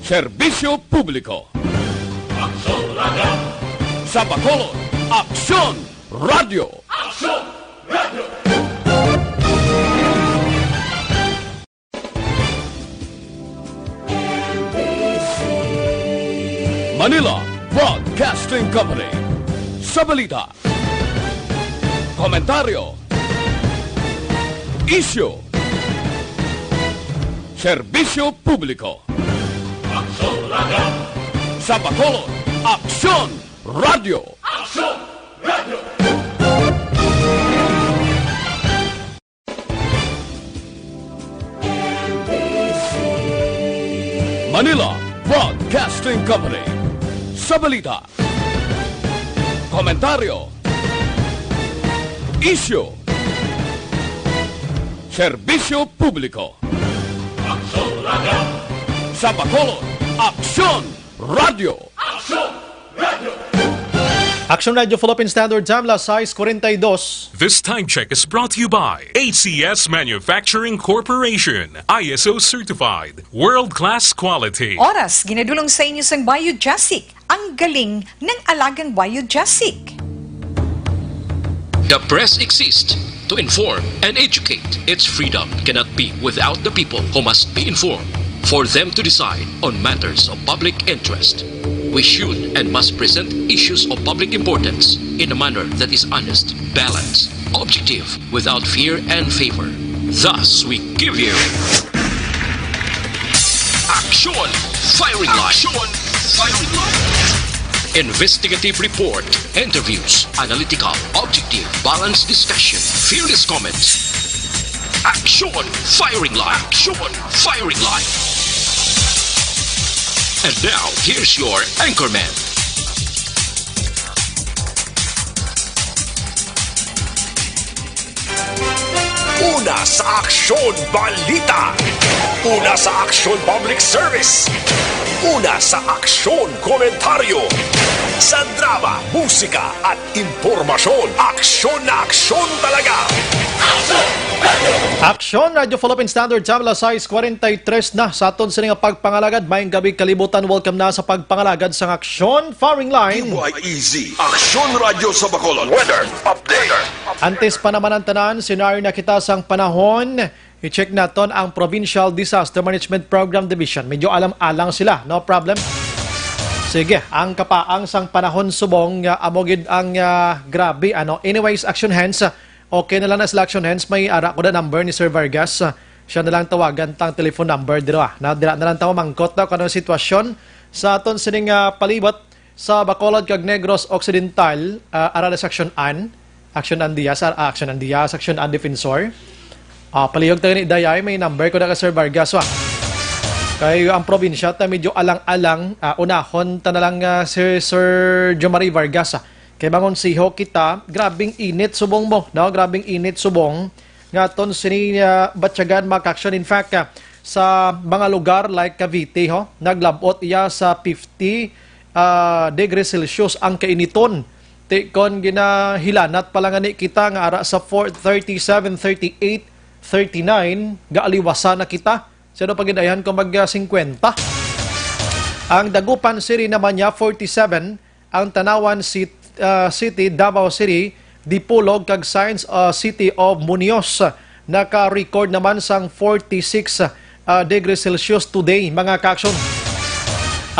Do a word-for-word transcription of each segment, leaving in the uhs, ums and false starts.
Serbisyo publiko. Aksyon Radio. Sa Bacolod, Aksyon Radio. Aksyon Radio. Manila Broadcasting Company. Sa balita, komentaryo, isyu, serbisyo publiko. Aksyon Radio. Sa Bacolod, Aksyon Radio. Aksyon Radio. Manila Broadcasting Company. Sa balita, komentaryo, isyu, serbisyo publiko. Aksyon Radio. Sa Bacolod, Aksyon Radio. Aksyon Radio. Aksyon Radio Philippine Standard Time, las sais kuwarenta y dos. This time check is brought to you by A C S Manufacturing Corporation, I S O certified, world-class quality. Oras ginadulong sa inyo sang Biogesic, ang galing ng alagang Biogesic. The press exists to inform and educate. Its freedom cannot be without the people who must be informed for them to decide on matters of public interest. We should and must present issues of public importance in a manner that is honest, balanced, objective, without fear and favor. Thus, we give you Aksyon Firing Line. Aksyon Firing Line. Investigative report, interviews, analytical, objective, balanced discussion, fearless comments. Aksyon Firing Line. Aksyon Firing Line. And now, here's your anchorman. Una sa aksyon, balita. Una sa aksyon, public service. Una sa aksyon, komentaryo. Sa drama, musika, at impormasyon, aksyon na aksyon talaga. Aksyon Radio Philippine Standard Time, las sais kuwarenta y tres na sa aton sini nga pagpangalagad. Maayong gabi, kalibutan. Welcome na sa pagpangalagad sang Aksyon Firing Line. T Y E Z, Aksyon Radio sa Bacolod. Weather update. Antes pa naman ang tanan, senaryo na kita sang panahon. I-check naton ang Provincial Disaster Management Program Division. Medyo alang-alang sila, no problem. Sige, ang kapaang sang panahon subong nga amo gid ang, ah, grabe, ano. Anyways, Action Hands, ah, okay na lang na sila, Action Hands. May ara ko na number ni Sir Vargas. Ah, siya na lang tawagan, tang telephone number dira. Na, dira na lang ta mamangkot daw kung ano ang sitwasyon sa aton sining, ah, palibot. Sa Bacolod kag Negros Occidental, ah, ara na si Action Ann, Action Ann Diaz, ah, Action Ann Diaz, Action Ann Defensor. Ah, palihog ta gani, day, ay, may number ko na ka Sir Vargas, wa. Kay ang probinsya ta medyo alang-alang, ah, unahon ta na lang, ah, si Sir Jomari Vargas, ah. Kay mangonsiho kita, grabing init subong mo, no? Grabing init subong nga aton sini, ah, batyagan, mga ka-action. In fact, ah, sa mga lugar like Cavite, ho, naglab-ot iya sa fifty, ah, degrees Celsius ang kainiton. Ti kon ginahilanat pa lang gani kita nga ara sa four, thirty-seven, thirty-eight, thirty-nine, gaaliwasan na kita. Sino pa gid ayhan kung mag, ah, singkwenta? Ang Dagupan City naman niya, forty-seven, ang Tanauan Cit-, ah, City, Davao City, Dipolog, kag Science, ah, City of Muñoz naka-record naman sang forty-six, ah, degrees Celsius today, mga ka-action.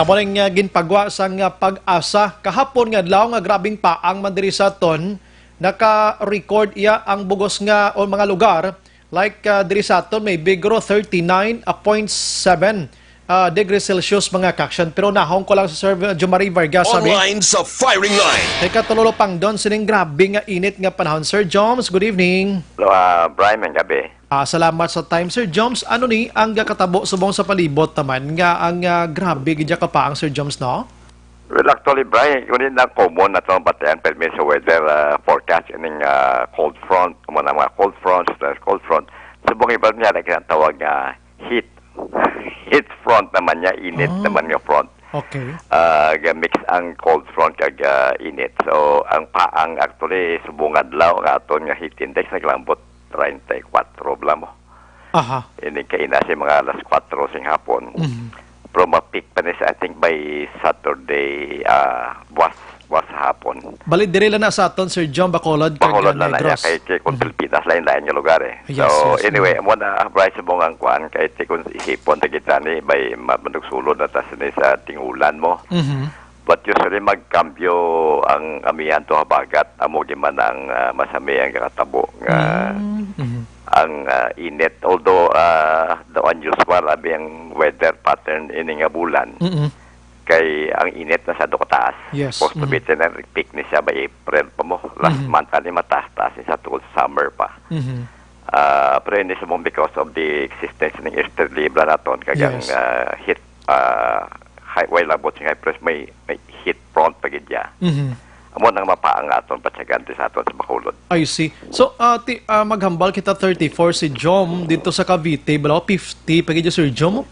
Amo ning, ah, ginpagwa sang, ah, PAGASA kahapon nga adlaw nga grabing paang man diri sa aton. Naka-record iya ang bugos nga o mga lugar like, ah, diri sa aton may Bigro, thirty-nine point seven, ah, degrees Celsius, mga ka-action. Pero nahong ko lang sa Sir Jomari Vargas, sabi. Online sa firing line. Kay Katulolo Pangdon, sining grabe nga init nga panahon. Sir Joms, good evening. Hello, ah, Brian, maayong gabi. Ah, salamat sa time, Sir Joms. Ano ni ang gakatabo subong sa palibot naman nga ang, ah, grabe gid ka pa ang Sir Joms, no? Well, actually, Bri, kundi na common na itong batayan permi sa weather, ah, forecast ining, ah, cold front, amo na mga cold fronts, stress cold front. Subong iba niya na kinatawag nga heat. Heat front naman niya, init Oh. naman nga front. Okay. Ah, ga-mix ang cold front kag, ah, init. So, ang paang actually, subong adlaw nga aton nga heat index naglambot treinta y cuatro bala mo. Aha. Ini kaina si mga alas kuwatro sing hapon. Mhm. Pero ma-peak pa ni sa, I think, by Saturday, ah, buwas, buwas sa hapon. Bali, diri lang na sa aton, Sir John, Bacolod, kag, Bacolod ah, lang na niya, Negros. Kay, kay kung Mhm. Pilipinas, lain-lain nga lugar, eh. Yes, So, yes, anyway, mhm. amo na, Bryce, mo nga ang kuan, kay ti kung isipon ta kita ni, by ma-, manugsulod na ta sini sa tingulan mo. Mhm. But usually, magkambyo ang amihan to habagat, amo gyud man ang, ah, masami ang kakatabo nga Mm, mhm. ang, ah, init. Although, ah, the unusual, abi ang weather pattern ini nga bulan. Mm-mm. Kay ang init na sa kataas. Yes, Supposed to be mhm. ten ang peak ni siya by April pa mo. Last Mhm. month, ani mataas-taas ni sa tungod summer pa. Mhm. Ah, pero ini subong because of the existence ning easterly bala naton, kag ang, Yes. ah, heat, ah, high, way labot sing high pressure, may, may heat front pa gid ya. Mhm. Amo nang mapaang aton patyagan ti sa aton sa Bacolod. I see. So, ah, ti, ah, maghambal kita thirty-four si Jom dito sa Cavite, bala fifty pa gid ya, Sir Jom?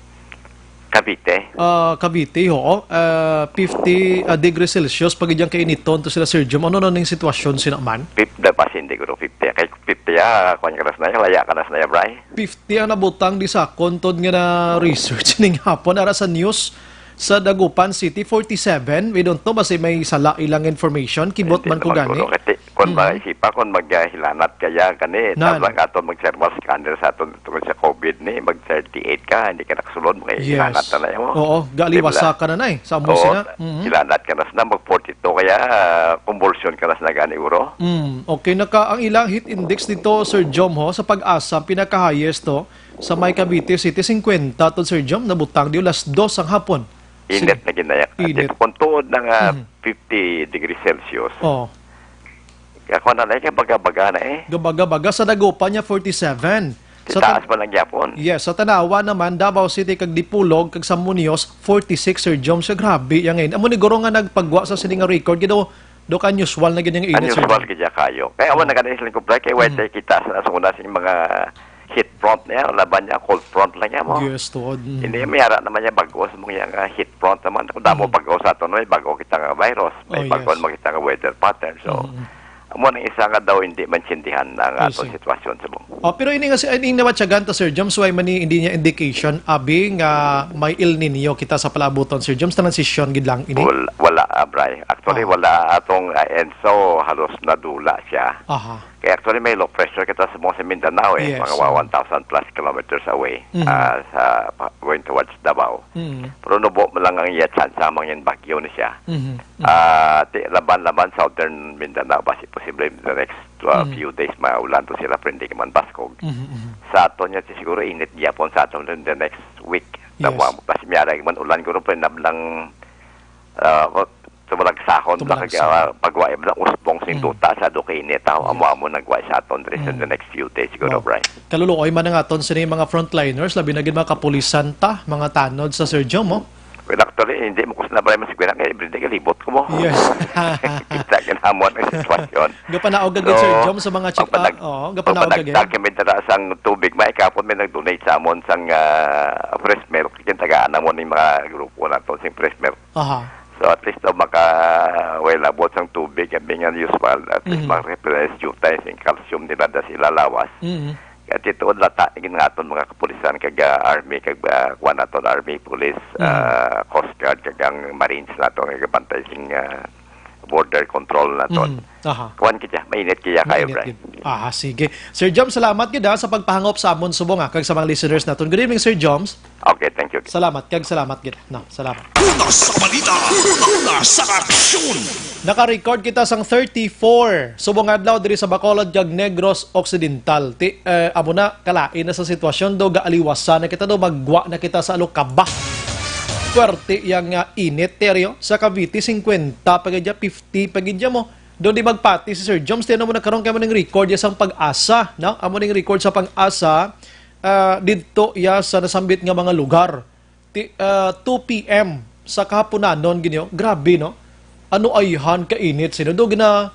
Cavite? Ah, Cavite, oo. Ah, fifty, ah, degrees Celsius pa gid yang kainiton to sila, Sir Jom. Ano na ning sitwasyon sina man? Fifty, dapat hindi ko fifty. Kay fifty, ah, kwan ka na sa naya, laya ka na sa naya, Bray. Fifty ang nabutang di sa akon, tod nga na-research ning hapon. Ara sa news sa Dagupan City, forty-seven. We don't know, basi may sala ilang information. Kibot Hindi man ko naman gani. Kuno, kasi kung Mhm. maisipa, kung maghilanat kaya, kani, Nan. tabang ato mag-thermal scanner sa aton tungod sa COVID ni, mag thirty-eight ka, hindi ka nakasulod, Yes. maghilanat na na mo. Oo, galiwasa Di ba? ka na na eh, sa amo Oo, sina. Mhm. hilanat ka na sa mag forty-two, kaya, ah, convulsion ka na sa gani, uro. Mm, okay, naka, ang ilang heat index dito, Sir Jom, ho, sa Pag-asa, pinaka-highest to, sa may Cavite City, fifty to, Sir Jom, nabutang di alas dos ang hapon. Init Sig-, na ginaya. Init. Kung tuod na nga Mhm. fifty degrees Celsius, Oh. ako na lang, baga-baga na eh. Gabaga-baga. Sa Dagupan niya, forty-seven. Sa Taas Tan-, pa lang gyapon. Yes, sa Tanawa naman, Davao City, kag Dipolog, kag San Muñoz, forty-six, Sir Jom. So, grabe, yang ngayon. Amo ni guro nga nagpagwa sa sini nga record, gid, do, do ka unusual na gid yung init, Sir Unusual Jom. gid ya kayo. Kaya wala Mm. na ganun silang kubra, kaya wala Mm. tayo kita sa nasuna sa mga heat front niya, laban niya, cold front lang niya mo. Yes, tuod. Mm. Hindi, may ara naman niya bago sa mga yang, ah, heat front naman. Kung damo Mm. bago sa ato, no, may bago kita nga virus, may Oh, bago yes. naman kita nga weather pattern. So, Mm. amo nang isa nga daw hindi maintindihan ang I ato see. sitwasyon sa buong. Oh, pero ini nga si, ini naman siya ganto, Sir Joms, why man ni, hindi niya indication, abi nga may El Nino kita sa palabuton, Sir Joms, transition gid lang ini? Wal-, wala, ah, Bray. Actually, Ah. wala atong, ah, ENSO, halos nadula siya. Aha. Kaya actually, may low pressure kita sa mga sa Mindanao, eh, Yes, mga oo. one thousand plus kilometers away, Mhm. ah, sa, pa-, going towards Davao. Mhm. Pero nubo mo lang ang iya chance, samang yung bagyo na siya. Mhm. Mhm. Ah, ti-, laban-laban, Southern Mindanao, basi posible in the next, uh, Mhm. few days, maulan to sila, pero hindi ka man baskog. Mhm, mhm. Sa aton niya, siguro init gyapon sa aton in the next week. Na Yes. mga, basi miyara man ulan, guro, pero nablang, ah, wa-, tumalagsahon, Tumalagsahon. baka, ah, pagwa, ibang usbong sing Mm. duta, sa do kainit, ah, Yes. amo-amo nagwa sa aton diri sa Mm. the next few days, siguro, Wow. Bray. Kaluluoy man ang aton sini mga frontliners, labi na gid mga kapulisan ta, mga tanod sa Sir Joms, oh. Well, actually, hindi mo ko sinabay mo siguro kay everyday kalibot ko mo. Yes. Kita ka namon ang sitwasyon. Gapanaog ka gid, So, Sir Joms, sa mga check-up. pag panag-, Oo, pag gapanaog ka gid. panagdag kami dala sang tubig, may kapon may nag-donate sa amon sang, ah, fresh milk. Yung tagaan namon yung mga grupo nato, sing fresh milk. Aha. So, at least, oh, maka, well, abot sang tubig, yung nga usual, at least, Mhm. maka-replenish yung tayo sing calcium nila da sila lawas. Mhm. Kaya tituod lata, yung nga aton mga kapulisan, kag, ah, army, kag, ah, kuwan naton, army, police, Mhm. ah, coast guard, kag ang marines nato, nga gabantay sing, ah, border control naton. Mhm. Aha. Kuwan kita, mainit kaya kayo, Mainit Bray. gid. Aha, sige. Sir Joms, salamat gid, ha, sa pagpahangop sa amon subong, ha, kag sa mga listeners naton. Good evening, Sir Joms. Okay, thank you. Salamat kag salamat gid. No, salamat. Una sa balita, una sa aksyon. Naka-record kita sang thirty-four subong adlaw diri sa Bacolod kag Negros Occidental. Ti, eh, amo na, kalain na sa sitwasyon do, gaaliwasa na kita do, magwa na kita sa alukaba. Puwerte yang, ah, init, Teryo. Sa Cavite, fifty pa gid ya, fifty pa gid ya mo. Doon di magpati si Sir Joms, tiyan mo na karon kay mo ning record ya sang Pag-asa, no? Amo ning record sa Pag-asa, ah, didto ya sa nasambit nga mga lugar. Ti, ah, two P M sa kahaponanon, ginyo. Grabe, no? Ano ayhan ka init, sino do gina-,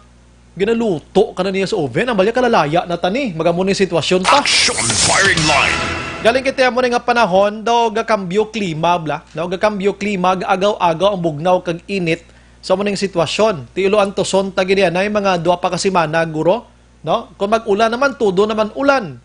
ginaluto ka na niya sa oven? Ang balya kalalaya na tani. Magamo ni sitwasyon ta. Action firing line. Galing kita mo nga panahon, daw gakambyo klima, bla, no? Gakambyo klima, gaagaw-agaw ang bugnaw kag init sa mo ning sitwasyon. Ti ilo antuson ta gid yan, ay mga dua pa ka semana, guro, no? Kung mag-ulan naman, todo naman ulan.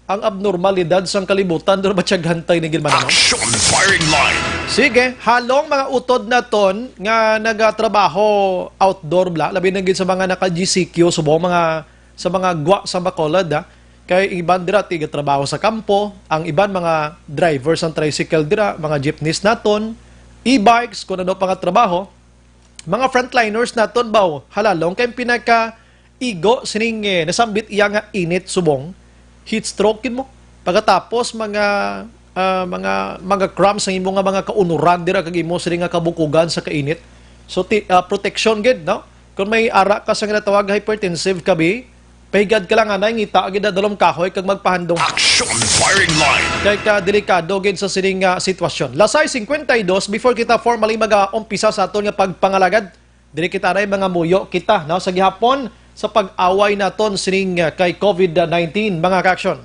Ang abnormalidad sang kalibutan, duro ba siya gantay ni ginmananong? Action firing line. Sige, halong mga utod naton nga nagatrabaho outdoor bla, labi na gid sa mga naka-G C Q, subong mga, sa mga gwa sa Bacolod, ha? Kay iban dira tigatrabaho sa kampo, ang iban mga driver sang tricycle dira, mga jeepneys naton, e-bikes, kung ano pa nga trabaho, mga frontliners naton ba, halalong kay pinaka igo sining, eh, nasambit iya nga init subong, heat stroke gid mo. Pagkatapos mga, ah, mga, mga cramps ang imo nga mga kaunuran dira kag imo sini nga kabukugan sa kainit. So ti, ah, protection gid, no? Kung may ara ka sa ginatawag hypertensive ka bi, pahigad ka lang anay ngita gid dalom kahoy kag magpahandom. Action firing line. Kay ka delikado gid sa sining, ah, sitwasyon. Lasay cincuenta y dos, before kita formally mag-umpisa sa aton nga pagpangalagad, diri kita na mga muyo kita, no, sa gihapon sa pag-away naton sining, uh, kay covid nineteen, mga ka-aksyon.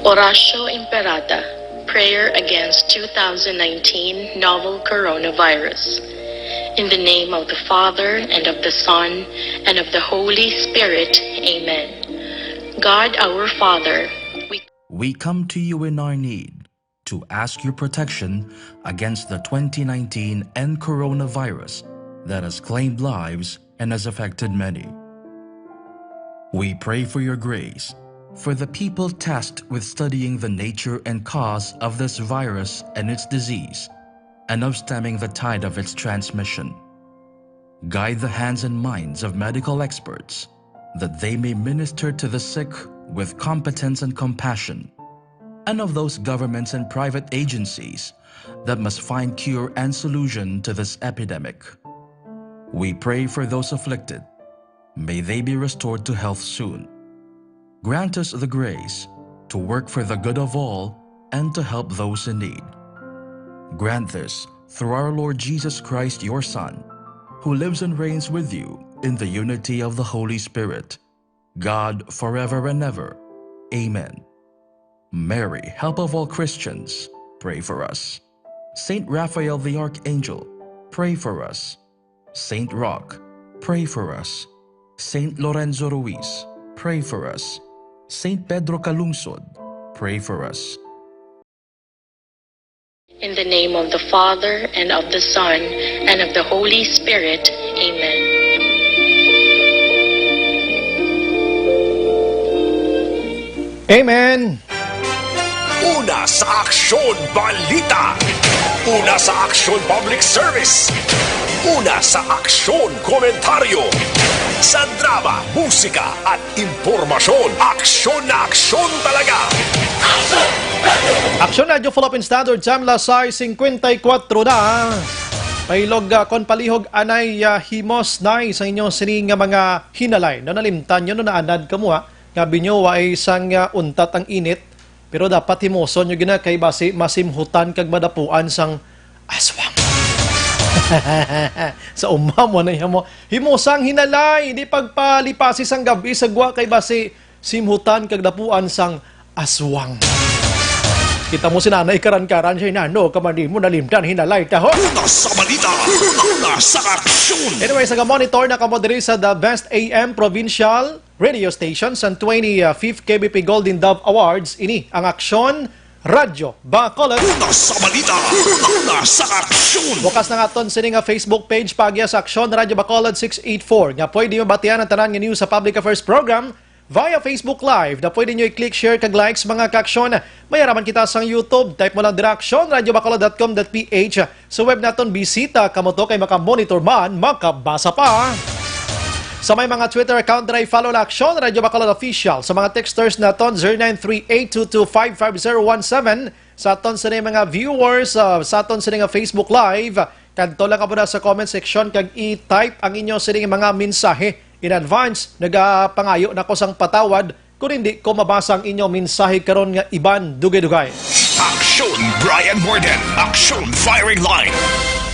Oratio Imperata, prayer against two thousand nineteen novel coronavirus. In the name of the Father, and of the Son, and of the Holy Spirit, amen. God our Father, we We come to you in our need to ask your protection against the twenty nineteen N coronavirus that has claimed lives and has affected many. We pray for your grace for the people tasked with studying the nature and cause of this virus and its disease, and of stemming the tide of its transmission. Guide the hands and minds of medical experts that they may minister to the sick with competence and compassion, and of those governments and private agencies that must find cure and solution to this epidemic. We pray for those afflicted. May they be restored to health soon. Grant us the grace to work for the good of all and to help those in need. Grant this through our Lord Jesus Christ, your Son, who lives and reigns with you in the unity of the Holy Spirit, God, forever and ever. Amen. Mary, help of all Christians, pray for us. Saint Raphael the Archangel, pray for us. Saint Roch, pray for us. Saint Lorenzo Ruiz, pray for us. Saint Pedro Calungsod, pray for us. In the name of the Father, and of the Son, and of the Holy Spirit. Amen. Amen. Una sa Aksyon Balita. Una sa Aksyon Public Service. Una sa Aksyon Komentaryo. Sa drama, musika, at impormasyon. Aksyon na aksyon talaga. Aksyon Radyo Philippine Standard Time, alas sais singkwenta y kuwatro na. Pailog, ah, kon palihog anay, ah, himos nay sa inyo sini nga mga hinalay. No, nalimtan nyo, no, naanad kamo, ha? Nga binyo, wa ay sang, ah, untat ang init. Pero dapat himoson nyo gina kay basi masimhutan kag madapuan sang aswang. Sa umam, wala na mo. Himosang hinalay, di pagpalipasi sang gabi sa gwa kay basi simhutan kag dapuan sang aswang. Kita mo si nanay karan-karan siya, nano ka man di mo nalimtan hinalay ta, ho? Una sa balita, una sa aksyon. Anyway, sa monitor na kamo diri sa The Best A M Provincial Radio Station sa twenty-fifth K B P Golden Dove Awards, ini ang Aksyon Radyo Bacolod. Una sa balita, una sa aksyon. Bukas na nga aton sini nga Facebook page, pagya sa Aksyon Radyo Bacolod six eight four, nga pwede mo batian ang tanan nga news sa Public Affairs Program via Facebook Live, na pwede nyo i-click, share, kag likes, mga ka-aksyon. May araman kita sa YouTube. Type mo lang dira, aksyon radyo bacolod dot com dot P H. Sa web naton, bisita kamo to kay maka-monitor man, makabasa pa. Sa may mga Twitter account dira, i-follow na Aksyon Radyo Bacolod Official. Sa mga texters naton, zero nine three eight two two five five zero one seven. Sa aton sini mga viewers, ah, sa aton sini nga Facebook Live, kadto lang kamo na sa comment section kag i-type ang inyo sini mga mensahe in advance. Nagapangayo na ko sang patawad kon hindi ko mabasa ang inyo mensahe karon nga iban dugay-dugay. Aksyon Brian Morden, Aksyon Firing Line.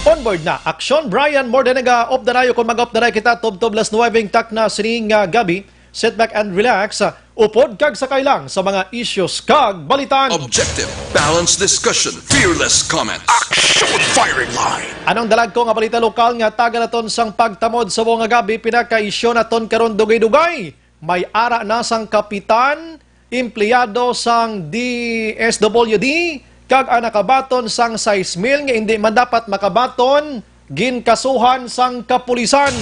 Onboard na, Aksyon Brian Morden, nag-updanayo kung mag-updanay kita tubtob las nuwebe takna sining, ah, gabi. Sit back and relax. Upod kag sakay lang sa mga issues kag balitan. Objective, balanced discussion, fearless comment. Action Firing Line! Anong dalag ko nga balita lokal nga taga naton sang pagtamod sa buong nga gabi, pinakaisyu naton karon dugay-dugay? May ara na sang kapitan, empleyado sang D S W D, kag ang nakabaton sang sais mil nga indi man dapat makabaton, ginkasuhan sang kapulisan.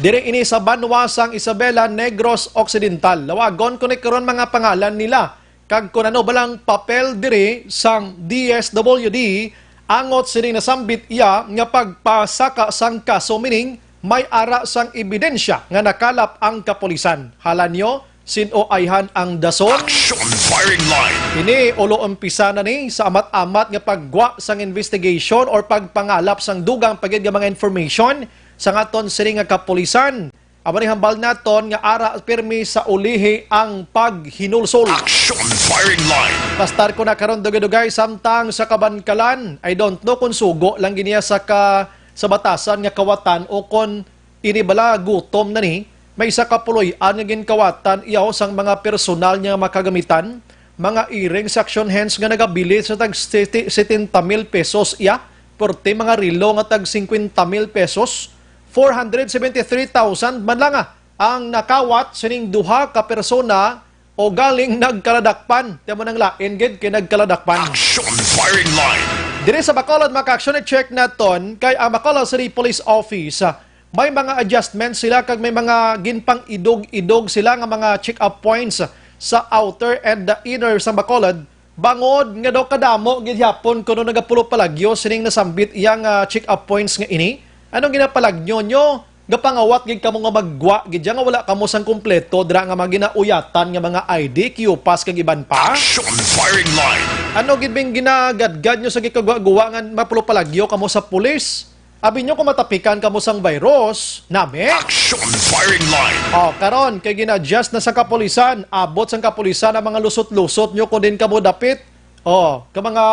Diri ini sa banwa sang Isabela, Negros Occidental. Lawagon ko ni karon mga pangalan nila, kag kun ano balang papel diri sang D S W D angot sini nasambit iya nga pagpasaka sang kaso, meaning may ara sang ebidensya nga nakalap ang kapulisan. Hala nyo, sin-o ayhan ang dason? Action Firing Line! Ini ulo umpisa na ni sa amat-amat nga paggwa sang investigation or pagpangalap sang dugang pa gid nga mga information sa ngaton sini nga kapulisan. Amo ni hambal naton nga ara pirmi sa ulihi ang paghinulsol. Action Firing Line! Pastar ko na karon dugay-dugay samtang sa Kabankalan. I don't know kung sugo lang giniya sa ka, sa batasan nga kawatan o kon ini bala gutom na ni. May isa ka puloy-an nga ginkawatan iyaw sang mga personal niya nga makagamitan, mga earrings, action hands nga nagabilin sa tag siti-, setenta mil pesos iya, porte mga relo nga tag singkwenta mil pesos, four hundred seventy-three thousand man lang, ah, ang nakawat sining duha ka persona o galing nagkaladakpan. Tiyan mo nang lain gid kay nagkaladakpan. Action Firing Line! Diri sa Bacolod, mga ka-action, i-check naton kay ang Bacolod City Police Office, ah, may mga adjustments sila kag may mga ginpang-idog-idog sila nga mga check-up points sa outer and the inner sa Bacolod. Bangod nga daw kadamo gid yapon kuno nagapulopalagyo sining nasambit iya nga check-up points nga ini. Anong ginapalagyo nyo? Gapangawat gid kamo nga maggwa gid dyan nga wala kamo sang kompleto dira nga mga ginauyatan nga mga I D, Q pass kag iban pa? Action Firing Line! Ano gid bing ginagadgad nyo sa gikagwa-guwa nga mapulopalagyo kamo sa pulis? Abi nyo kung matapikan kamo sang virus, nami? Action Firing Line! Oh, karon kay gina-adjust na sa kapulisan, abot sang kapulisan ang mga lusot-lusot nyo kung din kamo dapit. Oh, ka mga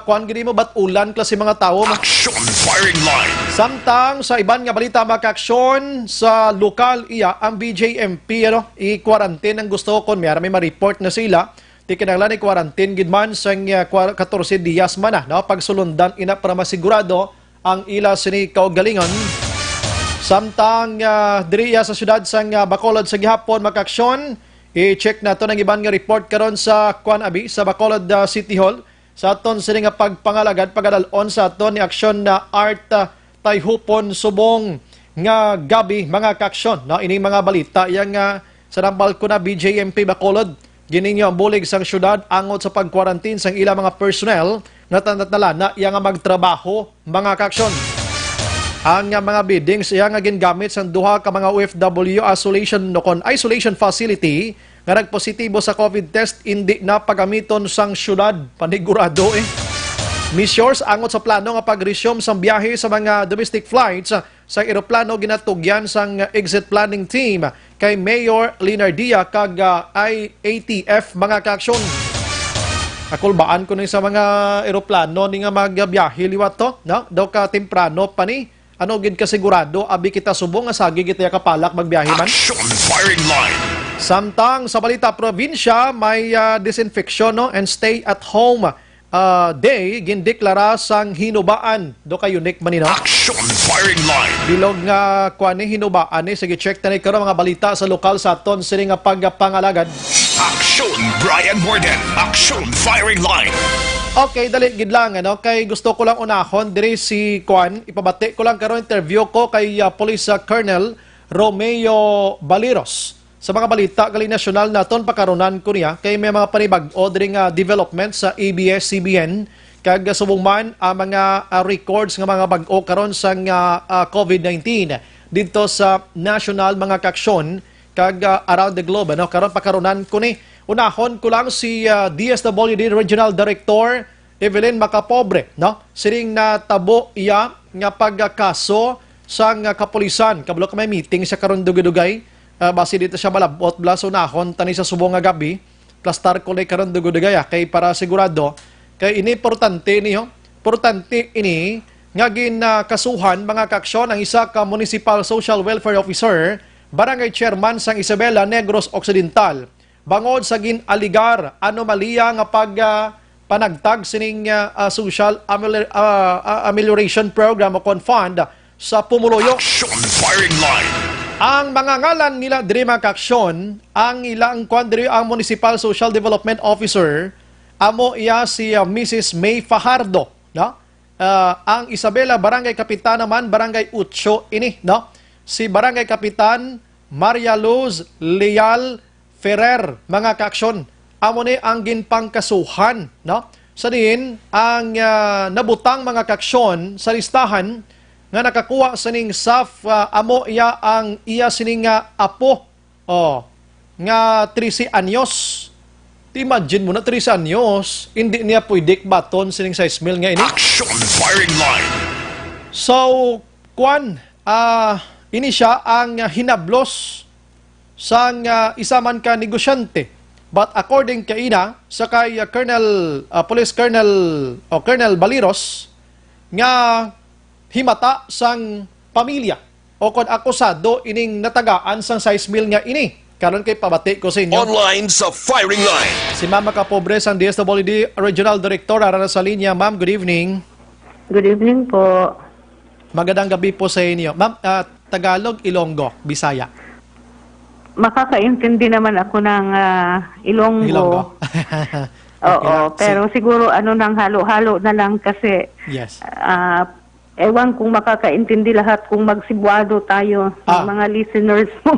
kuan gid mo, bat-ulan klase mga tawo mo. Action Firing Line! Samtang sa iban nga balita, mga ka-action, sa lokal iya ang B J M P, ano, i-quarantine ang gusto kon may ara may ma-report na sila. Di kinahanglan i-quarantine gid man sang, ah, kwa-, katorse dias man na, no? Pagsulundan ina para masigurado ang ila sini kaugalingon. Samtang, ah, diri iya sa siyudad sang, ah, Bacolod sa gihapon, mga ka-action, i-check naton ang iban nga report karon sa kuan abi sa Bacolod, ah, City Hall. Sa aton sini nga pagpangalagad, pagadal-on sa aton ni Action na Art, ah, Tayhupon subong nga gabi, mga ka-action, no? Ining mga balita iya nga sa nambal ko na B J M P Bacolod. Gininyo ang bulig sang siyudad angot sa pag-quarantine sang ila mga personnel nga tanat-, nalana iya nga magtrabaho, mga ka-action. Ang, ah, mga beddings iya nga gingamit sang duha ka mga O F W isolation, no, kon isolation facility nga nagpositibo sa COVID test, indi na pagamiton sang siyudad. Panigurado, eh. Measures angot sa plano nga pag-resume sang biyahe sa mga domestic flights sa eroplano ginatugyan sang exit planning team kay Mayor Leonardia kag, ah, I A T F, mga ka-action. Akulbaan ko ni sa mga eroplano ni nga magbiyahe liwat to, no? Daw ka temprano pa ni. Ano gid kasigurado, abi kita subong nga sagi kita kapalak magbiyahe man? Action Firing Line! Samtang sa balita probinsya, may, ah, disinfection, no, and stay at home, ah, day gindeklara sang Hinubaan. Do ka unique man ni, no? Action Firing Line! Bilog nga kuan ni Hinubaan ni. Sige, check ta ni karon mga balita sa lokal sa aton sini nga pagpangalagad. Action Brian Morden! Action Firing Line! Okay, dali gid lang, ano, kay gusto ko lang unahon diri si kuan, ipabati ko lang karon, interview ko kay, ah, Police, ah, Colonel Romeo Baliros. Sa mga balita gali nasyonal naton, pakarunan ko niya kay may mga panibag-o diri nga development sa A B S C B N, kag subong man ang mga, ah, records nga mga bag-o karon sang, ah, ah, COVID nineteen didto sa nasyonal, mga ka-action, kag, ah, around the globe, ano? Karon pakarunan ko ni. Unahon ko lang si, ah, D S W D Regional Director Evelyn Macapobre, no? Siring natabo iya nga pagkaso sang, ah, kapulisan. Kabalo ka may meeting siya karon dugay-dugay. Ah, basi dito siya malabot, bala sa unahon, tani sa subong nga gabi. Plastar ko lay karon dugay-dugay, ah, kay para sigurado. Kay ini importante ini, oh. Importante ini nga ginakasuhan, mga ka-action, ang isa ka municipal social welfare officer barangay chairman sang Isabela, Negros Occidental, bangod sa gin-aligar anomalya nga pag, ah, panagtag sining, ah, ah, social ameli-, ah, ah, amelioration program o kon fund sa pumuluyo. Action Firing Line. Ang mga ngalan nila diri, mga kaaksyon, ang ilang kwan diri, ang Municipal Social Development Officer, amo iya si, ah, Missus May Fajardo, no? Ah, ang Isabela Barangay Kapitan naman, Barangay Ocho ini, no? Si Barangay Kapitan Maria Luz Leal Ferrer, mga kaaksyon, amo ni ang ginpangkasuhan, no? Sa diin ang, ah, nabutang, mga kaaksyon, sa listahan nga nakakuha sining saf, ah, amo iya ang iya sining, ah, apo, oh, nga trese anyos. Imagine mo na, trese anyos, hindi niya pwede baton sining sais mil nga ini. Action Firing Line. So, kwan, ah, ini siya ang hinablos sang, ah, isa man ka negosyante. But according kaina sa kay, ah, Colonel, ah, Police Colonel o Colonel Baliros, nga himata sang pamilya o kon akusado ining natagaan sang sais mil nga ini. Karon kay pabati ko sa inyo. Online sa Firing Line. Si Ma'am Makapobre sang D S W D Regional Director ara na sa linya. Ma'am, good evening. Good evening po. Magandang gabi po sa inyo. Ma'am, ah, Tagalog, Ilonggo, Bisaya? Makakaintindi naman ako ng, ah, Ilonggo. Ilonggo. Oo, okay lang. Pero siguro ano nang halo-halo na lang kasi, yes, ah, ewan kung makakaintindi lahat kung magsibuado tayo ng, ah, mga listeners mo.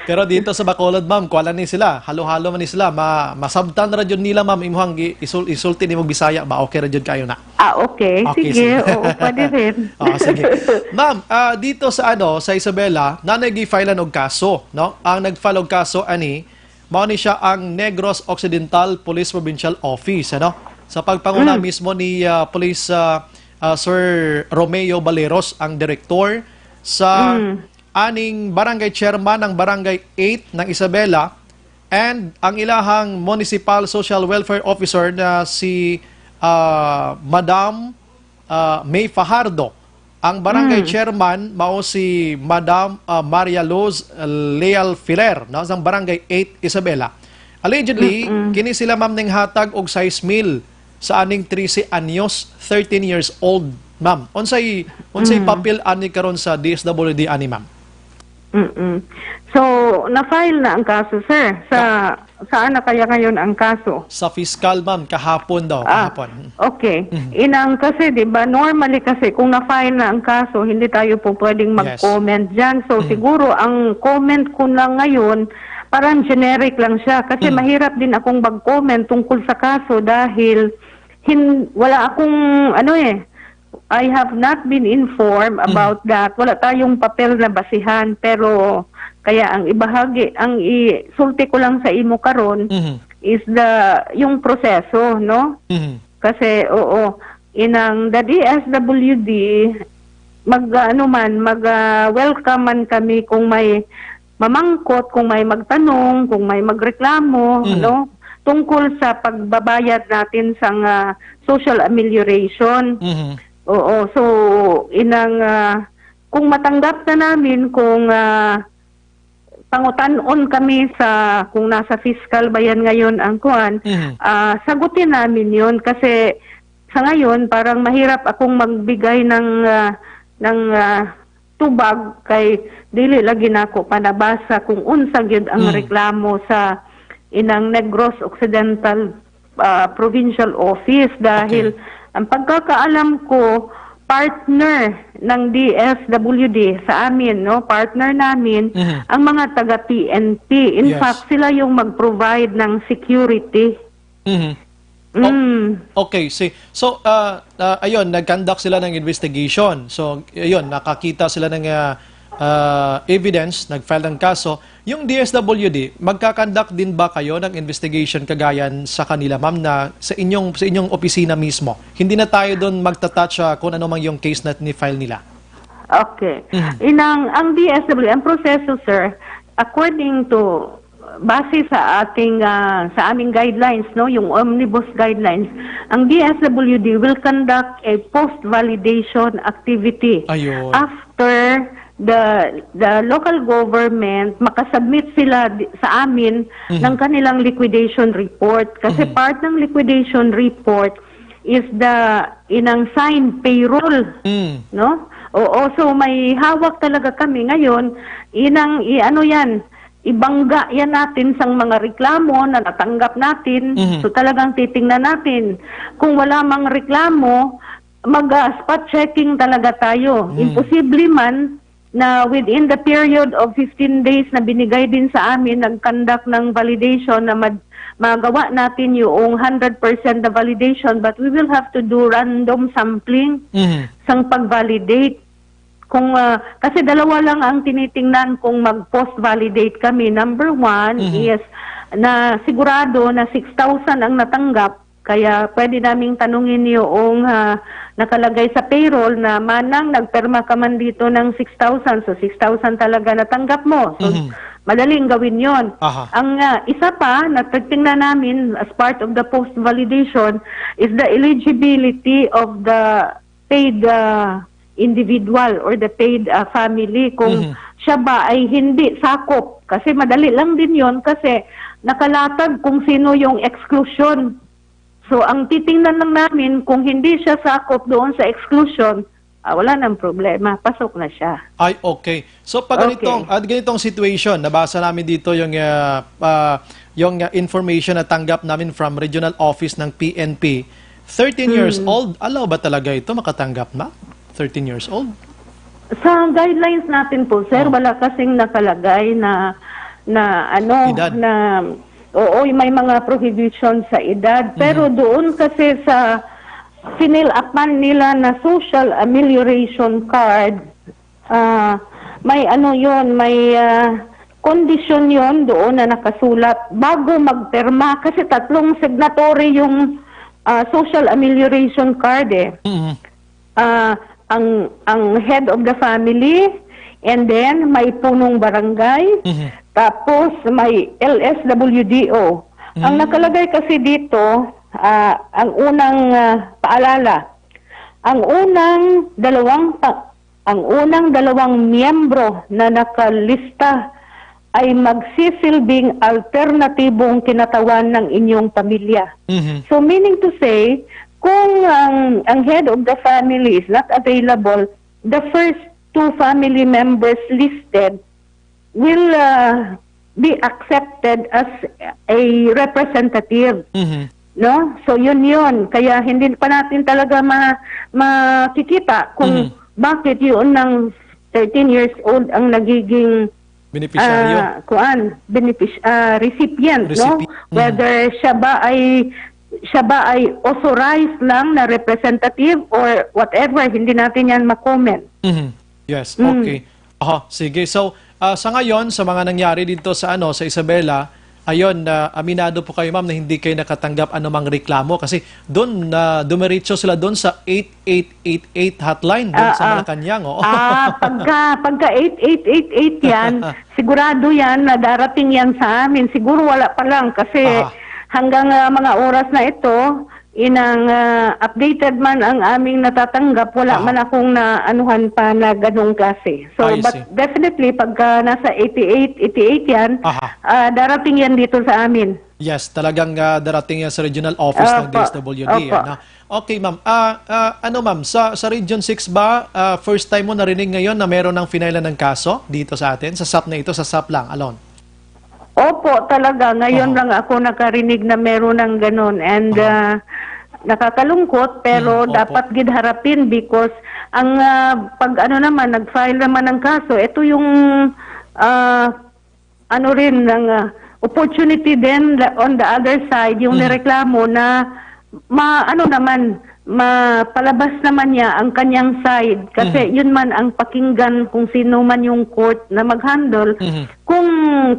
Pero dito sa Bacolod, ma'am, kuha lang ni sila. Halo-halo man ni sila. Ma-, masabtan ra jud nila, ma'am. Imuhang gi-, isul-, isulti nimo Bisaya ba? Okay ra jud kayo na. Ah, okay. Okay, sige, sige. Oo, pwede rin. Ah, sige. Ma'am, ah, dito sa, ano, sa Isabela, naa nay gi-filean og kaso, no? Ang nag-file og kaso ani, mao ni siya ang Negros Occidental Police Provincial Office, ano? Sa pagpanguna, mm, mismo ni, ah, Police, ah, ah, Sir Romeo Baleros, ang direktor sa, mm, aning barangay chairman ng Barangay eight ng Isabela, and ang ilahang Municipal Social Welfare Officer na si, ah, Madam, ah, May Fajardo. Ang barangay, mm, chairman mao si Madam, ah, Maria Luz Leal Filer, no, sang Barangay eight Isabela. Allegedly, mm-mm, kini sila, ma'am, ninghatag og sais mil sa aning trese anyos, thirteen years old, ma'am. Unsay, unsay, mm, papel ani karon sa D S W D ani, ma'am? Mm-mm. So, na-file na ang kaso, sir. Sa, saan na kaya ngayon ang kaso? Sa fiscal, ma'am, kahapon daw, ah, kahapon. Okay. Mhm. Inang kasi, di ba, normally kasi kung na-file na ang kaso, hindi tayo po pwedeng, yes, mag-comment dyan. So, mhm, siguro ang comment ko na ngayon, parang generic lang siya. Kasi, mhm, mahirap din akong mag-comment tungkol sa kaso dahil hin-, wala akong, ano eh, I have not been informed, mhm, about that. Wala tayong papel na basihan, pero kaya ang ibahagi, ang isulti ko lang sa imo karon, mhm, is the, yung proseso, no? Mhm. Kasi, oo, inang the D S W D, mag, ano man, mag, ah, welcome man kami kung may mamangkot, kung may magtanong, kung may magreklamo, mhm, no? Tungkol sa pagbabayad natin sang, ah, social amelioration. Mhm. Oo, so, inang, ah, kung matanggap na namin, kung, ah, pangutan-on kami sa, kung nasa fiscal ba yan ngayon ang kuan, mhm, ah, sagutin namin yun kasi sa ngayon, parang mahirap akong magbigay ng, ah, ng, ah, tubag kay dili lagi nako pa nabasa kung unsa gyud ang, mm, reklamo sa inang Negros Occidental, ah, Provincial Office dahil, okay, ang pagkakaalam ko, partner ng D S W D sa amin, no? Partner namin, mhm, ang mga taga P N P. In, yes, fact, sila yung mag-provide ng security. Mhm. O-, mm, okay, si-, so, ah, ah, ayun, nag-conduct sila ng investigation. So, ayun, nakakita sila ng, ah, ah, evidence, nag-file ng kaso. Yung D S W D, magka-conduct din ba kayo ng investigation kagayan sa kanila, ma'am, na sa inyong, sa inyong opisina mismo? Hindi na tayo doon magta-touch, ah, kung ano mang yung case na ni-file nila. Okay. Mhm. Inang, ang D S W, ang proseso, sir, according to, base sa ating, ah, sa aming guidelines, no, yung omnibus guidelines, ang D S W D will conduct a post-validation activity. Ayun. After the the local government, makasubmit sila di- sa amin Mhm. ng kanilang liquidation report. Kasi Mhm. part ng liquidation report is the inang signed payroll, Mm. no? Oo, so may hawak talaga kami ngayon, inang i-ano yan, ibangga yan natin sang mga reklamo na natanggap natin. Mhm. So talagang titingnan natin. Kung wala mang reklamo, mag ah, spot checking talaga tayo. Mm. Imposible man na within the period of fifteen days na binigay din sa amin, nag-conduct ng validation na mad- magawa natin yung hundred percent na validation, but we will have to do random sampling Mhm. sang pag-validate. Kung ah, kasi dalawa lang ang tinitingnan kung mag-post validate kami. Number one Mhm. is na sigurado na six thousand ang natanggap, kaya pwede naming tanungin yung ah, nakalagay sa payroll na, "Manang, nagperma ka man dito ng six thousand, so six thousand talaga natanggap mo." So Mhm. madaling gawin yon. Aha. Ang ah, isa pa na tingnan namin as part of the post validation is the eligibility of the paid ah, individual or the paid ah, family, kung Mhm. siya ba ay hindi sakop. Kasi madali lang din yon kasi nakalatag kung sino yung exclusion. So ang titingnan lang namin kung hindi siya sakop doon sa exclusion, ah, wala nang problema, pasok na siya. Ay, okay. So pag ganitong, Okay. at ganitong situation, nabasa namin dito yung ah, ah, yung ah, information na tanggap namin from regional office ng P N P. Thirteen years Mm. old, allow ba talaga ito makatanggap na? Thirteen years old? Sa guidelines natin po, sir, Oh. wala kasing nakalagay na na ano Edad. na oo, may mga prohibition sa edad, pero Mhm. doon kasi sa finilapan nila na social amelioration card, ah, may ano yon, may ah, kondisyon yon doon na nakasulat bago magpirma kasi tatlong signatory yung ah, social amelioration card eh. Mhm. Ah, ang ang head of the family, and then may punong barangay, Mhm. tapos may L S W D O. Ang Mm. nakalagay kasi dito, ah, ang unang ah, paalala, ang unang dalawang pa- ang unang dalawang miyembro na nakalista ay magsisilbing alternatibong kinatawan ng inyong pamilya. Mhm. So meaning to say, kung ang ang head of the family is not available, the first two family members listed will uh, be accepted as a representative, Mhm. no? So yun yun. Kaya hindi pa natin talaga ma makikita kung Mhm. bakit yun ng thirteen years old ang nagiging Beneficiaryo. ah, kuan, benefic- ah, recipient, no? Recipient. Mhm. Whether siya ba ay siya ba ay authorized lang na representative or whatever, hindi natin yan ma-comment. Mhm. Yes, Mm. okay. Aha, sige. So, ah, sa ngayon, sa mga nangyari dito sa ano, sa Isabela, ayun, ah, aminado po kayo, ma'am, na hindi kayo nakatanggap anumang reklamo kasi doon na dumiretso sila doon sa eight eight eight eight hotline doon sa Ah, ah. Malacañang, oo. Ah, pagka pagka eight eight eight eight yan, sigurado yan na darating yan sa amin. Siguro wala pa lang kasi Aha. hanggang ah, mga oras na ito, inang ah, updated man ang aming natatanggap, wala Aha. man akong naanuhan pa na ganong klase. So, I but see. Definitely pagka nasa eighty-eight, eighty-eight yan, Aha. ah, darating yan dito sa amin. Yes, talagang ah, darating yan sa regional office ng Opo. D S W D. Opo. Ano? Okay, ma'am. Ah, ah, ano, ma'am, sa, sa Region six ba, ah, first time mo narinig ngayon na meron ng finailan ng kaso dito sa atin? Sa sap na ito, sa sap lang, alone? Opo, talaga. Ngayon Oho. lang ako nakarinig na meron ng ganun. And Oho. ah, nakakalungkot, pero Mm, opo. dapat gid harapin because ang ah, pag ano naman, nag-file naman ng kaso, ito yung ah, ano rin, ng ah, opportunity din on the other side, yung Mm. nireklamo na ma, ano naman, mapalabas naman niya ang kanyang side kasi Mhm. yun man ang pakinggan kung sino man yung court na mag-handle Mhm. kung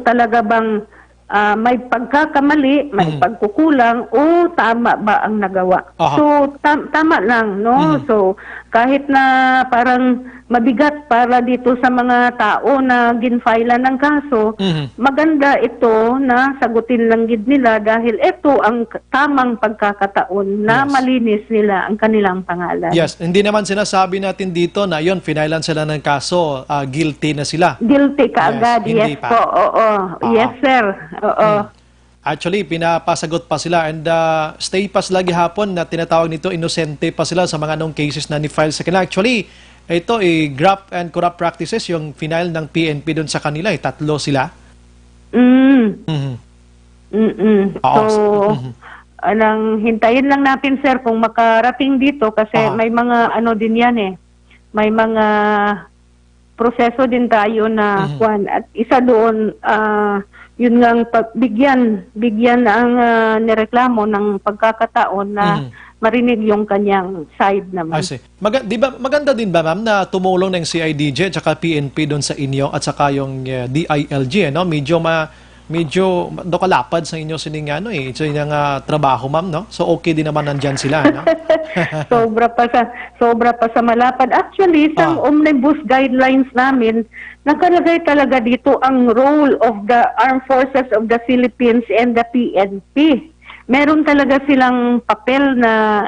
talaga bang ah, may pagkakamali, may Mhm. pagkukulang o tama ba ang nagawa. Aha. So tam- tama lang, no? Mhm. So Kahit na parang mabigat para dito sa mga tao na ginfilean ng kaso, Mhm. maganda ito na sagutin lang gid nila dahil ito ang k-, tamang pagkakataon na Yes. malinis nila ang kanilang pangalan. Yes, hindi naman sinasabi natin dito na yun, finailan sila ng kaso, ah, guilty na sila. Guilty Yes, kaagad, hindi yes pa. po, oo. Oo. Yes, sir. Oo. Hmm. Actually, pinapasagot pa sila and, ah, stay pa sila gihapon na tinatawag nito, inosente pa sila sa mga anong cases na ni-file sa kanila. Actually, ito, eh, graft and corrupt practices yung finile ng P N P doon sa kanila, eh. Tatlo sila. Mm. Mhm. Mm-mm. Oo, So, s-, mhm. anang hintayin lang natin, sir, kung makarating dito kasi Aha. may mga ano din yan, eh. May mga proseso din tayo na Mhm. kwan. At isa doon, ah, yun nga ang pag-, bigyan, bigyan ang, ah, nireklamo ng pagkakataon na Mhm. marinig yung kanyang side naman. I see. Maga-, di ba, maganda din ba, ma'am, na tumulong ng C I D G at saka P N P doon sa inyo at saka yung, eh, D I L G, eh, no? Medyo ma-, medyo ma-, do kalapad sa inyo sining ano, eh, sa inyong, ah, trabaho, ma'am, no? So, okay din naman nandyan sila, no? Sobra pa sa, sobra pa sa malapad. Actually, sa Ah. omnibus guidelines namin, nakalagay talaga dito ang role of the Armed Forces of the Philippines and the P N P. Meron talaga silang papel na,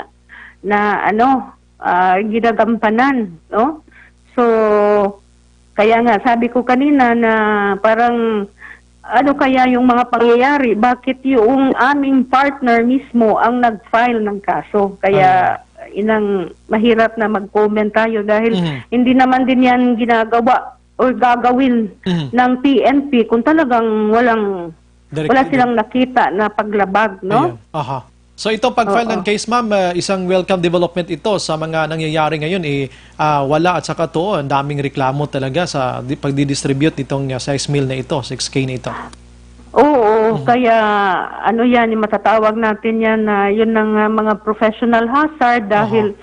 na ano, ah, ginagampanan, no? So, kaya nga, sabi ko kanina na parang, ano kaya yung mga pangyayari? Bakit yung aming partner mismo ang nag-file ng kaso? Kaya, Ayan. inang mahirap na mag-comment tayo dahil Mhm. hindi naman din yan ginagawa or gagawin Mhm. ng P N P kung talagang walang, Direct wala silang nakita na paglabag, no? Ayan. Aha. So, itong pag-file Oo. ng case, ma'am, ah, isang welcome development ito sa mga nangyayari ngayon, eh, ah, wala at saka to, ang daming reklamo talaga sa di-, pagdidistribute nitong, ah, six mil na ito, six K na ito. Oo, Mhm. kaya ano yan, yung matatawag natin yan na yun ang, ah, mga professional hazard dahil,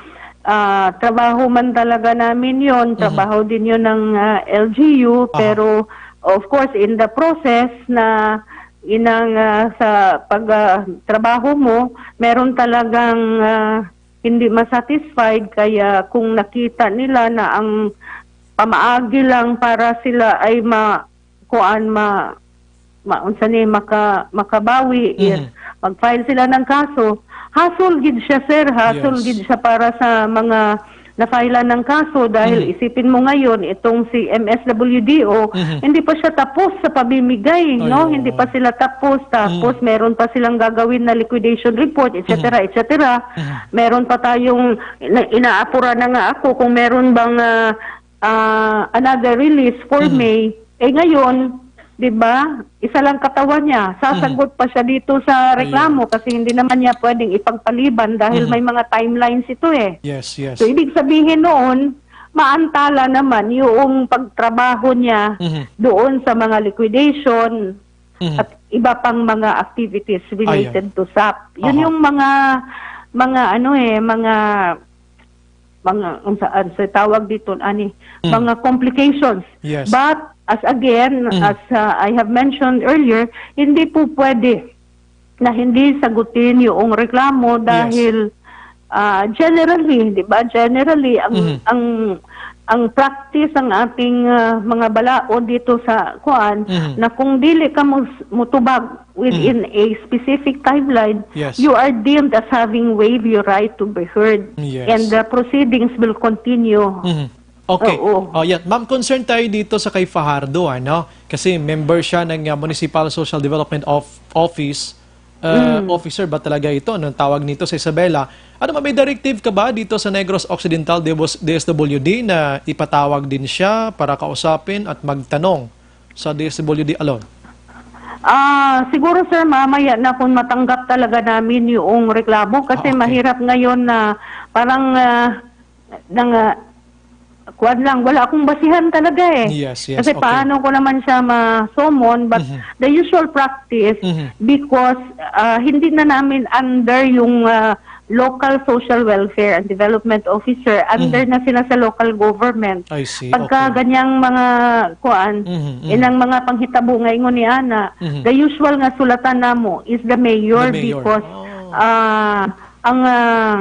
Aha. ah, trabaho man talaga namin yun, Mhm. trabaho din yun ng, ah, L G U, Aha. pero of course, in the process na inang, ah, sa pag, ah, trabaho mo, meron talagang, ah, hindi masatisfied, kaya kung nakita nila na ang pamaagi lang para sila ay ma-, kuan, ma-, ma-, unsa ni, maka-, makabawi, Mhm. mag-file sila ng kaso. Hasol gid siya, sir. Hasol Yes. gid siya para sa mga na-file ng kaso dahil Mhm. isipin mo ngayon, itong si M S W D O, Mhm. hindi pa siya tapos sa pamimigay, Ay, no? oo. Hindi pa sila tapos. Tapos Mhm. meron pa silang gagawin na liquidation report, et cetera, Mhm. et cetera. Mhm. Meron pa tayong ina-, inaapura na nga ako kung meron bang, ah, ah, another release for Mhm. May. Eh, ngayon, di ba, isa lang katawan niya. Mhm. Sasagot pa siya dito sa Ayun. reklamo kasi hindi naman niya pwedeng ipagpaliban dahil Mhm. may mga timelines ito eh. Yes, yes. So, ibig sabihin noon, maantala naman yung pagtrabaho niya Mhm. doon sa mga liquidation Mhm. at iba pang mga activities related Ayan. to sap. Yun Aha. yung mga, mga ano eh, mga mga, unsa, unsa tawag dito, ani, Mm. mga complications. Yes. But, as again, Mm. as, uh, I have mentioned earlier, hindi po pwede na hindi sagutin yung reklamo Yes. dahil, ah, generally, di ba, generally, ang, Mm. ang, ang practice ng ating, ah, mga balaod dito sa kuan, Mm. na kung dili ka mus-, mutubag within Mm. a specific timeline, Yes. you are deemed as having waived your right to be heard. Yes. And the proceedings will continue. Mhm. Okay. Oo. Oh, yeah. Ma'am, concern tayo dito sa kay Fajardo, ano? Kasi member siya ng, uh, Municipal Social Development of Office, uh, Mm. officer ba talaga ito? Anong tawag nito sa Isabela? Ano, ma'am, may directive ka ba dito sa Negros Occidental D S W D na ipatawag din siya para kausapin at magtanong sa D S W D alone? Ah, siguro, sir, mamaya na kung matanggap talaga namin yung reklamo kasi Ah, okay. mahirap ngayon na parang, ah, nang, ah, kuwan lang, wala akong basihan talaga eh. Yes, yes, Kasi okay. paano ko naman siya ma-summon, but Mhm. the usual practice, Mhm. because, ah, hindi na namin under yung, ah, local social welfare and development officer, under Mhm. na sila sa local government. I see, Pagka okay. ganyang mga kuan, Mhm, mhm. inang mga panghitabo nga ingon ni ana, Mhm. the usual nga sulatan namo is the mayor The mayor. because, Oh. ah, ang, ah,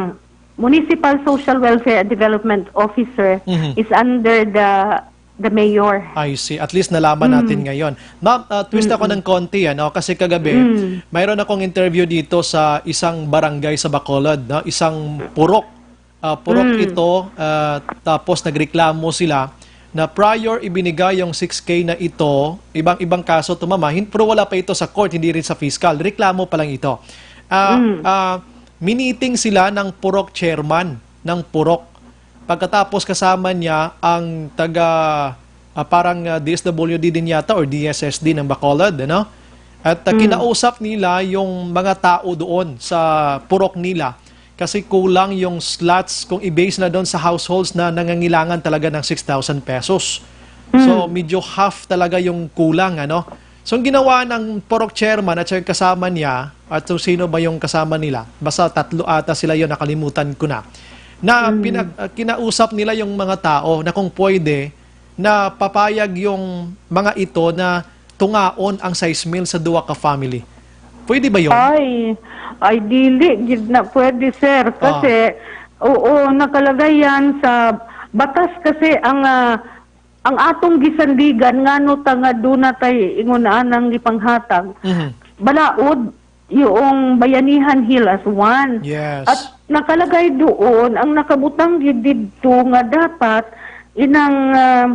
Municipal Social Welfare and Development Officer Mhm. is under the the mayor. I see. At least nalaman Mm. natin ngayon. Ma'am, ah, twist ako Mm-mm. ng konti, ano, kasi kagabi, Mm. mayroon akong interview dito sa isang barangay sa Bacolod, no? Isang purok. Ah, purok Mm. ito, ah, tapos nagreklamo sila na prior ibinigay yung six K na ito, ibang-ibang kaso to, ma'am, ah, hin-, pero wala pa ito sa court, hindi rin sa fiscal. Reklamo pa lang ito. Ah, Mm. ah, miniting sila ng purok chairman ng purok. Pagkatapos kasama niya ang taga, ah, parang, ah, D S W D din yata or D S S D ng Bacolod, ano? At, ah, Mm. kinausap nila yung mga tao doon sa purok nila kasi kulang yung slots kung i-base na doon sa households na nangangailangan talaga ng six thousand pesos. So, Mm. medyo half talaga yung kulang, ano? So, ang ginawa ng purok chairman at saka yung kasama niya, at kung sino ba yung kasama nila, basta tatlo ata sila yon, nakalimutan ko na, na Mm. pinag-, ah, kinausap nila yung mga tao na kung pwede, na papayag yung mga ito na tungaon ang sais mil sa duha ka family. Pwede ba yun? Ay, ay, dili gid na pwede, sir. Ah. Kasi, oo, nakalagay yan sa batas kasi ang, ah, ang atong gisandigan, ngano ta nga duna tay ingon anang gipanghatag. Mhm. Balaod, yung Bayanihan Hill as one. Yes. At nakalagay doon, ang nakabutang gid didto nga dapat inang, ah,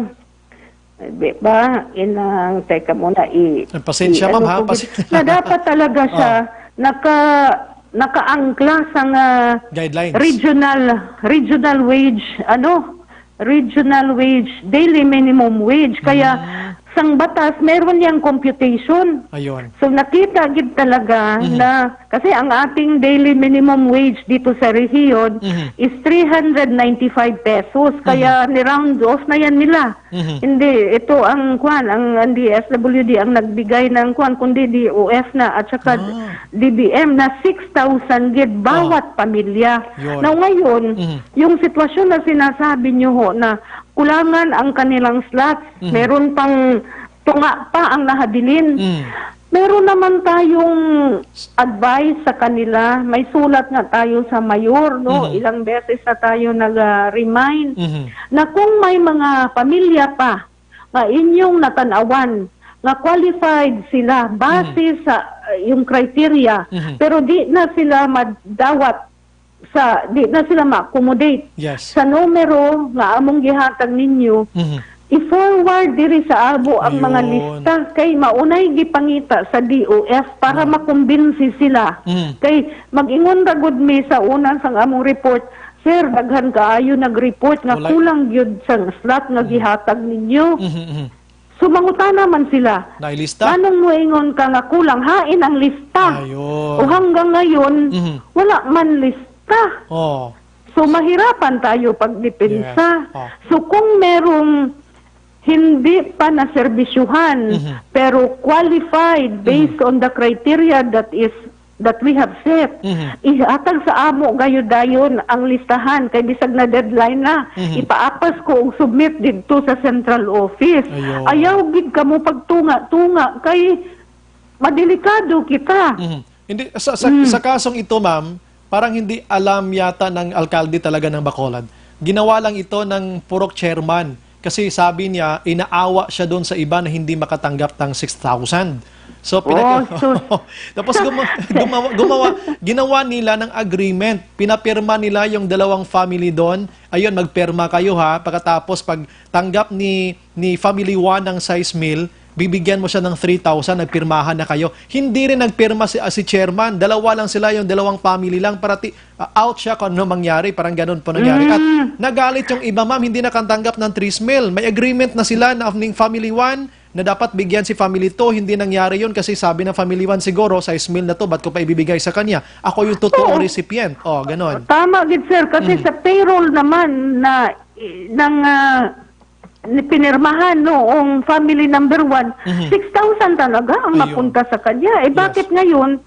di ba, inang, teka muna, i-, Eh, pasensya, i-, ma'am, ano ha? ko gid, Pasi- na dapat talaga siya Oh. naka-, nakaangkla sa nga Guidelines. regional, regional wage, ano, regional wage, daily minimum wage. Kaya Mm. sang batas, meron niyang computation. Ayun. So, nakita gid talaga Mhm. na, kasi ang ating daily minimum wage dito sa rehiyon Mhm. is three hundred ninety-five pesos. Kaya Mhm. ni-round off na yan nila. Mhm. Hindi, ito ang, kwan, ang, ang D S W D ang nagbigay ng, kwan, kundi D O F na at saka Ah. D B M na six thousand gid bawat Ah. pamilya. Yun. Now, ngayon, Mhm. yung sitwasyon na sinasabi niyo ho na kulangan ang kanilang slots, Mhm. meron pang tunga pa ang nahabilin. Mm. Meron naman tayong advice sa kanila. May sulat nga tayo sa mayor, no? Mhm. Ilang beses na tayo nag-remind Mhm. na kung may mga pamilya pa nga inyong natanawan nga qualified sila base Mhm. sa, uh, yung criteria, Mhm. pero di na sila madawat sa, di na sila ma-accommodate Yes. sa numero nga among gihatag ninyo, Mhm. i-forward diri sa amo ang mga Ayun. lista kay maunay gipangita sa D O F para Mhm. makumbinsi sila. Mhm. Kay mag-ingon ra gud mi sa una sang among report, "Sir, daghan kaayo nag-report nga Walay kulang gyud sang slot nga Mhm. gihatag ninyo." Mhm, mhm. So, mangutana man sila, Nailista? "Nganong moingon ka nga kulang? Hain ang lista?" Ayun. O hanggang ngayon, Mhm. wala man lista. Oh. So, mahirapan tayo pagdepensa. Yes. Oh. So, kung merong hindi pa naserbisyuhan, Mhm. pero qualified based Mhm. on the criteria that is that we have set. Mhm. Ihatag sa amo gayud dayon ang listahan kay bisag na deadline na, Mhm. ipaapas ko og submit didto sa central office. Ayun. Ayaw gid kamo pagtunga-tunga kay madelikado kita. Mhm. Hindi, sa, sa, Mm. sa kasong ito, ma'am, parang hindi alam yata ng alkalde talaga ng Bacolod. Ginawa lang ito ng purok chairman. Kasi sabi niya, inaawa siya doon sa iba na hindi makatanggap ng six thousand. So, pinag- Oh, so Tapos guma-, gumawa, gumawa, ginawa nila ng agreement. Pinapirma nila yung dalawang family doon. Ayun, magpirma kayo ha. Pagkatapos, pag tanggap ni, ni family one ng sais mil, bibigyan mo siya ng three thousand, nagpirmahan na kayo. Hindi rin nagpirma si, ah, si chairman. Dalawa lang sila, yung dalawang family lang. Para ti-, ah, out siya kung ano mangyari. Parang ganun po nangyari. At Mm. nagalit yung iba, ma'am, hindi nakatanggap ng three mil. May agreement na sila na ning family one na dapat bigyan si family two. Hindi nangyari yun kasi sabi ng family one siguro, sais mil na to, ba't ko pa ibibigay sa kanya? Ako yung totoong Oo. recipient. Oh, ganun. Tama gid, sir, kasi Mm. sa payroll naman na, ng, ah, ni pinirmahan noong family number one, Mhm. six thousand talaga ang Ayun. mapunta sa kanya. Eh, Yes. bakit ngayon,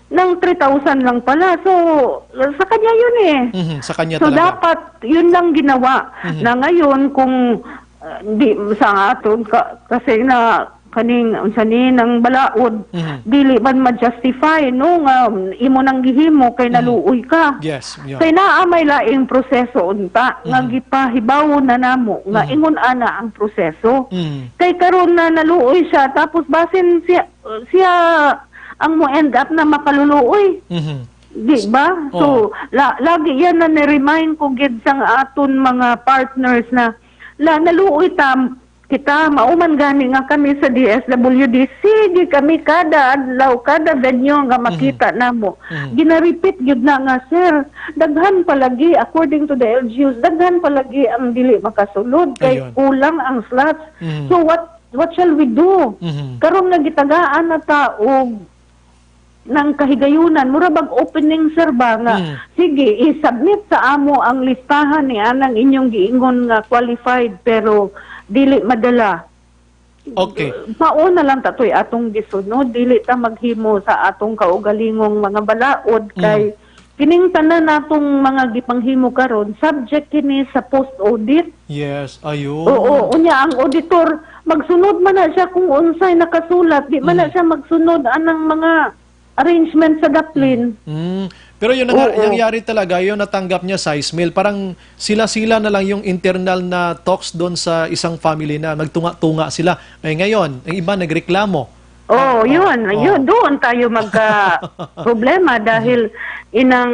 nang three thousand lang pala? So, sa kanya yun eh. Mhm, sa kanya So, talaga. dapat yun lang ginawa. Mhm. Na ngayon, kung, uh, di, sa aton, ka-, kasi na, kaning, unsa ni, nang balaod, Mhm. dili man ma-justify, no, nga imo nang gihimo kay Mhm. naluoy ka. Yes, yun. Kay naa may laing proseso unta nga Mhm. gipahibaw na namo nga Mhm. ingon ana ang proseso. Mhm. Kay karon na naluoy siya, tapos basin siya, siya ang mo end up na makaluluoy. Mhm. Di ba? So, Oh. la-, lagi yan na ni-remind ko gid sang aton mga partners na la-, naluoy ta, kita, mao man gani nga kami sa D S W D, sige kami kada adlaw, kada venue nga Mhm. makita namo. Mhm. Gina-repeat gyud na nga, "Sir, daghan pa lagi, according to the L G Us, daghan pa lagi ang dili makasulod kay Ayun. kulang ang slots." Mhm. So what, what shall we do? Mhm. Karon nga gitagaan na ta og nang kahigayunan, mura bag opening, sir, ba, nga, Mm. sige, i-submit sa amo ang listahan ni anang inyong giingon nga qualified, pero dili madala. Okay. Mao na lang ta to'y atong gisunod, dili ta maghimo sa atong kaugalingong mga balaod, Mm. kay kining tanan natong mga gipanghimo karon, subject kini sa post-audit. Yes, ayun. Oo, unya ang auditor, magsunod man na siya kung unsay nakasulat, di man na Mm. siya magsunod anang mga arrangement sa daplin. Mm. Mm. Pero yun ang Oo. nangyari talaga, yung natanggap niya, sais mil. Parang sila-sila na lang yung internal na talks doon sa isang family na nagtunga-tunga sila. Eh, ngayon, ang iba nagreklamo. Oo, Ah, yun. oo. Yun, doon tayo magka-problema dahil Mm. inang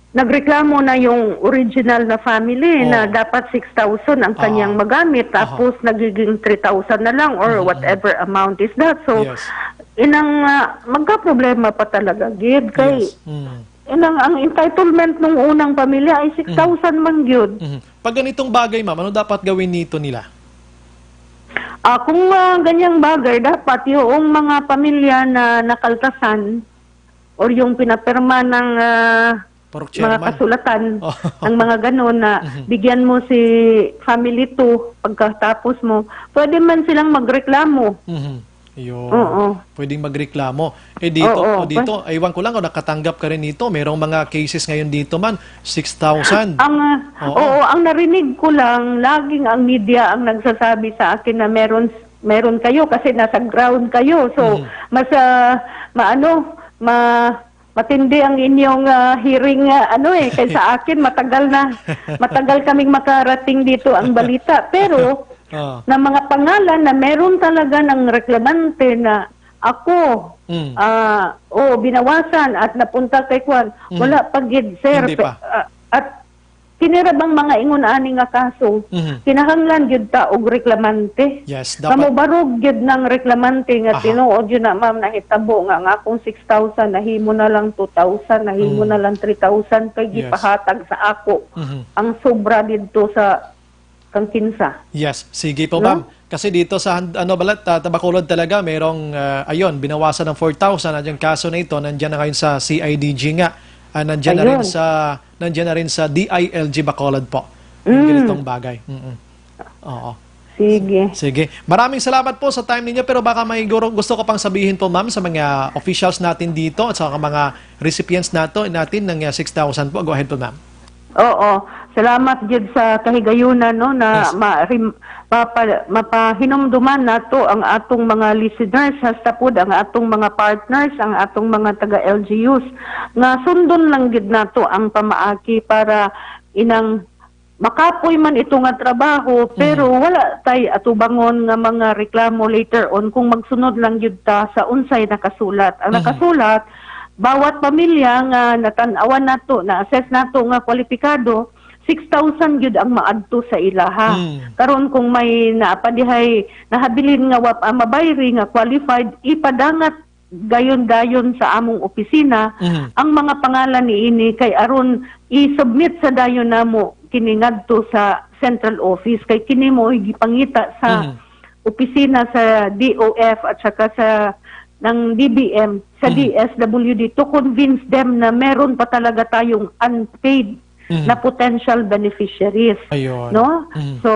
nagreklamo na yung original na family na Oo. dapat six thousand ang kanyang Ah. magamit, Aha. tapos nagiging three thousand na lang or Mm-mm. whatever amount is that. So, Yes. inang, ah, magkaproblema pa talaga, gid, kay Yes. Mm. inang, ang entitlement nung unang pamilya ay Mm. six thousand man gyud. Mhm. Pag ganitong bagay, ma'am, ano dapat gawin nito nila? Ah, kung, ah, ganyang bagay, dapat yung mga pamilya na nakaltasan or yung pinapirma ng, ah, Parok mga chairman. kasulatan, Oh. ang mga ganun na Mhm. bigyan mo si family two pagkatapos mo, pwede man silang magreklamo. Mhm. Yun. Oo. Pwedeng magreklamo. Eh, dito, Oo, o dito, pa- ewan ko lang kung nakatanggap ka rin nito. Merong mga cases ngayon dito man, six thousand. Ang, ah, Oo. oo, ang narinig ko lang, laging ang media ang nagsasabi sa akin na meron, meron kayo kasi nasa ground kayo. So, Mhm. mas, ah, maano, ma-, matindi ang inyong, ah, hearing, ah, ano eh, kaysa akin, matagal na, matagal kaming makarating dito ang balita. Pero, Ah. na mga pangalan na meron talaga ng reklamante na ako, Mm. ah, oh, binawasan at napunta kay Kwan. Mm. Wala pa gid, sir. Hindi Pe-, pa. ah, at kini ra bang mga ingon ani nga kaso, Mhm. kinahanglan gyud ta og reklamante. Yes, Nga dapat. mobarog gyud ng reklamante nga Aha. tinuod yun na, ma'am, nahitabo nga ang akong six thousand, nahimo na lang two thousand, nahimo Mm. na lang three thousand, kay Yes. gipahatag sa ako Mhm. ang sobra didto sa kang kinsa. Yes, sige po, No? ma'am. Kasi dito sa han-, ano, balat, ah, Tabacolod talaga, merong, ah, ayun, binawasan ng four thousand at yung kaso na ito, nandiyan na ngayon sa C I D G nga. Ah, nandiyan na rin Ayun. sa, nandiyan na rin sa D I L G Bacolod po. Yung Mm. ganitong bagay. Mm-mm. Oo. Sige. Sige. Maraming salamat po sa time ninyo, pero baka may guro-, gusto ko pang sabihin po, ma'am, sa mga officials natin dito at sa mga recipients nato, natin ng, ah, six thousand po. Go ahead po, ma'am. Oo. Salamat gyud sa kahigayunan, no, na Yes. ma-, rim-, papa-, mapahinumduman nato ang atong mga listeners, hasta pud ang atong mga partners, ang atong mga taga L G Us, nga sundon lang gyud nato ang pamaagi para inang makapoy man ito nga trabaho, pero Mm. wala tay atubangon nga mga reklamo later on kung magsunod lang gyud ta sa unsay nakasulat. Ang Mhm. nakasulat, bawat pamilya nga natan-awan nato, na-assess nato nga kwalipikado, six thousand gyud ang maadto sa ilaha. Hmm. Karon, kung may naa pa dihay nahabilin nga wa pa mabayri nga qualified, ipadangat gayon-dayon sa among opisina Mhm. ang mga pangalan niini, kay aron i-submit sa dayon namo kini ngadto sa central office, kay kini mo gipangita sa Mhm. opisina sa D O F at saka sa ng D B M, sa Mhm. D S W D to convince them na meron pa talaga tayong unpaid Mhm. na potential beneficiaries, Ayun. no? Mhm. So,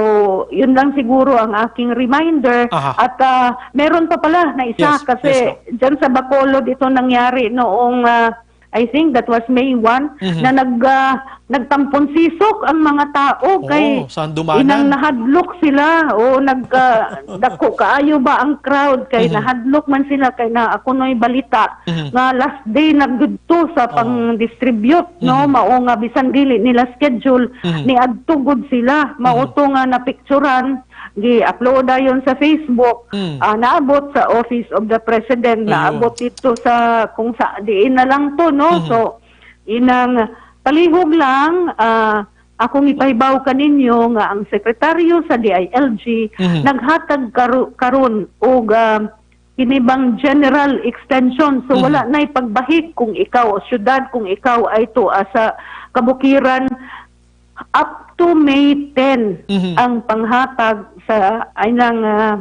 yun lang siguro ang aking reminder. Aha. At, ah, meron pa pala na isa Yes, kasi yes, Doc. dyan sa Bacolod ito nangyari noong, ah, I think that was May one, Mhm. na nag, ah, nagtamponsisok ang mga tao kay Oo, sa handumanan. inang nahadlok sila o nag, ah, dako kaayo ba ang crowd kay Mhm. nahadlok man sila kay na ako no'y balita Mhm. nga last day na gud to sa Oo. pang-distribute, no? Mhm. Mao nga bisan dili nila schedule, Mhm. niadto gud sila. Mao Mhm. to nga napicturan, gi-upload dayon sa Facebook, Mm. ah, naabot sa Office of the President, Ayun. naabot dito sa kung sa diin na lang to, no? Mhm. So, inang palihog lang, ah, akong ipahibaw kaninyo nga ang sekretaryo sa D I L G Mhm. naghatag karu-, karon og, ah, kini bang general extension. So, Mhm. wala na'y pagbahik kung ikaw o syudad, kung ikaw ay tua sa kabukiran, up to May ten Mhm. ang panghatag sa, ay nang, ah,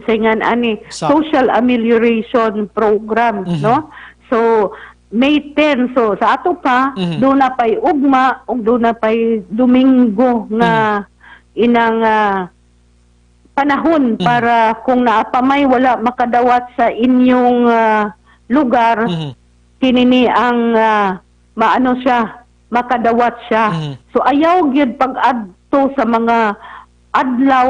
singan ani, Sa social amelioration program, Mhm. no? So, May ten. So, sa ato pa, Mhm. doon na pa'y ugma, ug doon na pa'y Domingo nga Mhm. inang, ah, panahon Mhm. para kung naa pa may wala makadawat sa inyong, ah, lugar, Mhm. kini ni ang, ah, maano siya, makadawat siya. Mhm. So, ayaw gyud pag-adto sa mga adlaw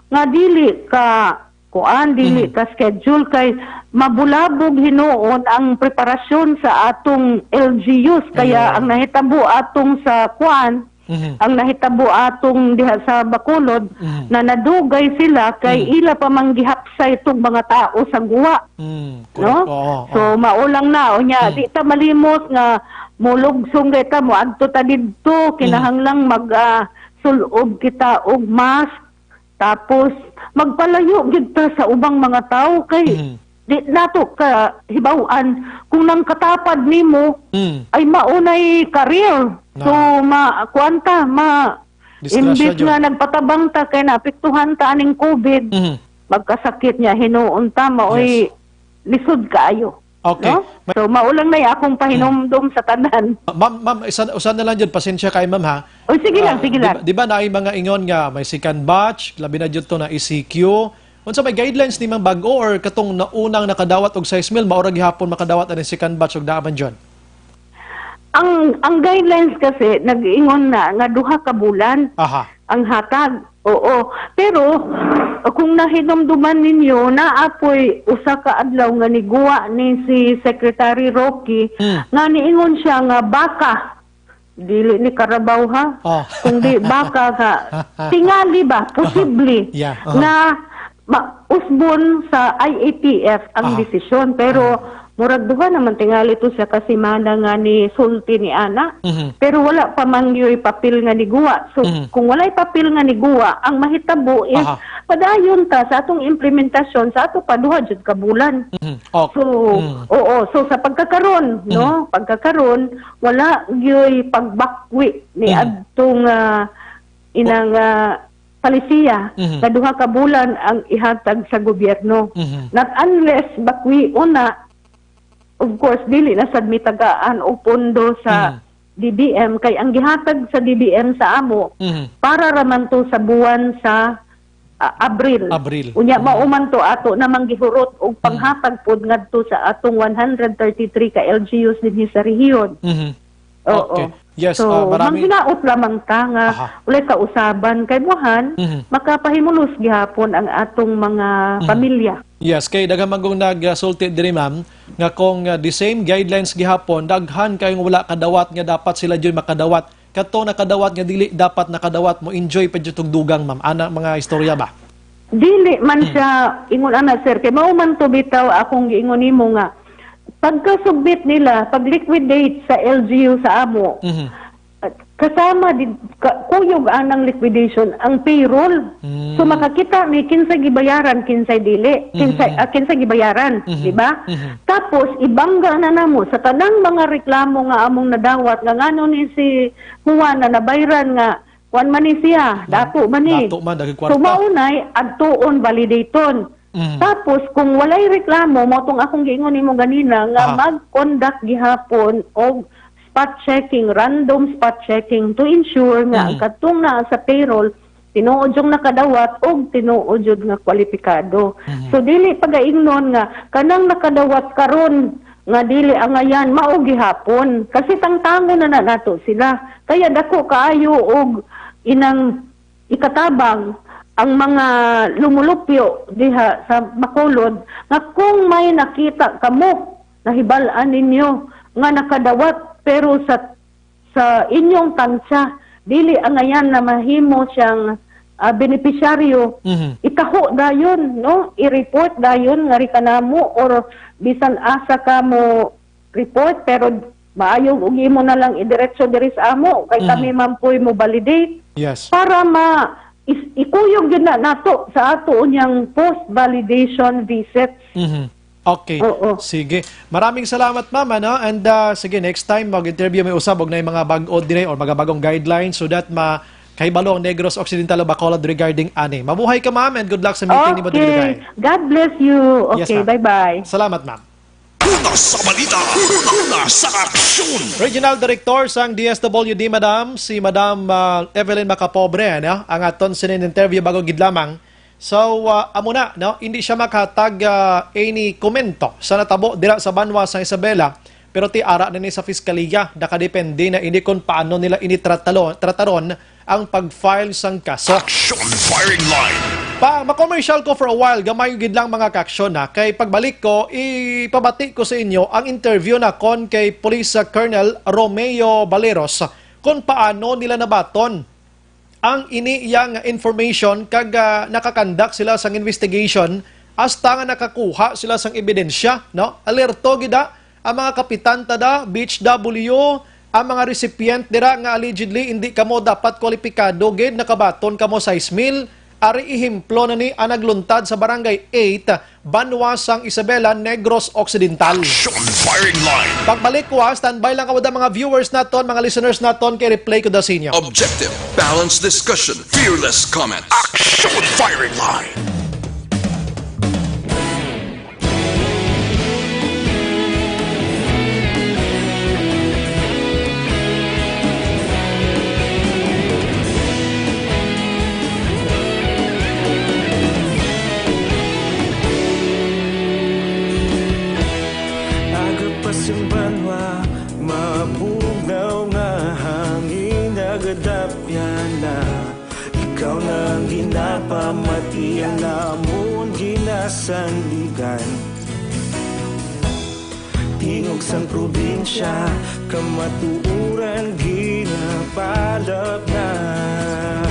nga dili ka, kuan, dili Mhm. ka schedule kay mabulabog hinuon ang preparasyon sa atong L G Us. Kaya Ayun. ang nahitabo atong sa kuan, Mhm. ang nahitabo atong diha sa Bacolod, Mhm. na nadugay sila kay Mhm. ila pa man gihapsay tong mga tao sa guwa, Mm, no? correct. Oo, So, oo. mao lang na, unya, Mm. di ta malimot nga mulugsong kay ta, moadto ta didto, Mm. kinahanglang mag, ah, sul-ob kita og mask, tapos magpalayo gid ta sa ubang mga tawo kay Mhm. di nato ka hibaw-an kung nang katapad nimo Mm. ay mao na'y career. Na. So, ma-, kuwan ta, ma-, Disgrasya imbis jud. nga nagpatabang ta kay naapektuhan ta aning COVID, Mhm. magkasakit niya, hinuon ta, maoy Yes. lisod kaayo. Okay. No? Ma- So, mao lang na akong pahinumdom sa tanan. Ma'am, ma'am, isa, usa na lang jud, pasensya kay ma'am, ha. O, sige lang, Ah, sige di lang. ba, di ba naay mga ingon nga may second batch, labi na jud to na E C Q? Unsa may guidelines ni ma'am bag-o or katong naunang nakadawat og sais mil, mao ra gihapon makadawat ani second batch og daaman jud? Ang, ang guidelines kasi nag-ingon na nga duha ka bulan Aha. ang hatag. Oo. Pero kung nahinumduman ninyo, naa po'y usa ka adlaw nga niguwa ni si Secretary Rocky Hmm. nga niingon siya nga baka, dili ni Carabao ha, Oh. kundi baka nga tingali ba, posible Yeah, uh-huh. nga ma-, usbon sa I A T F ang Aha. desisyon. Pero Mhm. murag duha naman tingali to siya ka semana nga ni sulti ni ana. Mhm. Pero wala pa man gyoy papel nga niguwa. So, Mhm. kung walay papel nga niguwa, ang mahitabo is Aha. padayon ta sa atong implementasyon sa ato pa duha jud ka bulan. Mhm. Okay. So, Mhm. oo. So, sa pagkakaron, no? Mhm. Pagkakaron, wala gyoy pagbakwi ni Mhm. adtong, ah, inang, ah, palisiya Mhm. nga duha ka bulan ang ihatag sa gobyerno. Mhm. Not unless bakwion na, of course, dili na sad mi tagaan og pondo sa Mhm. D B M, kay ang gihatag sa D B M sa amo Mhm. para ra man to sa buwan sa, ah, Abril. Abril. Unya, Mhm. mao man to ato na manggihurot og Mhm. panghatag pod ngadto sa atong one hundred thirty-three ka L G Us dinhi sa rehiyon. Mhm. Oo. Okay. Yes, So, ah, marami. manghinaot lamang ta nga Aha. walay kausaban kay buhan, Mhm. makapahimulos gihapon ang atong mga Mhm. pamilya. Yes, kay daghan man gong nagsulti diri, ma'am, nga kung, ah, the same guidelines gihapon, daghan kayong wala kadawat nga dapat sila jud makadawat. Katong nakadawat nga dili dapat nakadawat, mo-enjoy pa jud og dugang, ma'am. Ana mga istorya ba? Dili man Hmm. siya, ingon ana, sir, kay mao man to bitaw akong giingon nimo nga pagka-submit nila, pag-liquidate sa L G U sa amo, Mhm. kasama din, ka-, kuyog anang liquidation ang payroll. Mm. So, makakita mi kinsa gibayaran, kinsay dili, kinsay, Mhm. ah, kinsay gibayaran, Mhm. di ba? Mhm. Tapos, ibangga na namo sa tanang mga reklamo nga among nadawat nga ngano ni si Juan na nabayran nga kuan man ni siya, Mhm. dato man ni. Dato man, daghan So, kwarta. maunay, adtuon, validaton. Mhm. Tapos, kung walay reklamo, mao tong akong giingon nimo ganina, nga Aha. mag-conduct gihapon og spot checking, random spot checking to ensure nga ang Mhm. katong naa sa payroll, tinuod yung nakadawat og tinuod jud nga kwalipikado. Mhm. So, dili pagaingnon nga kanang nakadawat karon, nga dili angayan, mao gihapon. Kasi tangtangon na, na nato sila. Kaya dako kaayo og inang ikatabang ang mga lumulupyo diha sa Bacolod, nga kung may nakita kamo, nahibal-an ninyo nga nakadawat, pero sa, sa inyong tansya, dili angayan na mahimo siyang, ah, benepisyaryo, Mhm. itaho dayon, no? I-report dayon nga ri kanamo, or bisan asa ka mo report, pero maayo og imo na lang idiretso diri sa amo, kay Mhm. kami man po'y mo validate Yes. para ma is, ikuyog gyud na nato sa ato unyang post validation visit. Mhm. Okay. Oo. Sige. Maraming salamat, ma'am, ano? And, ah, sige, next time mag-interview may usab og na mga bag-o dire or mga bagong guidelines so that ma kahibalo ang Negros Occidental o Bacolod regarding ani. Mabuhay ka, ma'am, and good luck sa meeting nimo diri. Okay. God bless you. Yes, Okay, ma'am. Bye-bye. Salamat, ma'am. Una sa balita, una sa aksyon. Regional Director sang D S W D, Madam, si Madam, ah, Evelyn Macapobre, ano, ang aton sinin interview bago gid lamang. So, ah, amo na, no? Hindi siya makahatag, ah, any komento sa natabo dira sa banwa sang Isabela, pero ti ara na ni sa Fiscalía, nakadepende na ini kung paano nila ini tratalo-, trataron ang pag-file sang kaso. Action Firing Line. Pa, ma-commercial ko for a while, gamay gid lang mga ka-aksyon, ha. Kay pagbalik ko, ipabati ko sa inyo ang interview nakon kay Police Colonel Romeo Baleros kung paano nila nabaton ang ini iya nga information kag, ah, nakakandak sila sang investigation hasta nga nakakuha sila sang ebidensya, no? Alerto gid, ah, ang mga kapitan tada, B H W, ang mga recipient dira nga allegedly hindi kamo dapat kwalipikado gid, nakabaton kamo sais mil. Ari ehemplo na ni ang nagluntad sa Barangay eight, banwa sang Isabela, Negros Occidental. Action Firing Line. Pagbalik ko, ha, standby lang kamo da mga viewers naton, mga listeners naton, kay replay ko da sa inyo. Objective, balanced discussion, fearless comments. Action Firing Line. Aga pa sing banwa, mabugnaw nga hangin, nagadapyan na. Ikaw na ang ginapamatian namon ginasandigan. Tingog sang probinsya, kamatuoran ginapalapnag.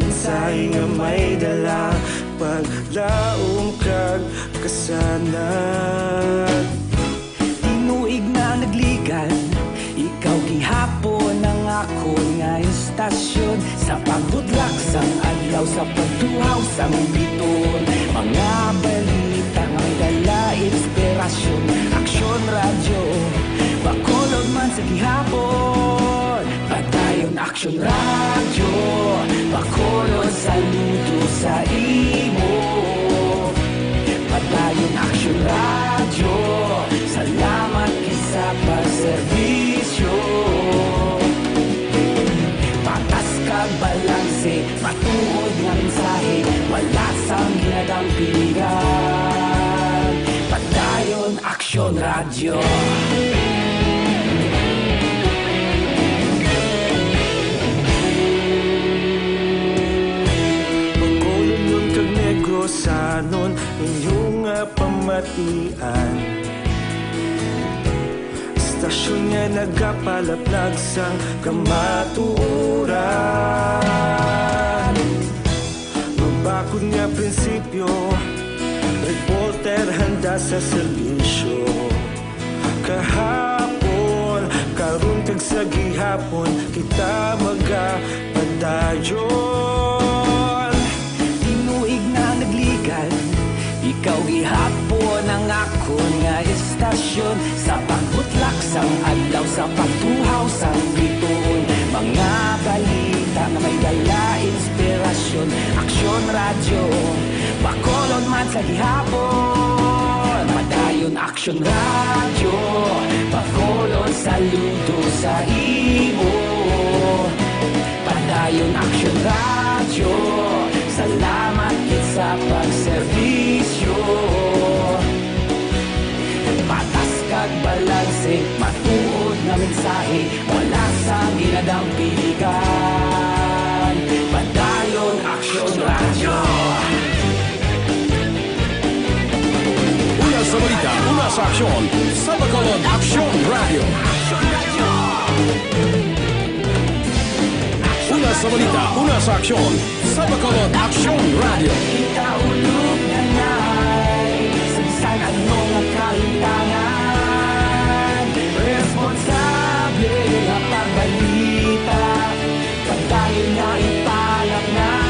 Mensahe nga may dala, paglaom kag kasanag. Tinuig na nagligan, ikaw gihapon ang akon nga istasyon. Sa pagbutlak sang adlaw, sa pagtuhaw sang bituon, mga balita nga may dala inspirasyon. Aksyon Radyo, Bacolod man sa gihapon. Padayon Aksyon Radyo, Bacolod, saludo sa imo. Padayon Aksyon Radyo, salamat gid sa pagserbisyo. Patas kag balanse, matuod nga mensahe, wala sang ginadampingan. Padayon Aksyon Radyo. Bacolodnon kag Negrosanon, inyo nga pamatian. Istasyon nga nagapalapnag sang kamatuoran. Mabakod nga prinsipyo, reporter handa sa serbisyo. Kahapon, karon kag sa gihapon, kita magapadayon. Tinuig na nagligan, ikaw gihapon ang akon nga istasyon. Sa pagbutlak sang adlaw, sa pagtuhaw sang bituon, mga balita nga may dala inspirasyon. Aksyon Radyo, Bacolod man sa gihapon. Padayon Aksyon Radyo, Bacolod, saludo sa imo. Padayon Aksyon Radyo, salamat gid sa pagserbisyo. Patas kag Matuod nga mensahe, wala sang ginadampigan. Padayon Aksyon Radyo. Una sa balita, una sa aksyon, sa Bacolod Aksyon Radyo. Una sa balita, una sa aksyon, sa Bacolod Aksyon Radyo. Kita ulog na nai, sa bisan ano nga kalintangan, responsable nga pagbalita, padayon nga ipanamnan.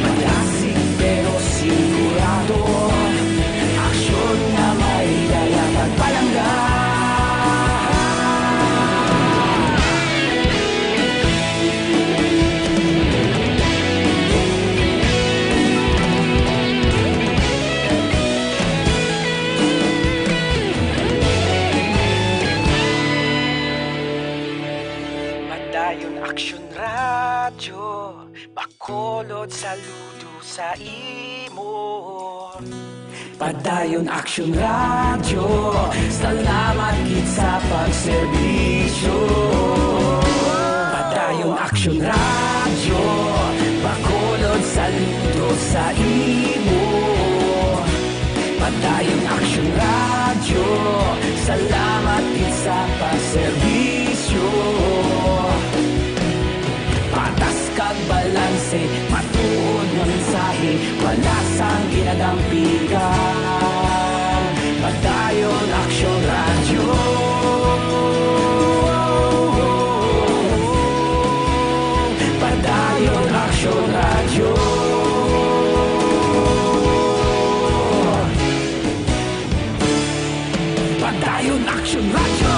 Madasig pero sigurado, aksyon nga may dala kag palangga. Padayon Aksyon Radyo, Bacolod, saludo sa imo. Padayon Aksyon Radyo, salamat gid sa pagserbisyo. Padayon Aksyon Radyo, Bacolod, saludo sa imo. Padayon Aksyon Radyo, salamat gid sa pagserbisyo. Patas kag balanse, matuod nga mensahe, wala sang ginadampigan. Padayon Aksyon Radyo. Padayon Aksyon Radyo. Padayon Aksyon Radyo.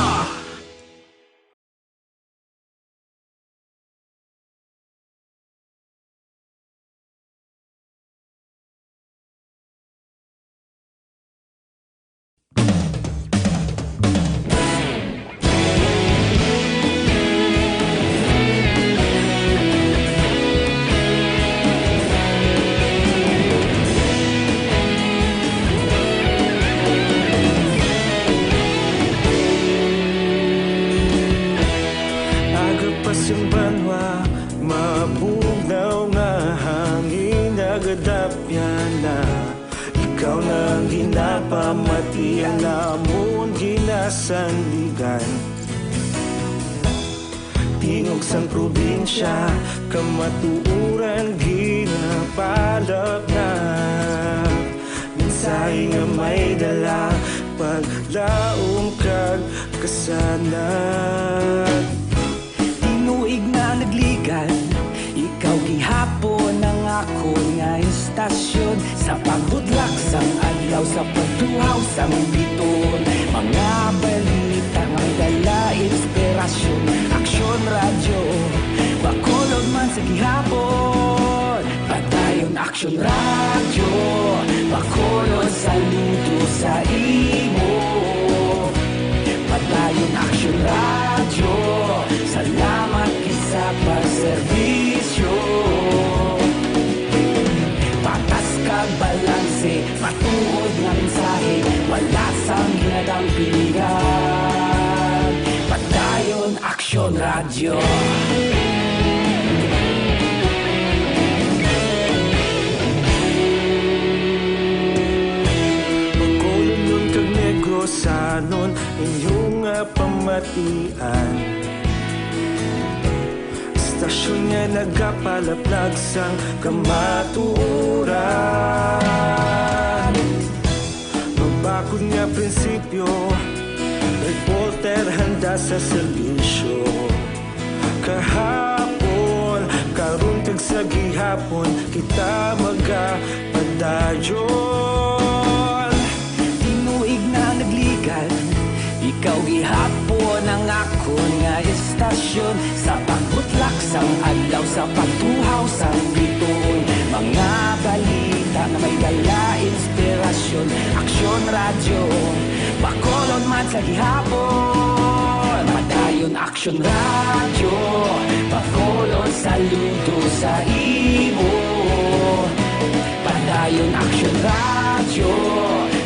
Agapas ang banwa, mabugnaw nga hangin, nagadapyan na. Ikaw na ang ginapamati, ang amon ginasandigan. Tingog sang probinsya, kamatuoran ginapalapnap. Mensahe nga may dala, paglaom kag kasanag. Tinuig na nagligad, ikaw gihapon ang akon nga istasyon. Sa pagbutlak sang adlaw, sa pagtuhaw sang biton, mga balita nga may dala inspirasyon. Aksyon Radyo, Bacolod man sa gihapon. Padayon Aksyon Radyo, Bacolod, saludo sa imo. Padayon Aksyon Radyo, salamat gid sa pagserbisyo. Patas kag balanse, matuod nga mensahe, wala sang ginadampigan. Padayon Aksyon Radyo. Bacolodnon kag Negrosanon, inyo nga pamatian. Istasyon nga nagapalaplag sang kamatuoran. Mabakod nga prinsipyo, reporter handa sa serbisyo. Kahapon, karon kag sa gihapon, kita magapadayon. Tinuig na nagligad, ikaw gihapon ang akon nga istasyon. Sa pagbutlak sang adlaw, sa pagtuhaw sang biton, mga balita nga may dala inspirasyon. Aksyon Radyo, Bacolod man sa gihapon. Padayon Aksyon Radyo, Bacolod, saludo sa imo. Padayon Aksyon Radyo,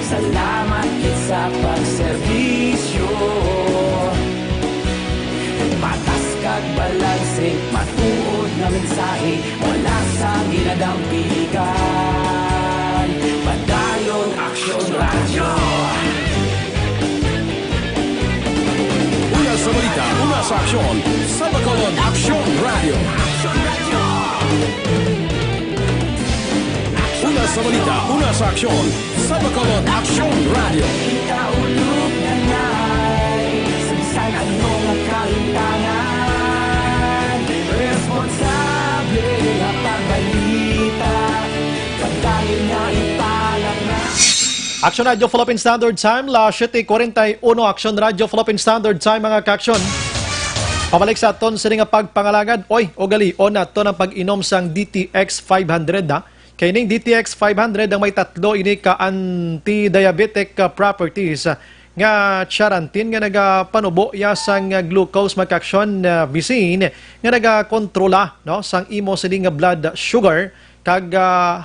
salamat gid sa pagserbisyo. mensahe mula sa ginadampiligan. Padayon Aksyon Radyo. Una sa balita, una sa aksyon, sa Bacolod Aksyon Radyo. Una sa balita, una sa aksyon, sa Bacolod Aksyon Radyo. Ikaulog na ngay, sa bisan ano nga kalimtangan, responsable nga pagbalita, pagdayon nga ipalangga. Aksyon Radyo Philippine Standard Time, las siete cuarenta y uno. Aksyon Radyo Philippine Standard Time, mga kaaksyon. Pabalik sa aton sini nga pagpangalagad, oy, ugalion naton ang pag-inom sang D T X five hundred, ha? Kay ning D T X five hundred ang may tatlo ini ka anti-diabetic, ah, properties, ah, nga charantin nga nagapanubo ya sang, ah, glucose, mga kaaksyon, ah, bisin nga nagakontrola, no, sang imo sini nga blood sugar kag, ah,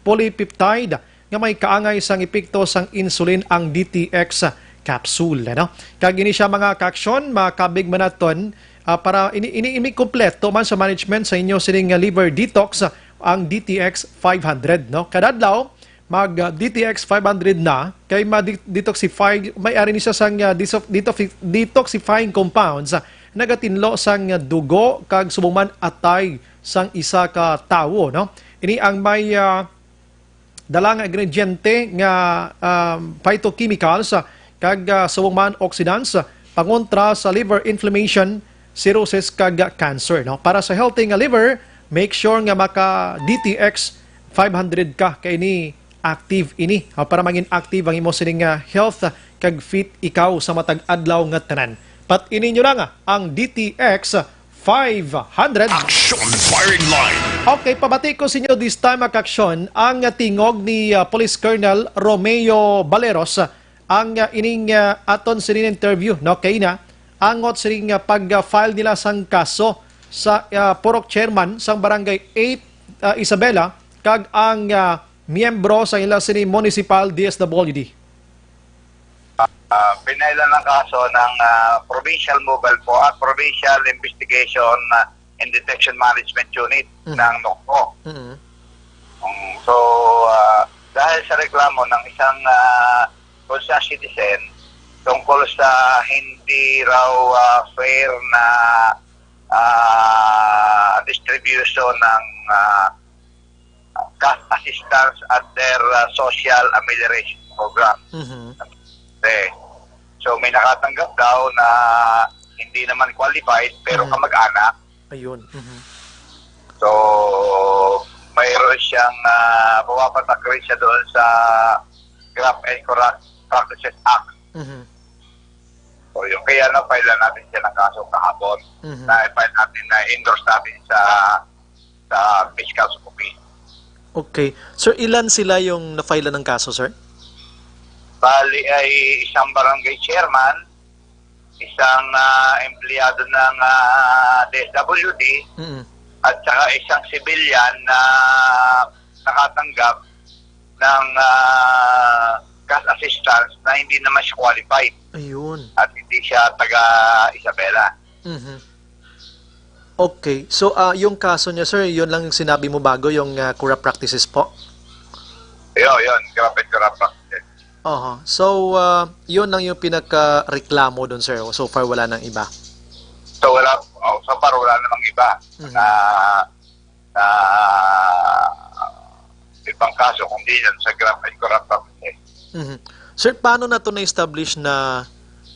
polypeptide nga may kaangay sang epekto sang insulin ang D T X capsule, no? Kag ini siya, mga kaaksyon, makabig man naton, ah, para ini, ini, ini kompleto man sa management sa inyo sining, ah, liver detox, ah, ang D T X five hundred, no? Kada adlaw, mag, ah, D T X five hundred na kay ma-, detoxify, may ari ni siya sang, ah, diso-, detoxi-, detoxifying compounds, ah, nagatinlo sang, ah, dugo kag subong man atay sang isa ka tawo, no? Ini ang may, ah, dala nga ingrediente nga, um, phytochemicals, ah, kag, ah, subong man oxidants, ah, pangontra sa liver inflammation, cirrhosis, kag, ah, cancer, no? Para sa healthy nga liver, make sure nga maka D T X five hundred ka, kay ini active ini, ah, para mangin active ang imo sining, ah, health, ah, kag fit ikaw sa matag adlaw nga tanan. Pat-ini nyo lang, ah, ang D T X five hundred. Action Firing Line. Okay, pabati ko sa inyo this time, mga kaaksyon, ang tingog ni, ah, Police Colonel Romeo Baleros, ang, ah, ining, ah, aton sini interview, no, kay na, angot sining, ah, pag-file nila sang kaso sa, ah, purok chairman sang Barangay eight, ah, Isabela, kag ang, ah, miyembro sa ila sini municipal D S W D. Ah, pinailan ng kaso ng, ah, Provincial Mobile po at Provincial Investigation, ah, and Detection Management Unit Mhm. ng NOCPO. Mhm. Um, so, ah, dahil sa reklamo ng isang, ah, concerned citizen tungkol sa hindi raw, ah, fair na, ah, distribution ng, ah, cash assistance under, ah, social amelioration program. Mhm. Eh, so may nakatanggap daw na hindi naman qualified pero Mhm. kamag-anak. Ayun. Mhm. So, mayroon siyang, ah, pumapatak rin siya doon sa Graft and Corrupt Practices Act. Mhm. So, yung kaya na-file natin siya ng kaso kahapon. Mhm. Na-file natin, na-endorse natin sa, sa fiscal office. Okay. Sir, ilan sila yung na-file ng kaso, sir? Bali ay isang barangay chairman, isang, ah, empleyado ng, ah, D S W D, Mm. at saka isang civilian na nakatanggap ng, ah, cash assistance na hindi naman siya qualified Ayun. at hindi siya taga Isabela. Mhm. Okay. So, ah, yung kaso niya, sir, yun lang yung sinabi mo bago, yung, ah, corrupt practices po? Yun, yun. Grabe, corrupt practices. Oho. So, ah, yun lang yung pinakareklamo dun, sir. So far, wala nang iba. So, wala, oh, so far, wala namang iba Mhm. na, na ibang kaso, kundi yun sa graft and corrupt practices. Mhm. Sir, paano na to na-establish na,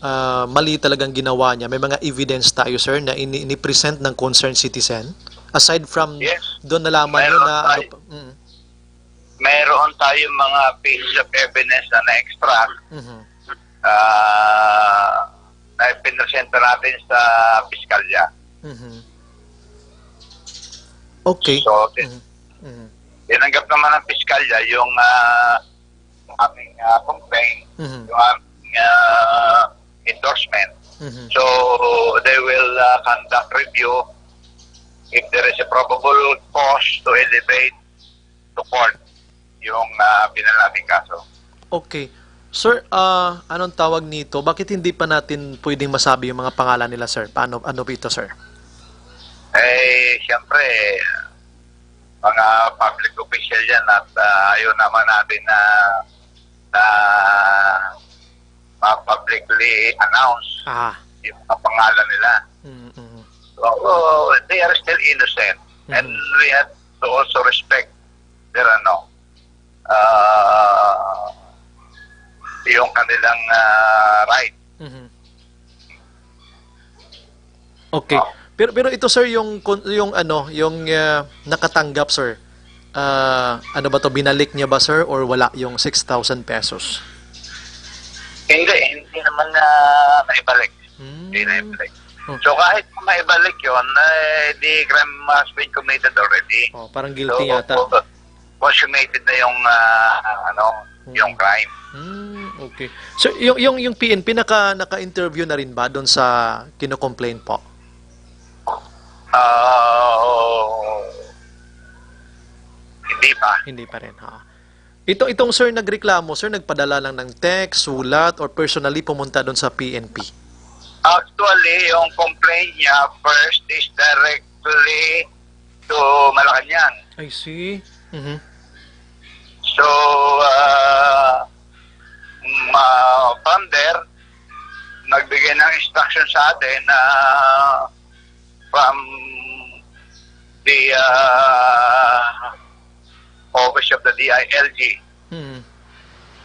ah, mali talagang ginawa niya? May mga evidence tayo, sir, na ini-, ini-present ng concerned citizen? Aside from Yes. doon nalaman nyo Meron na ano tayo. pa, mm. Meron tayong mga pieces of evidence na na-extract, Mhm. ah, na ipinresenta natin sa piskalya. Mhm. Okay. So, tin-, Mhm. Mhm. tinanggap naman ng piskalya yung, ah, aming, ah, complaint, Mhm. yung aming, ah, endorsement. Mhm. So, they will, ah, conduct review if there is a probable cause to elevate to court yung, ah, pinal nating kaso. Okay. Sir, ah, anong tawag nito? Bakit hindi pa natin pwedeng masabi yung mga pangalan nila, sir? Paano, ano ba ito, sir? Eh, Eh, siyempre, mga public official yan at, ah, ayaw naman natin na, na ma-publicly announce Ah. yung mga pangalan nila. Mm, mm. So, they are still innocent. And Mm. we have to also respect their, ano, ah, yung kanilang, ah, right. Mhm. Okay. Ah. Pero, pero ito, sir, yung kun-, yung ano, yung, ah, nakatanggap, sir. Ah, ano ba to, binalik niya ba, sir, or wala yung six thousand pesos? Hindi, hindi naman na naibalik. Hmm. Hindi naibalik. Oh. So, kahit maibalik yun, eh, the crime has been committed already. Oh, parang guilty So, yata. consummated na yung, ah, ano, Hmm. yung crime. Hmm, okay. So, yung, yung, yung P N P, naka, naka-interview na rin ba doon sa kinocomplain po? Ah, hindi pa. Hindi pa rin, ha? Ito, itong sir nagreklamo, sir, nagpadala lang ng text, sulat, or personally pumunta doon sa P N P? Actually, yung complaint niya first is directly to Malacañang. I see. Mhm. So, ah, ma-, from there, nagbigay ng instruction sa atin na from the, ah, office of the D I L G Hmm.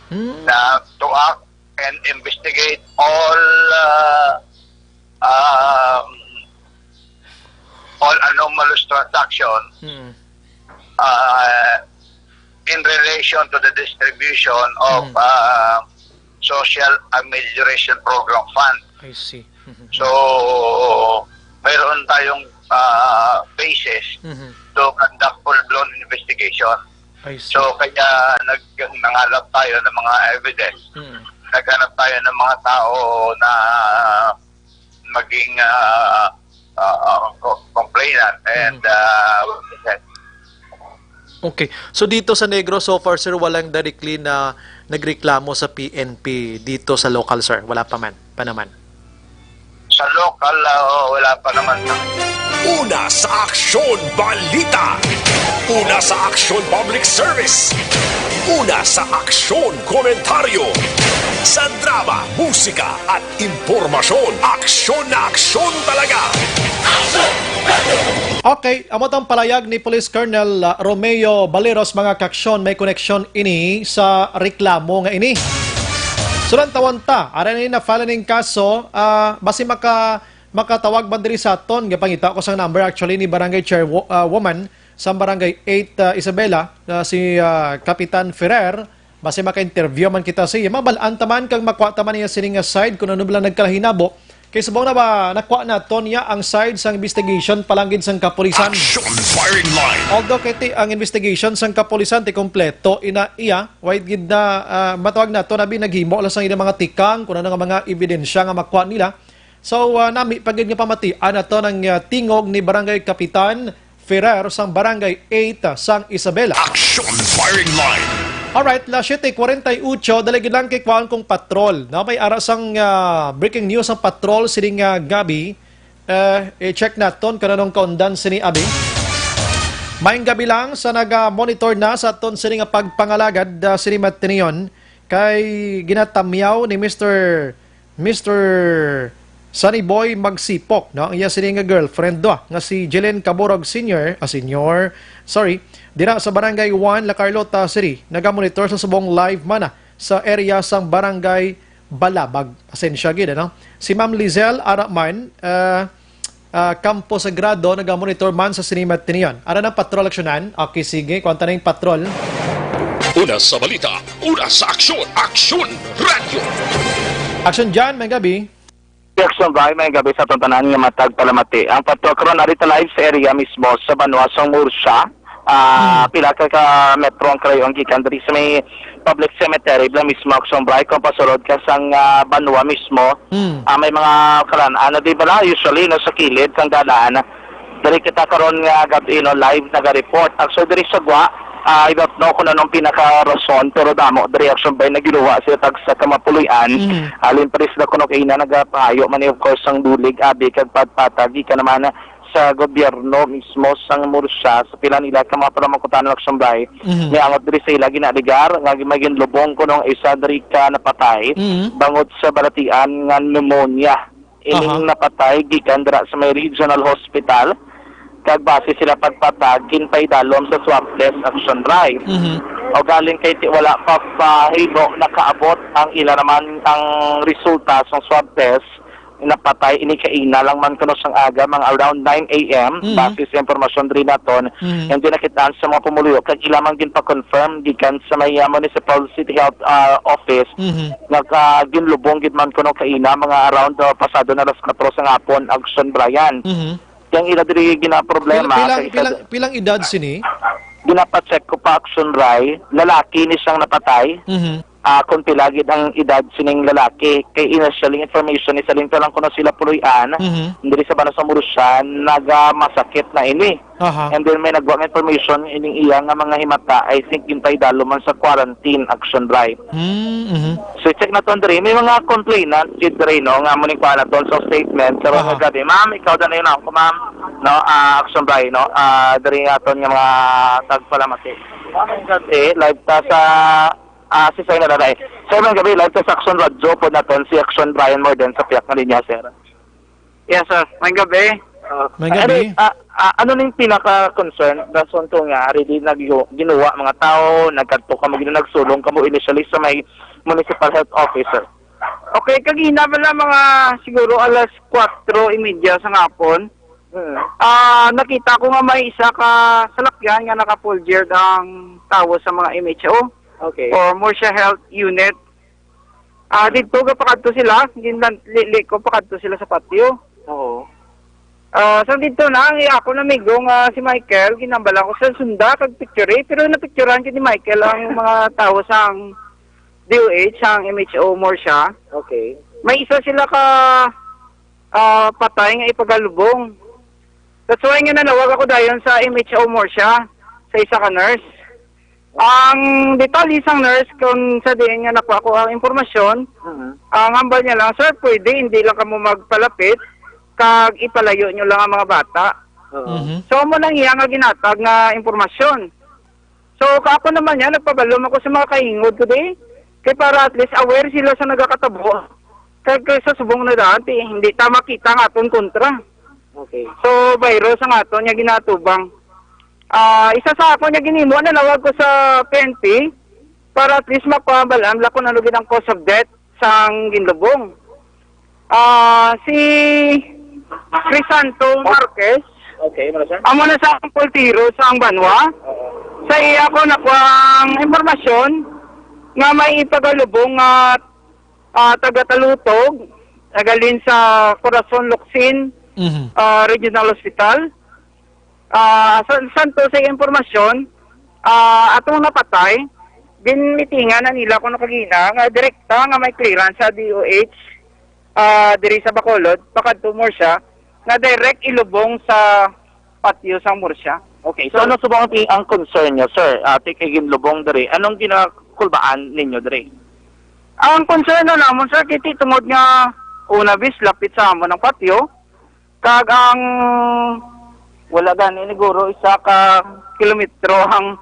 Hmm. na to act and investigate all, ah, um, all anomalous transaction Hmm. uh, in relation to the distribution of Hmm. uh, social amelioration program fund. I see. Mhm. So, mayroon tayong uh, basis Mhm. to conduct full-blown investigation. I see. So, kaya nag nangalap tayo ng mga evidence. Mhm. Naghanap tayo ng mga tao na maging uh, uh, co- complainant and Mhm. uh, Okay. So dito sa Negros, so far, sir, walang directly na nagreklamo sa P N P dito sa local, sir? Wala pa man, pa naman. Sa local, ah, wala pa naman. Una sa aksyon, balita. Una sa aksyon, public service. Una sa aksyon, komentaryo. Sa drama, musika, at impormasyon, aksyon na aksyon talaga. Okay, amo tong palayag ni Police Colonel, uh, Romeo Baleros, mga kaksyon, may koneksyon ini sa reklamo nga ini. Sulan tawon ta, ara ni na-file ning kaso, ah, basi maka-, makatawag ba diri sa aton? Gapangita ko sang number actually ni Barangay Chair wo-, ah, woman sa Barangay eight, ah, Isabela, ah, si, ah, Kapitan Ferrer. Basi maka-interview man kita sa iya. Mabal-an ta man kag makuha ta man niya sini nga side kung ano bala nagkalahinabo. Kay subong na ba nakuha naton niya ang side sang investigation palanggid sang kapulisan? Action firing line. Although kay ti, ang investigation sang kapulisan ti kompleto ina iya, wait gid na, ah, matawag nato nabi naghimo lang sang ila mga tikang kung ano nga mga ebidensya nga makuha nila. So, ah, nami pa gid nga pamatian nato ang, ah, tingog ni Barangay Kapitan Ferrer sang Barangay eight sang Isabela. Action firing line. Alright, las siete cuarenta y ocho, dali gid lang kay kuhaan kong patrol. No? May ara sang, ah, breaking news ang patrol sining, ah, gabi. Eh, i-check naton kung anong kaundan sini abi. Maayong gabi lang sa naga-monitor na sa aton sini nga pagpangalagad, ah, sini matinion kay ginatamyaw ni Mister Mister Sunny Boy Magsipok, no? Ang iya sini nga girlfriend, duha, nga si Jelen Caborog Senior, ah, Senior, sorry, dira sa Barangay one, La Carlota City. Nagamonitor sa subong live man na sa area sang Barangay Balabag. Pasensya gid, ano? Si Ma'am Lizelle Araman, ah, ah, Campo Sagrado, nagamonitor man sa sini matinion. Ara na patrol aksyonan. Okay, sige. Kuwanta na yung patrol. Una sa balita, una sa aksyon, Aksyon Radio. Aksyon dyan, may gabi. Aksyon bay, may gabi sa aton tanan nga matag palamati. Ang patrol karon ari ta live sa area mismo sa banwa sang Murcia. Ah, Hmm. Pila ka, ka metro ang karayo ang gikan diri sa may public cemetery, bala mismo, Aksyon bay, kung pasulod ka sang, ah, banwa mismo. Hmm. Ah, may mga karan-, ano, di ba na, usually, no, sa kilid sang dalan. Diri kita karon nga gab-i, no, live naga-report. Actually, diri sa gwa, ah, I don't know kung anong pinaka-rason, pero damo diri, Aksyon bay, nagiluwa sila tagsa ka mapuloy-an. Mm. Alin pa rin sila kuno kay ina nagapayo man, of course, ang bulig, abi, kag pagpatag, ika naman sa gobyerno mismo sang Murcia, sa pila nila ka mga panamangkutanan, Action Bray, Mhm. miangot diri sa ila ginaaligar nga may ginlubong kuno ang isa diri ka napatay Mhm. bangod sa balatian nga pneumonia. Ining Aha. napatay gikan dira sa may regional hospital, kag base sila pagpatag, ginpaidalom sa swab test, Action Bray. Mhm. O galing kay ti-, wala pa pa hibo nakaabot ang ila naman ang resulta sang swab test, napatay ini kaina lang man kuno sang aga, mga around nine a m, Mhm. base sa impormasyon diri naton, Mhm. and nakit-an sa mga pumuluyo, kag ila man ginpa-confirm gikan sa may, ah, Municipal City Health, ah, Office, Mhm. nga ka-, ginlubong gid man kuno kaina, mga around, ah, pasado na alas kuwatro sa hapon, Action Brian. Mhm. Yang ila diri ginaproblema Pila-, pilang, kay sa pilang, pilang edad sini? Ginapacheck ko pa, Action Bray, lalaki ni siyang napatay. Mhm. Ah, kung pila gid ang edad sining lalaki. Kay initially information, isa lang to lang kuno sila puloy-an. Mhm. Diri sa Banas sa Murusyan, nagamasakit na ini. Aha. And then may nagwa nga information ining iya nga mga himata, I think, ginpaidalom man sa quarantine, Action Bray. Mm, mhm. So, check naton diri. May mga complainant gid diri, no, nga amo ning kuha naton sa statement. Pero Aha. nga gabi, ma'am, ikaw na yun ako, ma'am. No, ah, Action Bray, no? Ah, diri naton nga mga tagpalamati. Ma'am, nga gabi, live ta sa, ah, si Sir Nararay. Sir, nga gabi, live ta sa Action Radio po naton, si Action Brian Morden sa piyak nga linya, sir. Yes, sir. May gabi. Ah, May gabi. Ano, ah, ah, ano ning pinaka-concern? Rason ko nga, ari di nag-, ginuwa mga tao, nagkadto kamo, gina-, nagsulong kamo initially sa may municipal health officer. Okay, kagina pala mga siguro alas kwatro y media sa hapon. Hmm. Ah, nakita ko nga may isa ka salakyan nga naka-full gear ang tawo sa mga M H O Okay. or Murcia Health Unit. Ah, didto gapakadto sila, ginlan-, li-, liko pakadto sila sa patio. Oo. Ah, sa didto na, ang akon amigo nga si Michael, ginambala ko sa sunda kag picture, pero napicturan gid ni Michael ang mga tawo sang D O H, sang M H O Murcia. Okay. May isa sila ka, ah, patay nga ipagalubong. That's why nga nanawag ako dayon sa M H O Murcia, sa isa ka nurse. Ang detalye sang nurse, kung sa diin nga nakuha ko ang impormasyon, Mhm. ang hambal niya lang, "Sir, pwede hindi lang kamo magpalapit, kag ipalayo nyo lang ang mga bata." Oo. Mhm. So, amo nang iya nga ginatag nga impormasyon. So, ka ako naman niya, nagpabalom ako sa mga kahingod ko di, kay para at least aware sila sa nagakatabo. Kay, kay sa subong na daan, ti, hindi ta makita ang aton kontra. Okay. So, virus ang aton nga ginatubang. Ah, isa sa ako nga ginhimo, nanawag ko sa P N P para at least makuha balaan la kung ano gid ang cause of death sang ginlubong. Ah, si Crisanto Marquez, Okay, muna, sir. amo na sa ang pultiro sa ang banwa. Oo. Sa iya ko nakuha ang impormasyon nga may ipagalubong nga, ah, taga Talutog, nagalin sa Corazon Locsin, Mhm. ah, Regional Hospital. Ah, sa, santo sa impormasyon, ah, atong napatay, ginmitingan na nila kuno kagina nga direkta nga may clearance sa D O H, ah, diri sa Bacolod, pakadto Murcia, nga direct ilubong sa patio sang Murcia. Okay, so So, ano subong ang ti-, ang concern niyo, sir? Ah, ti kay ginlubong diri. Anong ginakulbaan ninyo diri? Ang concern na namon, sir, kiti tungod nga una bis lapit sa amon ang patio, kag ang wala gani niguro isa ka kilometro ang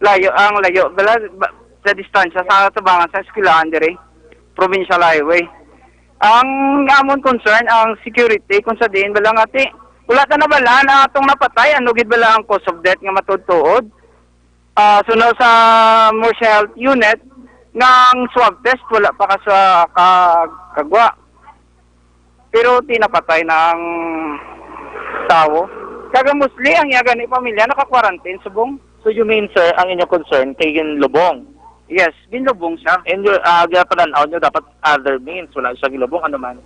layo, ang layo bala, ba, sa distansya sa tubangan sa eskwelahan diri, provincial highway. Ang amon concern, ang security, kung sa diin bala nga ti, wala ta nabalaan ang atong napatay, ano gid bala ang cause of death nga matuod-tuod. Ah, suno sa Murcia Health Unit, nga ang swab test wala pa ka sa ka-, kagwa. Pero ti napatay na ang tawo. Kaga mostly ang iya gani pamilya naka-quarantine subong. So you mean, sir, ang inyong concern kay ginlubong? Yes, ginlubong siya. And your, ah, ginapanan-aw nyo dapat other means, wala siya gilubong, ano man?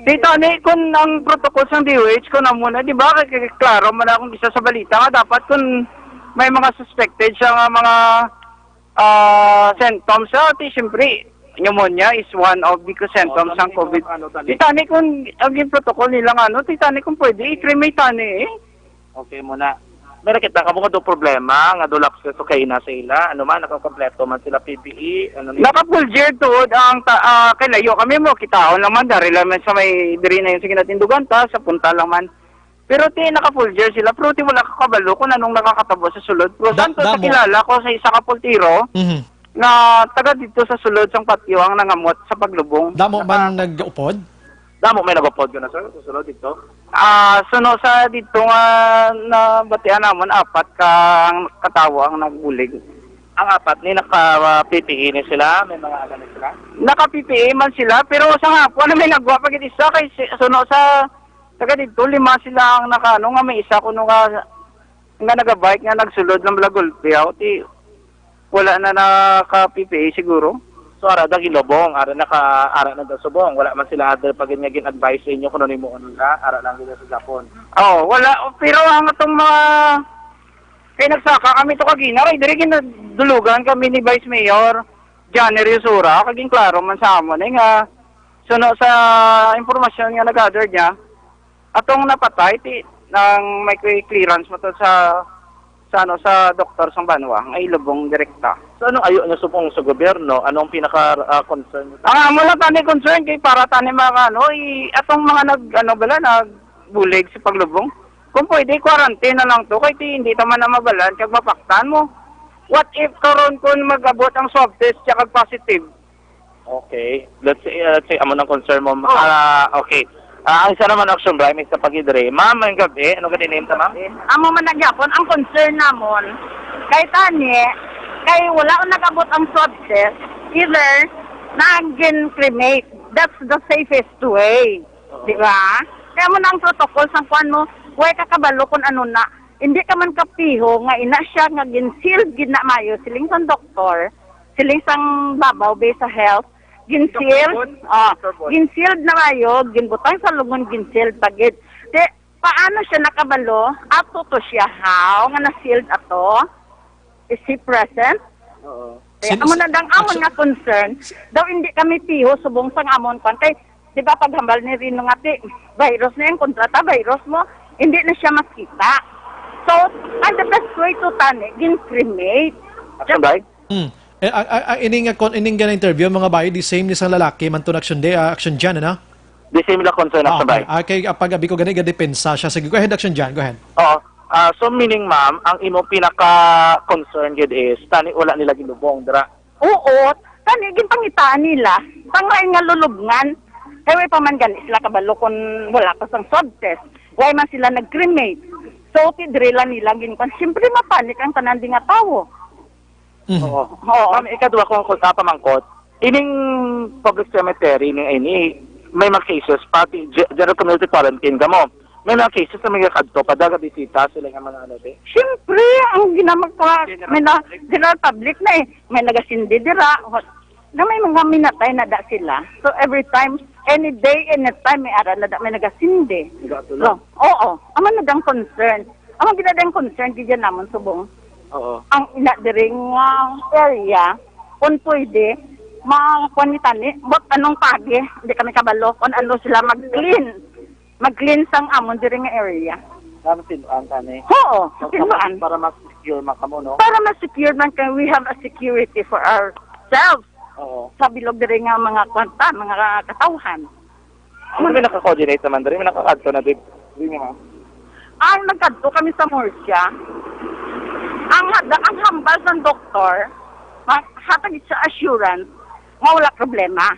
Di tani kun ang protocol sang D O H kun amo na, di ba? Kay, kay klaro man akong isa sa balita nga dapat kun may mga suspected siya nga mga, ah, symptoms, ah, ti siyempre, pneumonia is one of the symptoms Oh, sang tani kun COVID. ano, tani. Di tani kun ang protocol nila nga ano, di tani kun pwede, i-cremate tani eh. Okay muna. May nakita ka mo nga do problema, nga do lapses o kaina sa ila? Ano man, nakakompleto man sila P P E? Ano ni? Naka-full gear tuod ang ta-, ah, kay layo kami mo, kitaon lang man, dari lang man sa may, diri na yun sa ginatindugan ta, sa punta lang man. Pero ti naka-full gear sila, pero ti wala ka kabalo kung anong nakakatabo sa sulod. Pero Da-, santo sa damo. Kilala ko sa isa ka pultiro Mhm. nga taga dito sa sulod sang patio ang nangamot sa paglubong. Damo Naka- man nag-upod? Damo may nag-upod ko na, sir, sa sulod dito. Ah, suno sa dito nga nabatian namon, apat ka ang katawo ang nagbulig. Ang apat ni naka-P P E ni sila, may mga ano ni sila? Naka-P P E man sila, pero sa hapon na may nagwa pa gid isa kay si-, suno sa taga dito, lima sila ang nakaano nga may isa kuno nga, nga nagabike nga nagsulod ng Malagulpi, aw, ti wala na naka-P P E siguro. So, ara da gilubong, ara naka, ara na da subong. Wala man sila other pa gid nga gin-advise sa inyo kung ano himuon nila, ara lang gid sa Japon. Oh, wala. Pero ang atong mga, kay nagsaka kami to kagina, kay diri ginadulugan kami ni Vice Mayor Johnny Riosura, kaging klaro man sa amon, eh, nga suno sa impormasyon nga nag-gather niya, atong napatay, ti, nang may clearance mo to sa, sa, ano, sa doktor sang banwa, nga ilubong direkta. So, anong ayo niyo subong sa gobyerno? Anong pinaka, ah, concern niyo? Ang amo lang tani concern kay para tani mga, ano, i-, atong mga nag-, ano bala, nagbulig sa paglubong. Kung pwede, quarantine na lang to, kay ti, hindi ta man na mabalaan kag mapaktan mo. What if karon kun mag-abot ang swab test siya kag positive? Okay. Let's say, uh, let's say, amo nang concern mo. Oh. Ah, okay. Ah, ang isa naman action, Brian, may isa pa gid diri. Ma'am, may gabi. Ano gani name ta, ma'am? Amo man na gyapon ang concern namon. Kay tani, kay wala nag-abot ang swab test, either nag-cremate. That's the safest way. Oo. Di ba? Kaya mo na ang protocol sang kuan mo, way ka kabalo kung ano na. Hindi ka man kapiho nga ina siya nga gin-sealed gid na maayo, siling sang doktor, siling sang babaw, based sa health, gin-sealed, Doktor Bon? Ah, Doktor Bon. Gin-sealed na maayo, ginbutang sa lungon, gin-sealed pa gid. Di, paano siya nakabalo? Ato to siya, how? Nga na-sealed ato? Is he present? Oo. Kaya Sin-, amo na dang amon action nga concern. Daw hindi kami piho subong sang amon kwan. Kay, di ba, paghambal ni Rino nga, ti, virus na yung kontrata, virus mo, hindi na siya makita. So, and the best way to tani, gin-cremate. Action, Bay? Hmm. Eh, a-, a-, a-, ining, uh, kon-, ining gana interview, mga bayi, the same ni sang lalaki, man to na action day, ah, action dyan, ano? The same la concern, Ah, action, Bay. Okay. Ah, kay, ah, pag abi ko gani, gadepensa siya. Sige, go ahead, action dyan. Go ahead. Oo. Ah, so meaning, ma'am, ang imo pinaka-concern gid is tani wala nila gilubong dira. Oo, tani ginpangitaan nila, tangay nga lulubngan. Kay way pa man gani sila kabalo kung wala pa sang swab test. Way man sila nag-cremate. So, ti diri lang nila ginkuan. Siyempre, mapanik ang tanan di nga tawo. Mhm. Oo. Oo. Ma'am, ikadua kong ku-, ah, pamangkot, ining public cemetery ni, ini, may mga cases, pati ge-, general community quarantine kamo. May mga cases na may kadto pa, daga bisita sila nga mga ano, di? Siyempre, ang ginamagpa-, General may na, public. General public na eh. May nagasindi dira. Wa-, na may mga minatay na da sila. So, every time, any day, any time, may ara na da, may nagasindi. Nagaatulog. So, oo. Amo na dang concern. Amo gid na dang concern, gid yan namon subong. Oo. Ang ina diri nga area, kung pwede, ma-, kuwan ni tani, but anong pagi, hindi kami kabalo kung ano sila mag-clean. Mag-clean sang amon diri nga area. Sa Masinloan, tani. Oo, So, Masinloan. Para mas secure man kamo, no? Para mas secure man kay we have a security for ourselves. Oo. Sa bilog diri nga mga kwanta, mga katawhan. Ano may naka-coordinate naman diri? May nakakadto na diri, diri nga, ma'am? Ang nagkadto kami sa Murcia. Ang hada-, ang hambal sa doktor, ma-, hatag siya assurance nga wala problema.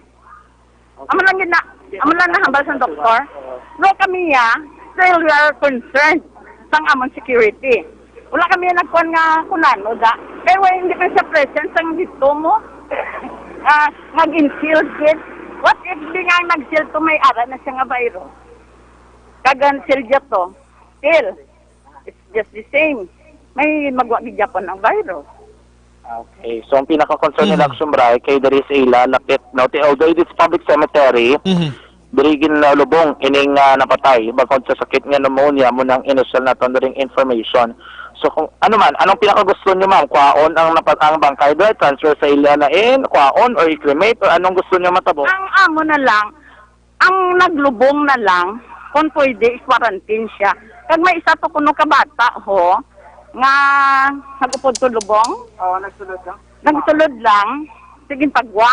Okay. Amo lang gid na, amo lang nahambal sa doktor. Oo. No, kami ya, still we are concerned sang amon security. Wala kami nagkuan nga kunano da. Kay way hindi pa siya present sang dito mo. Ah, mag-infield gid. What if di nga nag-seal to may ara na siya nga virus? Kagan seal dya to. Still, it's just the same. May magwa gid gyapon ang virus. Okay. So, ang pinaka-concern nila, Mhm. Action Bray, kay diri sa ila, lapit, no? Ti-, although it is public cemetery, Mhm. diri ginalubong ining, ah, napatay bangod sa sakit nga pneumonia, mo nang initial naton diri information. So, kung ano man, anong pinakagusto nyo, ma'am? Kwaon ang napat-, ang bangkay dira, transfer sa ila na in, kwaon or i-cremate, or anong gusto nyo matabo? Ang amo na lang, ang naglubong na lang, kung pwede, i-quarantine siya. Kag may isa to kuno ka bata, ho, nga nag-upod to lubong. Oo, nagsulod lang. Nagsulod lang, sige pagwa.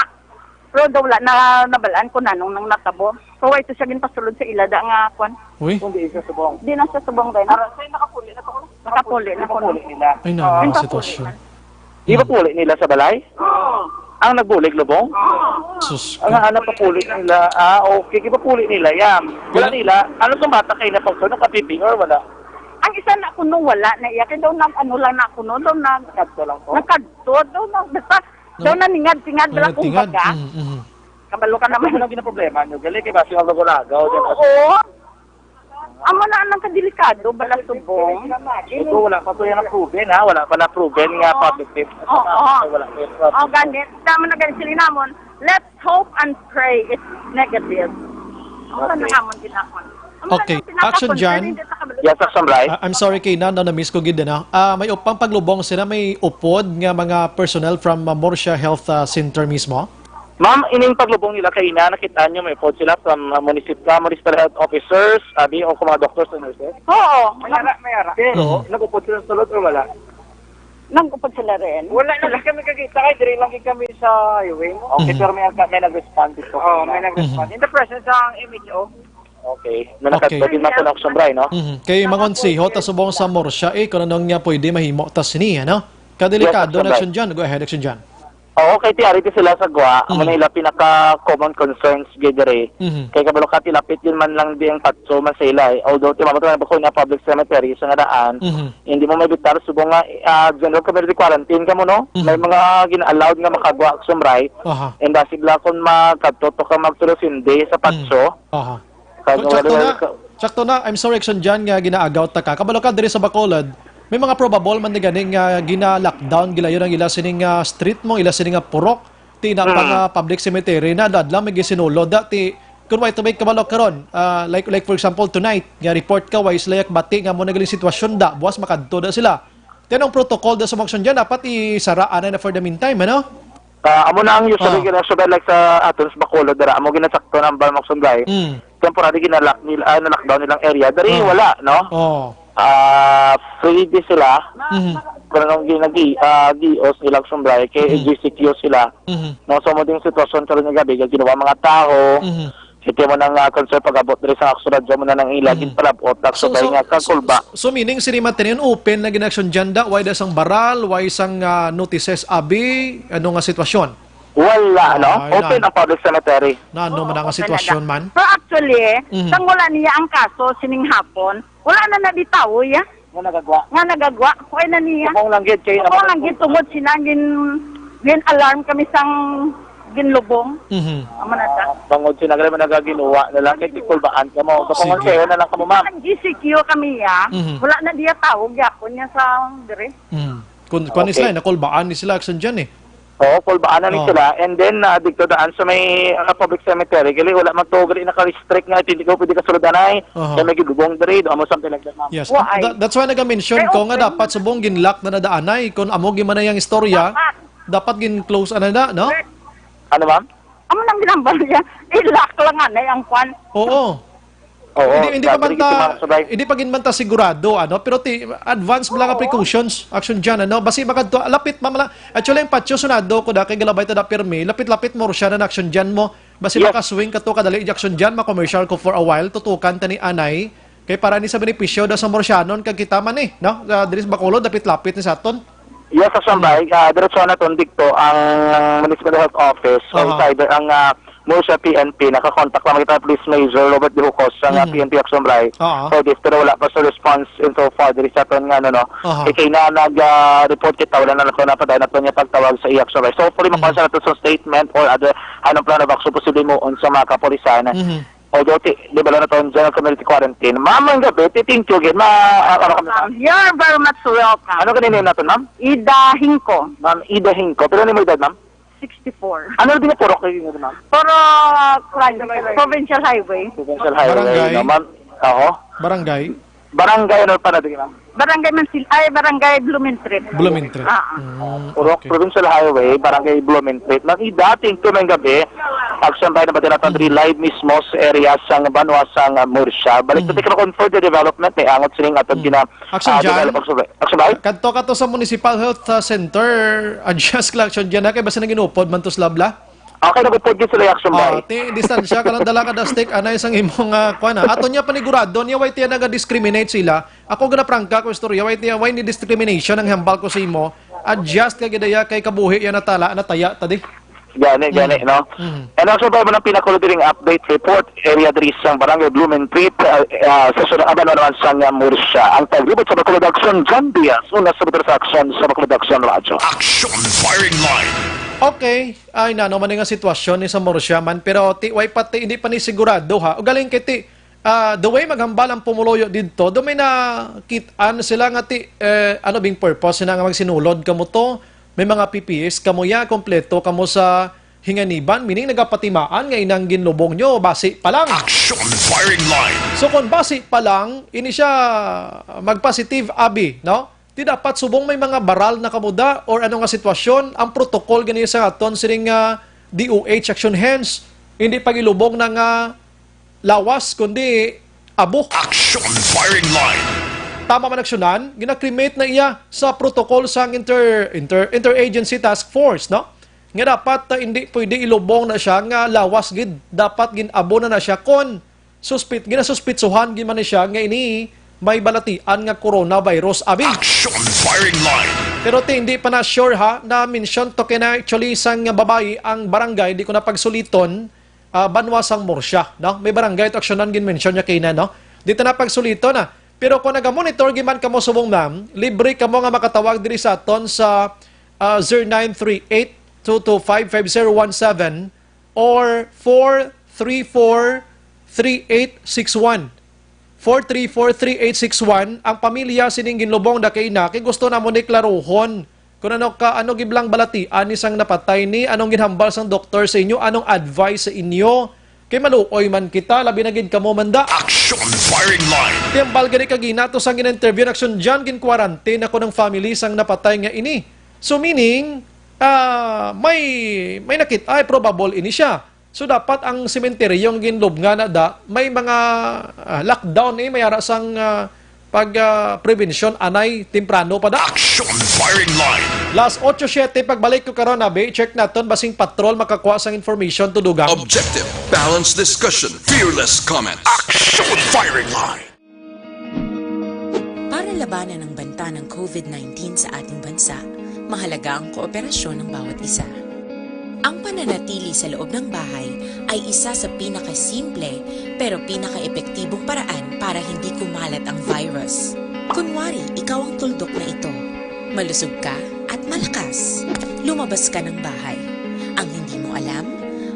Pero daw wala na nabalaan kung nanong nang natabo. So, why to siya ginpasulod sa ila da nga, kwan? Uy. Kung di siya subong. Di na siya subong, day, no? Nakapuli na to. Nakapuli na ko, no? Nakapuli nila. Ay, na, Oo. Ang sitwasyon. Di ba puli nila sa balay? Oo. Ang nagbulig lubong? Oo. Sus. Ang anak papuli nila. Ah, okay. Di ba puli nila yan? Wala Wala. nila. Ano itong bata kayo na pagsunod? Kapiping or wala? Ang isa na kuno wala na iya. Kaya daw nag-ano lang na kuno. Daw nag-, Kadto lang po. nagkadto. Daw nag-, basta, No. daw naningad-tingad. Wala kung Naningad-tingad. baga. Mm, mm. Kabalo ka naman. Ano ginaproblema nyo? Gali kay basi ang lagaw-lagaw. Dyan. Oo. Amo na ang kadelikado, bala subong. Ito, wala pa to yan na-proven, ha? Wala pa na-proven nga Oo. positive. Oo. Wala pa yung Oh, ganit. Tama na ganit sila namon. Let's hope and pray it's negative. Ang Okay. panahon din ako. Ang Okay. panahon din ako, Action, Jan. Hindi sa kabalo. Yes, Action, Bray. Ah, I'm sorry, kay na, na, na-miss ko gid na. Ah, may upang paglubong sila, may upod nga mga personnel from, ah, Murcia Health, ah, Center mismo? Ma'am, ining paglubong nila kay ina, nakita nyo, may upod sila from, ah, municip-, ah, municipal health officers, abi, o kung mga doctors and nurses? Oo. May ara, may ara. Pero, Mhm. nag-upod sila sa sulod or wala? Nag-upod sila rin. Wala na kami kakita kay diri lang kami sa highway mo. Okay, Mhm. pero may, may nag-respond dito. Oo, may nag-respond. Mhm. In the presence ng M H O. Okay. Na Okay. nakatagin na sa Action, Bray, no? Mhm. Kay mangonseho ta subong sa Murcia, eh, kung anong niya pwede mahimo ta sini, ano? Kadelikado Yes, Action, na Bray. Action Jan. Go ahead, Action Jan. Oo, kay tiari di sila sa gwa, amo Mhm. na ila pinaka common concerns gid diri. Mhm. Kay kabalo ka, tilapit din man lang di ang patso man sa ila, eh. Although, ti, mabot na ba ko na public cemetery sa nga daan, Mhm. hindi mo mabitar subong nga, ah, general community quarantine ka mo, no? Mhm. May mga gina-allowed nga makagwa sa Sambay. Aha. And, ah, sigla kung magkadto to ka magtulusindi sa Mm. patso. Aha. Kaya So, sakto wala na, ka- sakto na, I'm sorry, Action Jan, nga ginaagaw ta ka. Kabalo ka, diri sa Bacolod, may mga probable man ni gani nga gina-lockdown, gilayon ang ila sining, ah, street mo, ila sining, ah, purok, ti na pa Mm. nga public cemetery na, dadla, may gisinulod, da, ti, kung way to may kabalo karon, ah, like, like, for example, tonight, nga report ka, way sila yak bati nga mo nagaling sitwasyon, da, buwas makadto da sila. Ti anong protocol da sa mga Action Jan, dapat isara anay na for the meantime, ano? Ah, amo na ang usually Ah. gina-, so, like, sa aton sa Bacolod, dira, amo ginasakto na ang Balmok Sambay. Mm. Temporary ginalak nila, ah, na-lockdown nilang area. Diri, Ah. wala, no? Oh. Ah, free di sila. Mhm. Kung anong ginagi-, ah, gios nilang Sambay, kay Mhm. G C Q sila. Mhm. No, so, mo ding sitwasyon karon nga gabi, nga ginawa mga tao, Mhm. Iti mo nang, ah, concern pag-abot diri sa Action Radyo mo na nang ila Mm. ginpalabot, nagsulbay So, so, nga kag kulba. so, so meaning, sini man tani, open na gid ang Action Jan da, way da sang baral, way sang, ah, notices, abi, ano nga sitwasyon? Wala, no? Ah, Open na. ang public cemetery. Na, ano man ang Oo, open na sitwasyon da. man? So, actually, Mhm. sang wala niya ang kaso sining hapon, wala na na di tawo, ya? Nga nagagwa. Nga nagagwa. Kuha na niya. Subong lang gid kay Subong lang gid tungod sila gin-, gin-alarm kami sang ginlubong. Mhm. Amo na ta. Ah, bangod sila, gali man nagaginuwa na lang, kay tikulbaan ka mo. Sa Sige. Konsehal na lang ka mo, ma'am. Ang G C Q kami, ya. Mhm. Wala na diya tawag, yapon niya sa dire. Mhm. Kun, kun Okay. sila, nakulbaan ni sila, Action Jan, eh. Oo, kulbaanan ni Oh. sila. And then, ah, dito daan sa may, ah, public cemetery, gali wala man to, gali naka-restrict nga, hindi ko pwede kasulod anay. Aha. Kaya may gilubong diri, do, amo something like that, ma'am. Yes. Wa-, ay. That, that's why naga-mention Ay, ko nga open. dapat subong gin-lock na nadaanay. Kung amo gid man na yung istorya, Dapat. dapat gin-close ana na, no? Correct. Ano, ma'am? Amo nang ginambal niya. I-lock lang anay ang kwan. Oo. Oo, Hindi, hindi pa grabe man rin ta, ito, mga kasabay. hindi pa gid man ta sigurado, ano, pero ti, advance mo lang ang Oo. precautions, Action Jan, ano, basi makadto, lapit man lang. Actually, ang patio, sunado ko da, kay galabay ta da pirmi, lapit-lapit mo siya na Action Jan mo, basi Yes. makaswing ka to kadali, Action Jan, ma-commercial ko for a while, tutukan ta ni anay, kay para ni sa benepisyo da sa Murcianon, kag kita man eh, no, sa, diri sa Bacolod, lapit-lapit ni sa aton. Yes, sa Sambay, Mm. ah, diretso na ton dikto ang Municipal Health Office o Aha. either ang, ah, Murcia P N P, nakakontak lang kita Police Major Robert Dihucos sa, ah, Mhm. P N P Action Sambay. Aha. For this, pero wala pa sa response in so far diri sa aton nga, ano, no. Aha. Kay, kay na nag, ah, report kita, wala na nato napadayon nato niya pagtawag sa iya Action Sambay. So, hopefully, Mhm. makuha sa nato sa statement or other, anong plan of action posible mo sa mga kapulisan. Mhm. Although, ti, di ba lang nato ang general community quarantine? Ma'am, ang gabi, ti, thank you again. Ma, ah, ano kami, ma'am? You're very much welcome. Ano ka name natin, ma'am? Ida Hingko. Ma'am Ida Hingko. Pero ano mo edad, ma'am? Sixty-four. Ano din yung purok kayo, ma'am? Puro, kwan, Provincial Highway. Provincial Highway, Barangay? no, ma'am? Oo. Barangay? Barangay ano pa na din, ma'am? Barangay Mansil-, ay, Barangay Blumentritt. Blumentritt. Ah, ah. Mm, Purok okay. Provincial Highway, Barangay Blumentritt. Nang idating to ng gabi, Action Sambay na ba din natin Mm. live mismo sa area sang banwa sang Murcia. Balik Mm. to take confirm the development ni angot sining aton Mm. gina, Action ah, Jan? develop Action Sambay. Action Sambay? Kadto ka to sa Municipal Health, ah, Center, adjust lang, Action Jan, ha? Kay basta nang inupod man to sa labla? Okay, nagupod gid sila action, bay. Ah, ti distansya ka lang dala ka dastik anay sang imong uh, kuan. Ato niya panigurado niya way tiya naga-discriminate sila. Ako gana prangka ko istorya, way tiya way ni discrimination ang hambal ko sa imo. Adjust ka gidaya kay kabuhi yan natala nataya ta di. Gani, gani, no? Mhm. And also, bay, man ang pinakulo diring update report area diri sa barangay Blumentritt, uh, uh, sa sunod aban naman sa nga Murcia. Ang paglibot sa Bacolod Action, John Diaz, una sa Bacolod Action sa Bacolod Action Radio. Action Firing Line. Okay, ay na naman nga sitwasyon ni sa Murcia man, pero ti way pa ti hindi pa ni sigurado ha. Ugaling kay ti ah, the way maghambal ang pumuluyo didto, do may nakit-an sila nga ti eh, ano bing purpose na nga magsinulod kamo to, may mga P P Es kamo ya, kompleto kamo sa hinganiban, meaning nagapatimaan nga inang ginlubong nyo, basi pa lang. Action Firing Line. So kung basi pa lang, ini siya magpositive abi, no? Di dapat subong may mga baral na kamuda or ano nga sitwasyon, ang protocol gani sa aton sining nga D O H action hands, hindi pag-ilubong na nga lawas kundi abo. Action Firing Line. Tama man aksyonan, gina-cremate na iya sa protocol sang inter, inter, interagency task force, no? Nga dapat ah, hindi pwede ilubong na siya nga lawas gid, dapat gin-abo na na siya kon suspit ginasuspitsuhan gid man ni siya nga ini may balatian nga coronavirus abi. Action Firing Line. Pero ti hindi pa na sure ha, na mention to kay na actually sang babayi ang barangay, di ko na pagsuliton, ah, banwa sang Murcia, no? May barangay to aksyonan gin mention niya kay na, no? Di ta na pagsuliton na. Pero kung naga-monitor gid man kamo subong ma'am, libre kamo nga makatawag diri sa aton sa ah, zero nine three eight two two five five zero one seven or four three four three eight six one. Four three four three eight six one, ang pamilya sining ginlubong da kay na kay gusto namo ni klaruhon kung ano ka ano giblang balatian ni sang napatay ni anong ginhambal sang doktor sa inyo, anong advice sa inyo, kay maluoy man kita labi na gid kamo manda. Action Firing Line. Tiambal gani kagina to sang gin-interview na action dyan, gin-quarantine ako ng family sang napatay nga ini. So meaning, ah, may may nakit ay probable ini siya. So dapat ang sementeryo nga ginlubngan na da may mga ah, lockdown eh, may ara sang ah, pag ah, prevention anay temprano pa da. Action Firing Line. Las otso siete, pagbalik ko karon abi, check naton basing patrol makakuha sang information to dugang. Objective, balanced discussion, fearless comment. Action Firing Line. Para labanan ang banta ng COVID nineteen sa ating bansa, mahalaga ang kooperasyon ng bawat isa. Ang pananatili sa loob ng bahay ay isa sa pinakasimple pero pinakaepektibong paraan para hindi kumalat ang virus. Kunwari, ikaw ang tuldok na ito. Malusog ka at malakas. Lumabas ka ng bahay. Ang hindi mo alam,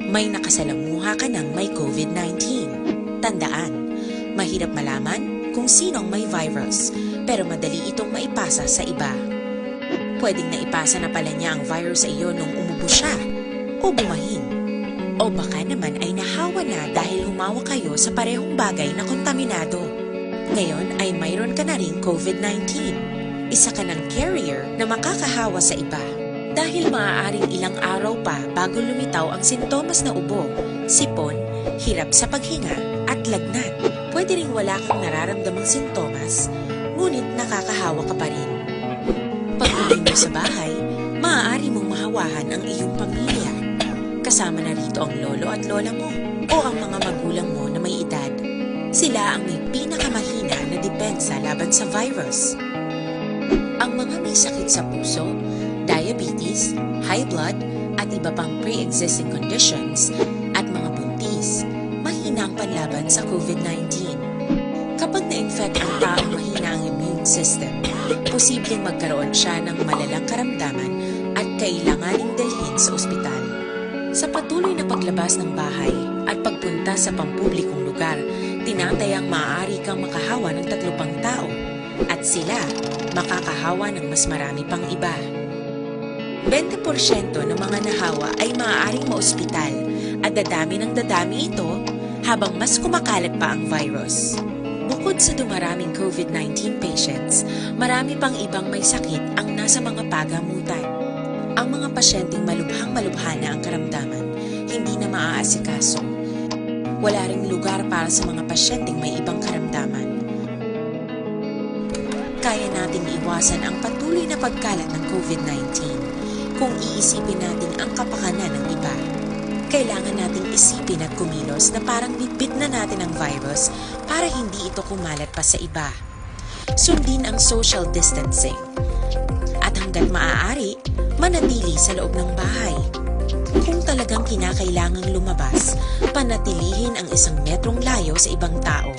may nakasalamuha ka ng may COVID nineteen. Tandaan, mahirap malaman kung sino ang may virus, pero madali itong maipasa sa iba. Pwedeng naipasa na pala niya ang virus sa iyo nung umubo siya, o bumahin. O baka naman ay nahawa na dahil humawa kayo sa parehong bagay na kontaminado. Ngayon ay mayroon ka na ring COVID nineteen. Isa ka ng carrier na makakahawa sa iba. Dahil maaaring ilang araw pa bago lumitaw ang sintomas na ubo, sipon, hirap sa paghinga, at lagnat. Pwede ring wala kang nararamdamang sintomas, ngunit nakakahawa ka pa rin. Pag-uwi mo sa bahay, maaari mong mahawahan ang iyong pamilya. Kasama na rito ang lolo at lola mo o ang mga magulang mo na may edad. Sila ang may pinakamahina na depensa laban sa virus. Ang mga may sakit sa puso, diabetes, high blood, at iba pang pre-existing conditions, at mga buntis, mahina ang panlaban sa COVID nineteen. Kapag na-infect ang taong mahina ang immune system, posibleng magkaroon siya ng malalang karamdaman at kailanganing dalhin sa ospital. Sa patuloy na paglabas ng bahay at pagpunta sa pampublikong lugar, tinatayang maaari kang makahawa ng tatlo pang tao at sila makakahawa ng mas marami pang iba. Bente porsyento ng mga nahawa ay maaaring maospital at dadami ng dadami ito habang mas kumakalat pa ang virus. Bukod sa dumaraming COVID nineteen patients, marami pang ibang may sakit ang nasa mga pagamutan. Ang mga pasyenteng malubhang-malubha na ang karamdaman, hindi na maaasikaso. Wala ring lugar para sa mga pasyenteng may ibang karamdaman. Kaya nating iwasan ang patuloy na pagkalat ng COVID nineteen kung iisipin natin ang kapakanan ng iba. Kailangan nating isipin at kumilos na parang bitbit na natin ang virus para hindi ito kumalat pa sa iba. Sundin ang social distancing. At hanggat maaari, manatili sa loob ng bahay. Kung talagang kinakailangang lumabas, panatilihin ang isang metrong layo sa ibang tao.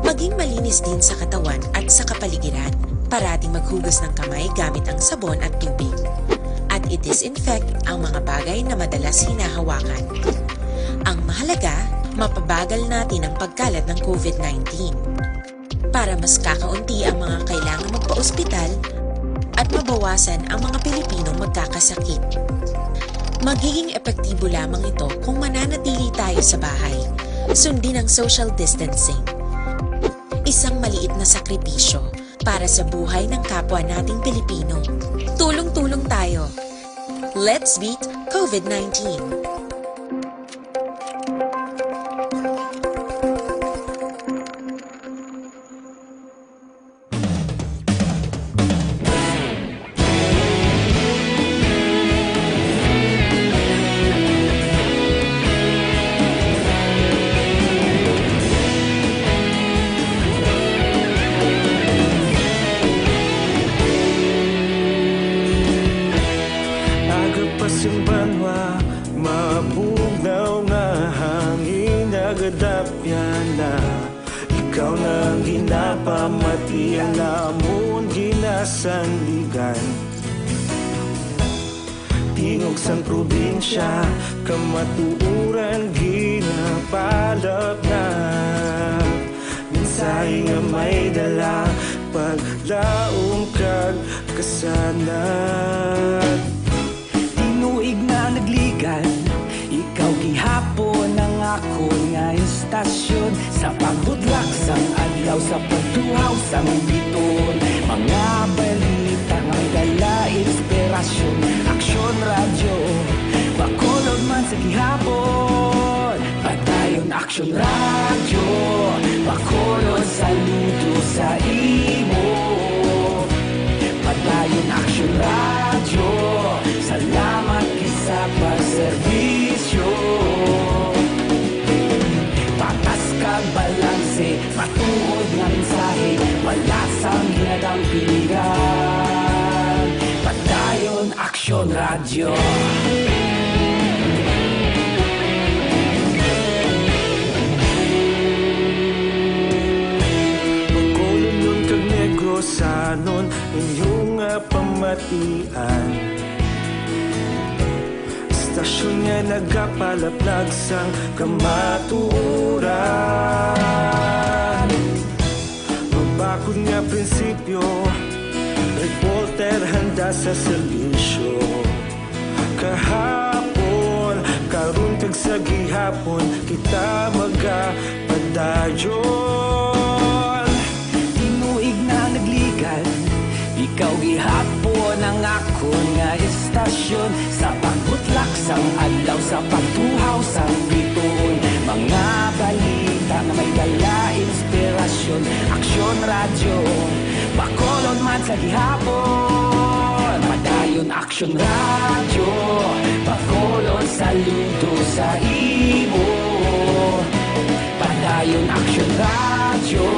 Maging malinis din sa katawan at sa kapaligiran. Parating maghugas ng kamay gamit ang sabon at tubig. At i-disinfect ang mga bagay na madalas hinahawakan. Ang mahalaga, mapabagal natin ang pagkalat ng COVID nineteen. Para mas kakaunti ang mga kailangang magpa-ospital at mabawasan ang mga Pilipinong magkakasakit. Magiging epektibo lamang ito kung mananatili tayo sa bahay. Sundin ang social distancing. Isang maliit na sakripisyo para sa buhay ng kapwa nating Pilipino. Tulong-tulong tayo. Let's beat COVID nineteen. Aga pa sing banwa, mabugnaw nga hangin nagadapyan na. Ikaw na ang ginapamati, ang amon ginasandigan. Tingog sang probinsya, kamatuoran ginapalapnap. Mensahe nga may dala, paglaom kag kasanag. Tinuig na nagligan, ikaw gihapon ang akon nga istasyon. Sa pagbudlak sang adlaw, sa pagtuhaw sang bituon, mga balita nga may dala inspirasyon. Aksyon Radyo, Bacolod man sa gihapon. Padayon Aksyon Radyo, Bacolod, saludo sa imo. Padayon Aksyon Radyo, salamat gid sa pagserbisyo. Patas kag balanse, matuod nga mensahe, wala sang ginadampigan. Padayon Aksyon Radyo. Bacolodnon kag Negrosanon, inyo nga pamatian. Istasyon nga nagapalaplag sang kamatuoran. Mabakod nga prinsipyo, reporter handa sa serbisyo. Kahapon, karon kag sa gihapon, kita magapadayon. Tinuig na nagligan, ikaw gihapon ang akon nga istasyon. Sa pagbutlak sang adlaw, sa pagtuhaw sang bituon, mga balita nga may dala inspirasyon. Aksyon Radyo, Bacolod man sa gihapon. Padayon Aksyon Radyo, Bacolod, saludo sa imo. Padayon Aksyon Radyo,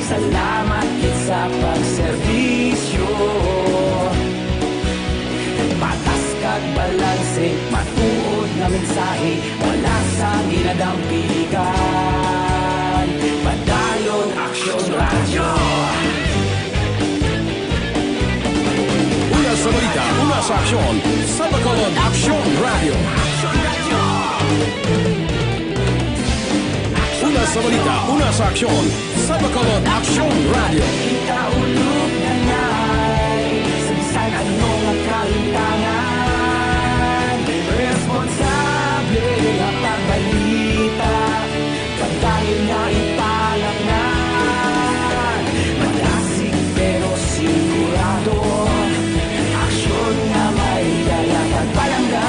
salamat gid sa pagserbisyo. Patas kag balanse, matuod nga mensahe, wala sang ginadampigan. Padayon Aksyon Radyo. Una sa balita, una sa aksyon, sa Bacolod Aksyon Radyo. Una sa balita, una sa aksyon, sa Bacolod Aksyon Radyo. Kita ulog na ngay, sa bisan ano nga kalimtangan, responsable nga pagbalita. Padayon nga ipalapngan, madasig pero sigurado. Aksyon nga may dala pagpalangga.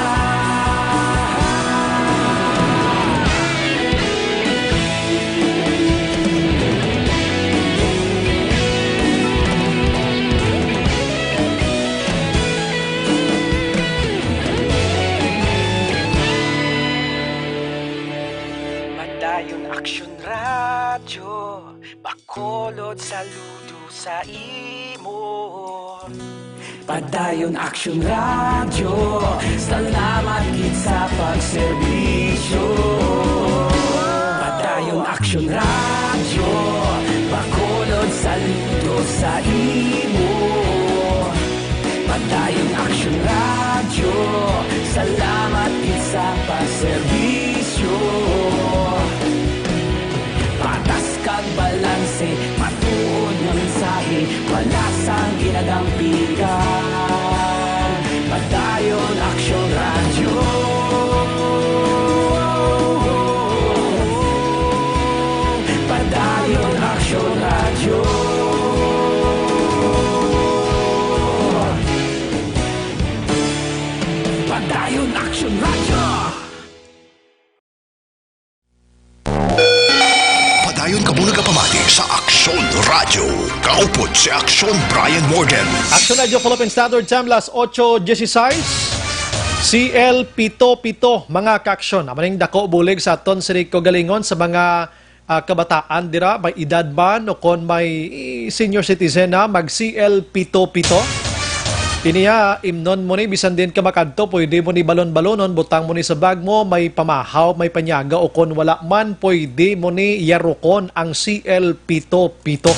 Bacolod, saludo sa imo. Padayon Action Radio, salamat gid sa pagserbisyo. Padayon Action Radio, Bacolod, saludo sa imo. Padayon Action Radio, salamat gid sa pagserbisyo. Patas kag balanse, matuod nga mensahe, wala sang ginadampigan. Padayon Action Radio. Padayon Action Radio. Padayon Action Radio. Padayon kamo nagapamati sa Aksyon Radio. Kaupod si Aksyon Brian Morgan. Action Radio Philippine Standard Time, las ocho dieciséis. C L pito pito, mga ka-aksyon. Amo ning dako bulig sa aton sini kaugalingon sa mga, ah, kabataan dira, may edad man o kon may, eh, senior citizen na, mag C L pito pito. Ini, ah, imnon mo ni, bisan din ka makadto, pwede mo ni balon-balonon, butang mo ni sa bag mo, may pamahaw, may panyaga, o kon wala man, pwede mo ni yarukon ang C L pito pito.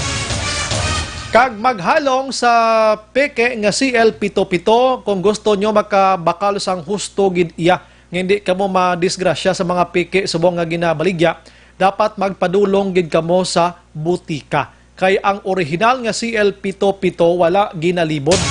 Kag maghalong sa peke nga C L pito pito, kung gusto nyo makabakal sang husto gid iya, nga hindi kamo madisgrasya sa mga peke subong nga ginabaligya, dapat magpadulong gid kamo sa butika. Kay ang orihinal nga C L pito pito wala ginalibod.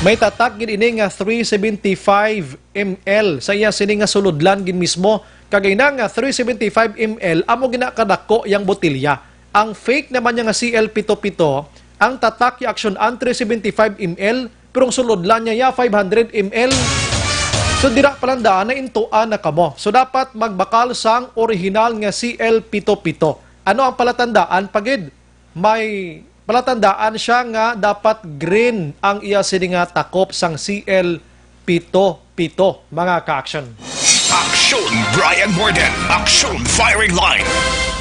May tatak gid ini nga three seventy-five M L sa iya sini nga sulodlan gid mismo. Kag ina nga three seventy-five M L, amo gina kadako yang botelya. Ang fake naman niya nga C L pito pito, ang tatak ya aksyon an three seventy-five M L, pero ang sulodlan niya ya five hundred M L. So, dira pa lang daan, naintuan na kamo. So, dapat magbakal sang orihinal nga C L pito pito. Ano ang palatandaan pa gid? May palatandaan siya nga dapat green ang iya sini nga takop sang C L pito pito, mga ka-action. Action Brian Morgan, Action Firing Line.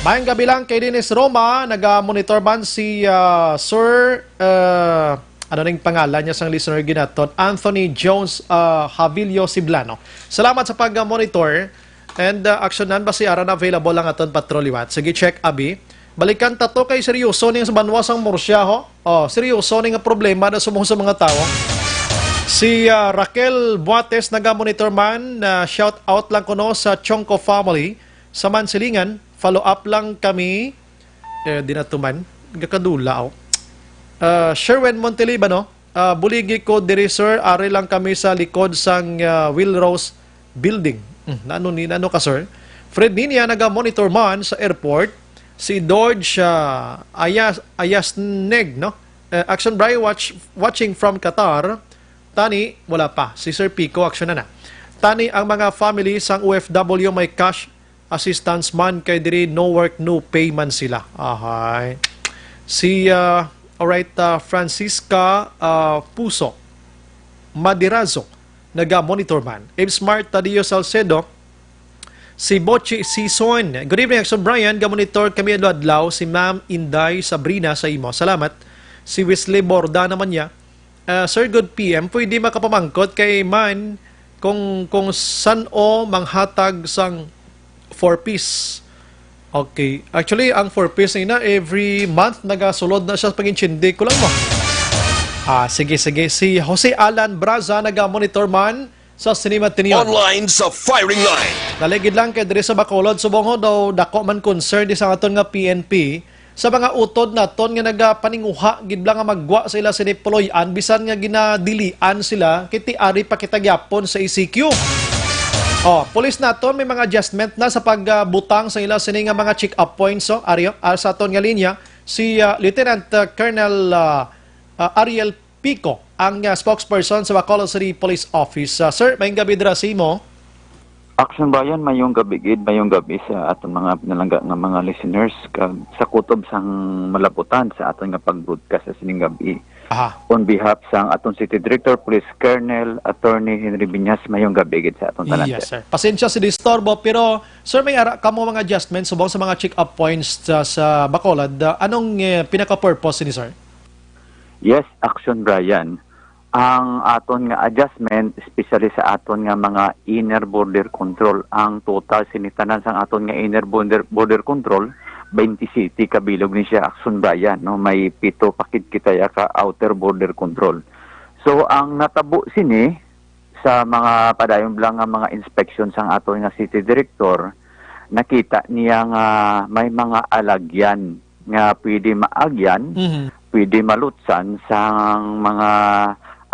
Mayong gabi lang kay Dennis Roma, naga-monitor man si, ah, Sir, ah, ano ning pangalan niya sang listener ginaton? Anthony Jones, ah, Havilio Siblano. Salamat sa pag-monitor. And, ah, action nan ba si Aran available ang aton patrol liwat? Sige, check, abi. Balikan ta to kay seryoso ning sa banwa sang Murcia, ho. Oh, seryoso ning nga problema na sumong sa mga tawo. Si, ah, Raquel Buates, naga-monitor man, na shout out lang kuno sa Chongco family sa Mansilingan. Follow up lang kami. Eh, di na tuman. Gakadula, oh. Ah, Sherwin Montelibano, ah, buligi ko diri, sir. Ari lang kami sa likod sang, ah, Will Rose Building. Hmm, nano ni, nano ka, sir? Fred Ninia, naga-monitor man sa airport. Si Dodge, ah, Ayas, Ayasneg, no? Eh, Action Bry, watch, watching from Qatar. Tani, wala pa. Si Sir Pico, action na na. Tani, ang mga family sang O F W may cash assistance man kay diri no work, no pay man sila. Ahay. Si, ah, alright, ah, Francisca, ah, Puso Madirazo, naga-monitor man. Eve Smart, Tadio Salcedo, si Bochi Sison. Good evening, Action Brian. Ga-monitor kami adlaw-adlaw. Si Ma'am Inday Sabrina sa imo. Salamat. Si Wesley Borda naman niya. Ah, Sir, good P M, pwede makapamangkot kay man kung, kung san-o manghatag sang four Ps. Okay. Actually, ang four Ps ina, every month nagasulod na siya, pag-intindi ko lang mo. Ah, sige, sige. Si Jose Alan Braza naga-monitor man sa Cinema Tinion. Online sa firing line. Naligid lang kay diri sa Bacolod, subong ho daw dako man concern di sa aton nga P N P sa mga utod naton nga nagapaninguha gid lang nga maggwa sa ila sini puloy-an, bisan nga ginadilian sila, kay ti ari pa kita gyapon sa E C Q. Oh, pulis naton may mga adjustment na sa pagbutang sa ila sini nga mga check-up points, so, ari, ah, sa aton nga linya, si, ah, Lieutenant, ah, Colonel, ah, ah, Ariel Pico, ang, ah, spokesperson sa Bacolod City Police Office. Ah, sir, may gabi dira sa imo. Action Brian, mayong gabi gid, mayong gabi sa aton mga pinalangga nga mga listeners kag sa kutob sang malabutan sa aton nga pag-broadcast sa sining gabi. Aha. On behalf sang aton City Director, Police Colonel Attorney Henry Viñas, mayong gabi gid sa aton tanan, Yes, sir. Pasensya sa disturbo, pero, sir, may ara kamo mga adjustment subong sa mga check-up points sa, sa Bacolod. Ah, anong, eh, pinaka-purpose ni, sir? Yes, Action Brian. Ang aton nga adjustment, especially sa aton nga mga inner border control, ang total sini tanan sang aton nga inner border, border control, twenty-seven ka bilog ni siya, Action Brian, no? May pito pa gid kita ya ka outer border control. So, ang natabo sini sa mga padayon lang nga mga inspection sang aton nga city director, nakita niya nga may mga alagyan nga pwede maagyan, Mhm. pwede malutsan sang mga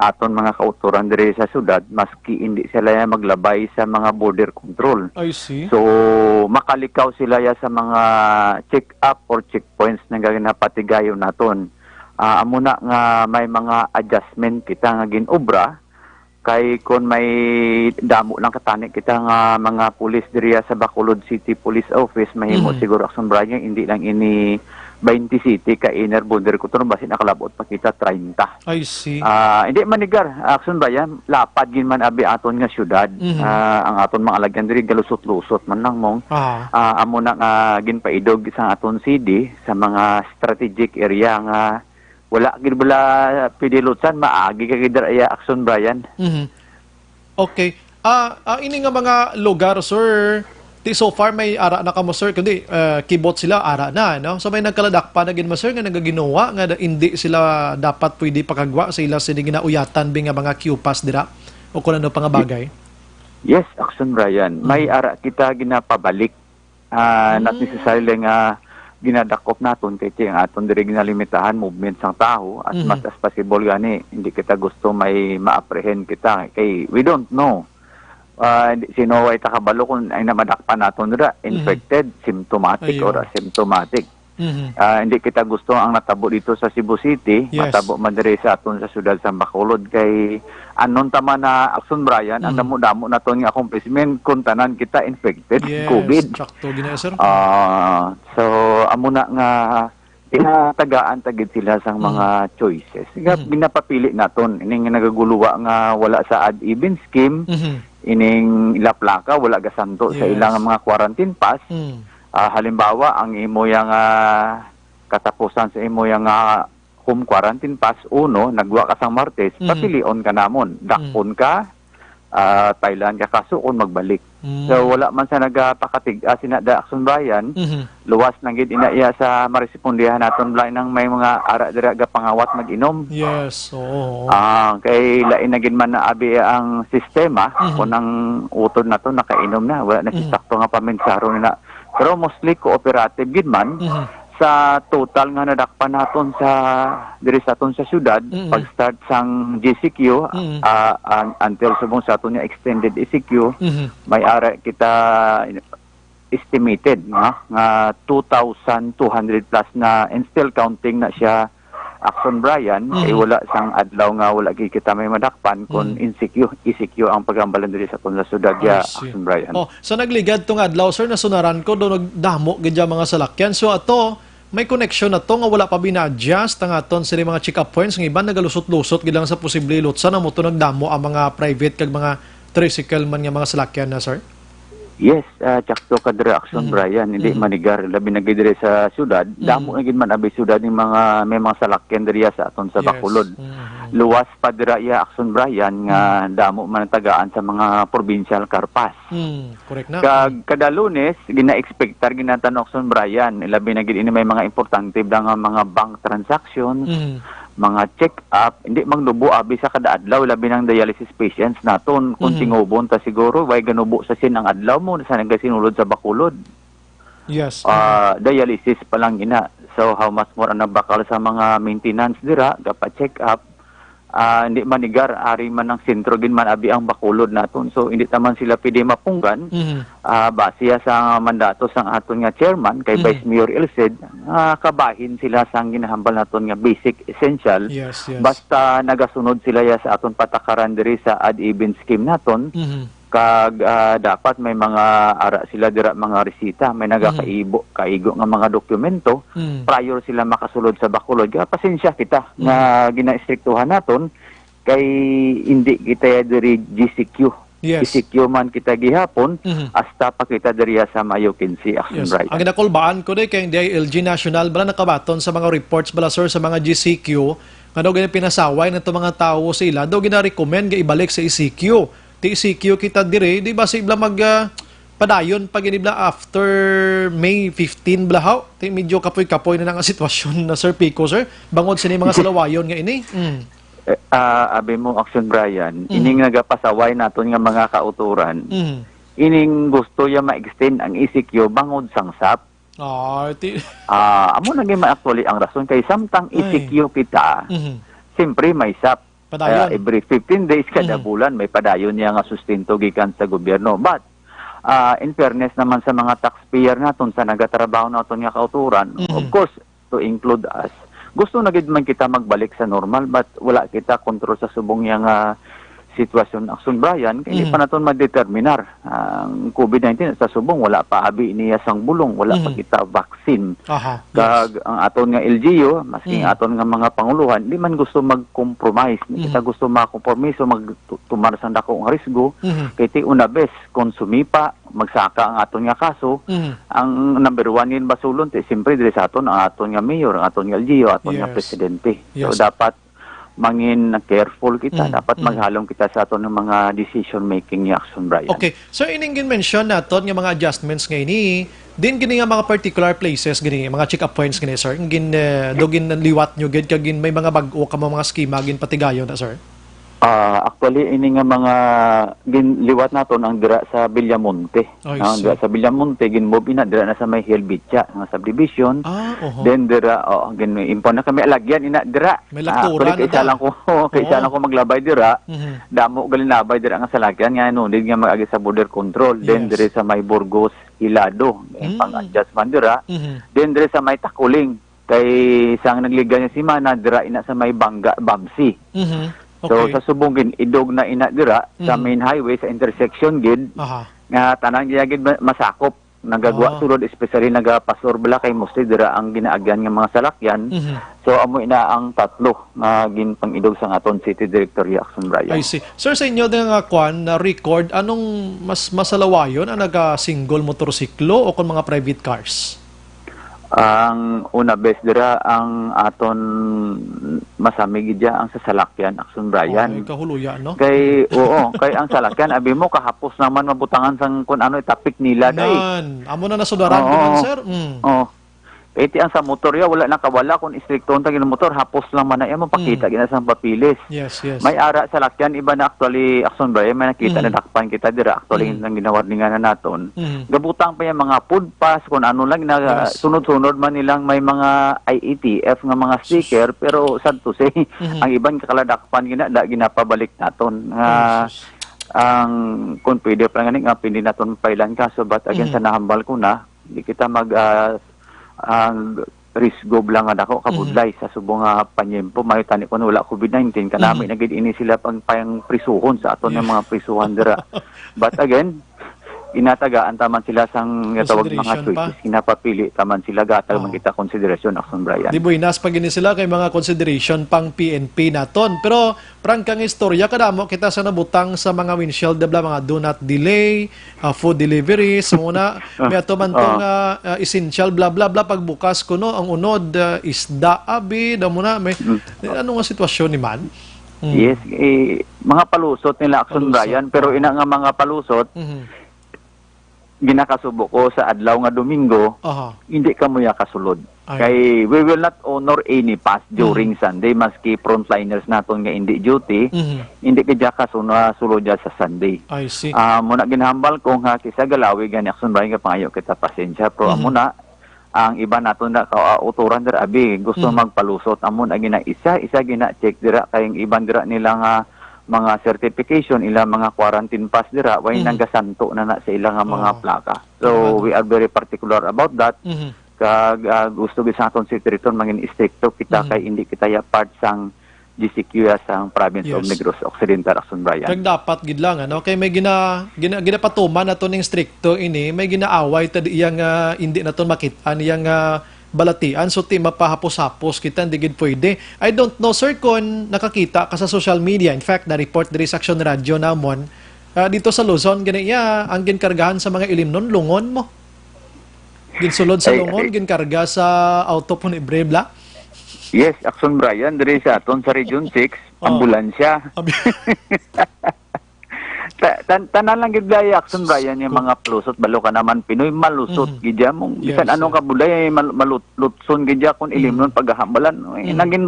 aton mga kautoran diri sa syudad, maski hindi sila maglabay sa mga border control. I see. So, makalikaw sila ya sa mga check-up or checkpoints nga ginapatigayon naton. Ah, amo na nga may mga adjustment kita nga gin-obra, kay kon may damo lang katani kita nga mga pulis diriya sa Bacolod City Police Office, mahimo Mhm. siguro, Action Brian, hindi lang ini twenty-seven ka inner border control, basi nakalabot pa kita treinta. I see. Ah, hindi manigar, Action Brian, lapad gid man abi aton nga syudad. Mhm. Ah, ang aton mga alagyan diri galusot-lusot man lang mong. Ah. Ah, amo na nga ginpaidog sa aton C D sa mga strategic area nga wala gid bala pwede lutsan, maagi ka gid iya, Action Brian. Mhm. Okay. Ah, ah, ini nga mga lugar, sir, ti so far may ara na kamo, sir, kundi, ah, kibot sila, ara na, no? So may nagkaladakpan na gid mo, sir, nga nagaginawa nga da-, hindi sila dapat pwede pakagwa sa ila sini ginauyatan bi nga mga Q pass dira o kung ano pa nga bagay? Yes, Action Brian. May Mm. ara kita ginapabalik. Ah, not Mm. necessarily nga ginadakop naton kay ti ang aton diri ginalimitahan movement sang tawo as Mm. much as possible gani hindi kita gusto may ma-apprehend kita kay we don't know. Ah, hindi, sino way ta kabalo kung ay na madakpan naton dira, Mhm. infected, symptomatic, Ayun. or asymptomatic. Mhm. Ah, hindi kita gusto ang natabo dito sa Cebu City, Yes. matabo man diri sa aton sa siyudad sa Bacolod kay anon ta man na Action Brian, ang Mhm. damo-damo naton nga accomplishment kung tanan kita infected Yes, COVID. sakto gina, sir. Ah, so amo na nga ginatagaan ta gid sila sang Mhm. mga choices. Nga Mhm. ginapapili naton ining nagaguluwa nga wala sa odd even scheme, Mhm. ining laplaka wala gasanto sa Yes. ilang mga quarantine pass. Mm. Ah, halimbawa, ang imo yang, ah, katapusan sa imo yang, ah, home quarantine pass, uno, nagwa ka sang Martes, Mhm. papilion ka namon. Dakpon Mm. ka, ah, pailan ka kaso kung magbalik. Mm. So, wala man sa nagapakatig-a sina da Action Brian, Mhm. luwas na gid ina iya sa marespondihan naton, Brian, nang may mga ara dira gapangawat mag-inom. Yes, oo, oo. Ah, kay lain na gid man na abi ang sistema, Mhm. kung ang utod nato nakainom na, wala na Mhm. sakto nga paminsaro nila. Pero mostly cooperative gid man Mhm. sa total nga nadakpan naton sa, diri sa aton sa syudad, Mhm. pag-start sang G C Q, Mhm. ah, un-, until subong sa aton nga extended E C Q, Mhm. may ara kita estimated nga, nga two thousand two hundred plus na, and still counting na siya, Action Brian, Mhm. kay wala sang adlaw nga wala gid kita may madakpan kung Mhm. insecure, insecure ang paghambalan diri sa aton nga syudad, I ya, see. Action Brian. Oh, sa nagligad tong adlaw, sir, nasunaran ko, do nagdamo gid ang mga salakyan. So, ato, may connection na to nga wala pa bina-adjust ang aton sini mga check-up points. Ang iban nagalusot-lusot gid lang sa posible lutsan, amo to nagdamo ang mga private kag mga tricycle man nga mga salakyan na, sir? Yes, ah, tsakto ka dira, Action Mhm. Brian. Hindi Mhm. manigar, labi na gid diri sa syudad. Mhm. Damo na gid man abi syudad ning mga, may mga salakyan diriya sa aton sa Yes. Bacolod. Mhm. Luwas pa dira iya, Action Brian, nga Mhm. damo man ang tagaan sa mga provincial car pass. Mhm. Correct na. Kag Mhm. kada Lunes, gina-expectar gid naton, Action Brian. Labi na gid ini may mga importante ba nga mga bank transactions, Mhm. mga check-up, hindi magnubo abi sa kada adlaw, labi ng dialysis patients naton. Kung Mhm. tingubon ta siguro, way ganubo sa sin ang adlaw mo, sa nagasinulod sa Bacolod. Yes. Ah, dialysis pa lang ina. So, how much more ang nabakal sa mga maintenance dira, gapa-check-up. Ah, hindi manigar, ari man ang sentro gid man abi ang Bacolod naton. So, hindi ta man sila pwede mapunggan. Mhm. Ah, base sa mandato sang aton nga chairman, kay Mhm. Vice Mayor Elcid, ah, kabahin sila sang ginahambal naton nga basic essential. Yes, yes. Basta nagasunod sila ya sa aton patakaran diri sa odd even scheme naton. Mhm. Kag, ah, dapat may mga ara sila dira, mga resita, may Mhm. nagakaibo, kaigo nga mga dokumento Mm. prior sila makasulod sa Bacolod. Kaya pasensya kita Mm. nga ginaistriktuhan naton kay hindi kita diri G C Q. Yes. G C Q man kita gihapon, Mhm. hasta pa kita diriya sa Mayo quince, Action Yes. Brian. Ang ginakulbaan ko, day, kay ang D I L G National bala nakabaton sa mga reports bala, sir, sa mga G C Q, nga daw gani pinasaway na itong mga tawo sa ila, daw gina-recommend nga ibalik sa E C Q. Ti E C Q kita diri, di ba, si bala mag, ah, padayon pa gini bala after May fifteen bala, haw? Ti medyo kapoy-kapoy na nga sitwasyon na, Sir Pico, sir, bangod sini mga salawayon nga ini. Mm. Eh, ah, abi mo, Action Brian, Mhm. ining nagapasaway naton nga mga kauturan, Mhm. ining gusto ya ma-extend ang E C Q bangod sang sap. Ah, ti- Ah, amo na gyud man actually ang rason kay samtang Ay. E C Q kita, Mhm. siyempre may sap. Padayon. Ah, every fifteen days kada Mhm. bulan may padayon niya nga sustento gikan sa gobyerno. But, ah, in fairness naman sa mga taxpayer naton, sa nagatrabaho naton nga kauturan, Mhm. of course, to include us, gusto na gid man kita magbalik sa normal, but wala kita kontrol sa subong niya nga sitwasyon, Action Brian, kay di Mhm. pa naton madeterminar. Ang covid nineteen sa subong, wala pa abi niya sang bulong, wala pa Mhm. kita vaccine. Aha, yes. Kag ang aton nga L G U, maski ang Mhm. aton nga mga panguluhan, di man gusto mag-compromise. Di kita Mhm. gusto makompromiso, mag-, tu-, tumar sang dako nga risgo, Mhm. kay ti una bes, kung sumipa, magsaka ang aton nga kaso, Mhm. ang number one gid basulon, ti, siyempre, diri sa aton, ang aton nga mayor, ang aton nga L G U, aton nga Yes. presidente. So, Yes. dapat mangin careful kita. Mhm. Dapat Mhm. maghalong kita sa aton nga mga decision making nga, Action Brian. Okay. Sir, ining gin-mention naton nga mga adjustments nga ini, din gini nga mga particular places gini, mga check-up points gini, sir, ang gin, eh, do ginliwat nyo gid kag gin may mga bag-o ka mga schema gin patigayon na, sir? Ah, actually, ini nga mga ginliwat naton ang dira sa Villamonte. I Ah, see. dira sa Villamonte, gin-move ina dira na sa may Helvetia nga subdivision. Ah, oho. Then dira, oh, gin-, impound na kami alagyan ina dira. May Ah, lakturan actually, kay na isa ta. lang ko, kay isa Oo. lang ko maglabay dira. Mhm. Damo gali labay dira nga salakyan nga nunid nga mag-agi sa border control. Then Yes. dire sa may Burgos, Hilado, may Mm. pang-adjust man dira. Mhm. Then dire sa may Takuling, kay sang nagligad nga semana, dira ina sa may Bangga, Bamsi. Mhm. So, Okay. sa subong gin-idog na ina dira sa Mhm. main highway, sa intersection gid, Aha. nga tanan niya gid ma-, masakop. Nagagwa Ah. sulod, especially nagapasor bala kay mostly dira ang ginaagyan nga mga salakyan. Mhm. So, amo ina ang tatlo nga ginpang-idog sang aton City Director, Jackson Bryan. I see. Sir, sa inyo din nga kwan na record, anong mas masalawayon ang naga-single motorsiklo o kung mga private cars? Ang una bes dira ang aton masamig gid ang sa salakyan, Action Brian. Ay, kahuluya, no? Kay, oo, kay ang salakyan, abi mo, kahapos naman mabutangan sang kun ano, itapik nila, day. Nan, amo na nasudaran ko Oo. man, sir. Mm. Oo. Kay ti ang sa motor ya, wala na kawala kung istrikto ang tagin motor, hapos lang man na iya, mapakita Mm. gina sang papilis. Yes, yes. May ara salakyan, iba na actually, Action Brian, may nakita Mm. na dakpan kita dira, actually, Mm. ang ginawarningan na naton. Mm. Gabutang pa yung mga food pass, kung ano lang, na Yes. sunod-sunod man nilang may mga I A T F nga mga Sus. sticker, pero sad to say, Mhm. ang iban kakaladakpan gina, da, ginapabalik naton. Nga, Ay, sus. ang, kung pwede pa nga ni, nga pwede naton pailan kaso, but again, Mhm. sa nahambal ko na, di kita mag, ah, ang risgo bala nga dako, Mhm. kabudlay sa subong nga panyempo, mayo tani kung wala covid nineteen, kanami Mhm. na gid ini sila pang, pang prisuhon sa aton nga Yeah. mga prisuhan dira. But again, ginatagaan ta man sila sang ginatawag mga Consideration pa. choices, ginapapili ta man sila, gatag man Oo. kita konsiderasyon, Action Brian. Di buenas pa gini sila kay mga consideration pang P N P naton. Pero prangka nga istorya, kadamo kita sa nabutang sa mga windshield, di ba, mga do not delay, ah, food deliveries, muna, Ah, may ato man tong, ah. ah, ah, essential, bla, bla, bla, pagbukas kuno, ang unod, ah, isda, abi, da muna, may, Mm. ano nga sitwasyon ni man? Mm. Yes, eh, mga palusot nila, Action Palusot, Brian, pero oo. ina nga mga palusot, Mhm. ginakasubo ko sa adlaw nga Domingo, Aha. hindi kamo ya kasulod. Ay. Kay we will not honor any pass during Mhm. Sunday, maski frontliners naton nga hindi duty, Mhm. hindi ka dya kaso-, nasulod dya sa Sunday. I see. Ah, muna ginhambal ko nga kisa galawi gani, Action Brian, nga pangayo kita pasensya, pero Mhm. amo na, ang iba naton na kauturan dira, abi, gusto Mhm. magpalusot. Amo na gina isa, isa gina-check dira, kay ang iban dira nila nga mga certification, ila mga quarantine pass dira, way Mhm. nagasanto na na sa ila nga mga Oo. plaka. So, Ano? we are very particular about that. Mhm. Kag, ah, gusto gid sa aton city return mangin istrikto kita Mhm. kay hindi kita ya part sang G C Q ya sa province of Yes. Negros Occidental, Action Brian. Kag dapat gid lang, ano, kay may gina-, gina-, ginapatuman nato ning strikto ini, may ginaaway ta di iya nga indi naton makit-an iya nga balatian, so ti mapahapos-hapos kita, hindi gid pwede. I don't know, sir, kung nakakita ka sa social media. In fact, na-report diri sa Action Radio namon, ah, dito sa Luzon, gani iya, ang ginkargahan sa mga ilimnon, lungon mo. Ginsulod sa Ay, lungon, ay. Ginkarga sa auto, punibre, bla? Yes, Action Brian, diri sa aton sa Region six, Oh. Ambulansya. Abi- Ta-, tan-, tanan lang gid dai, Action Brian, yung mga plusot, balo ka naman Pinoy, malusot Mhm. gid yan. Mong bisan Yes, anong sir. Kabulay, mal-, malut-, lutson gid yan kung Mhm. ilimnon paghahambalan. Eh, Mhm. naging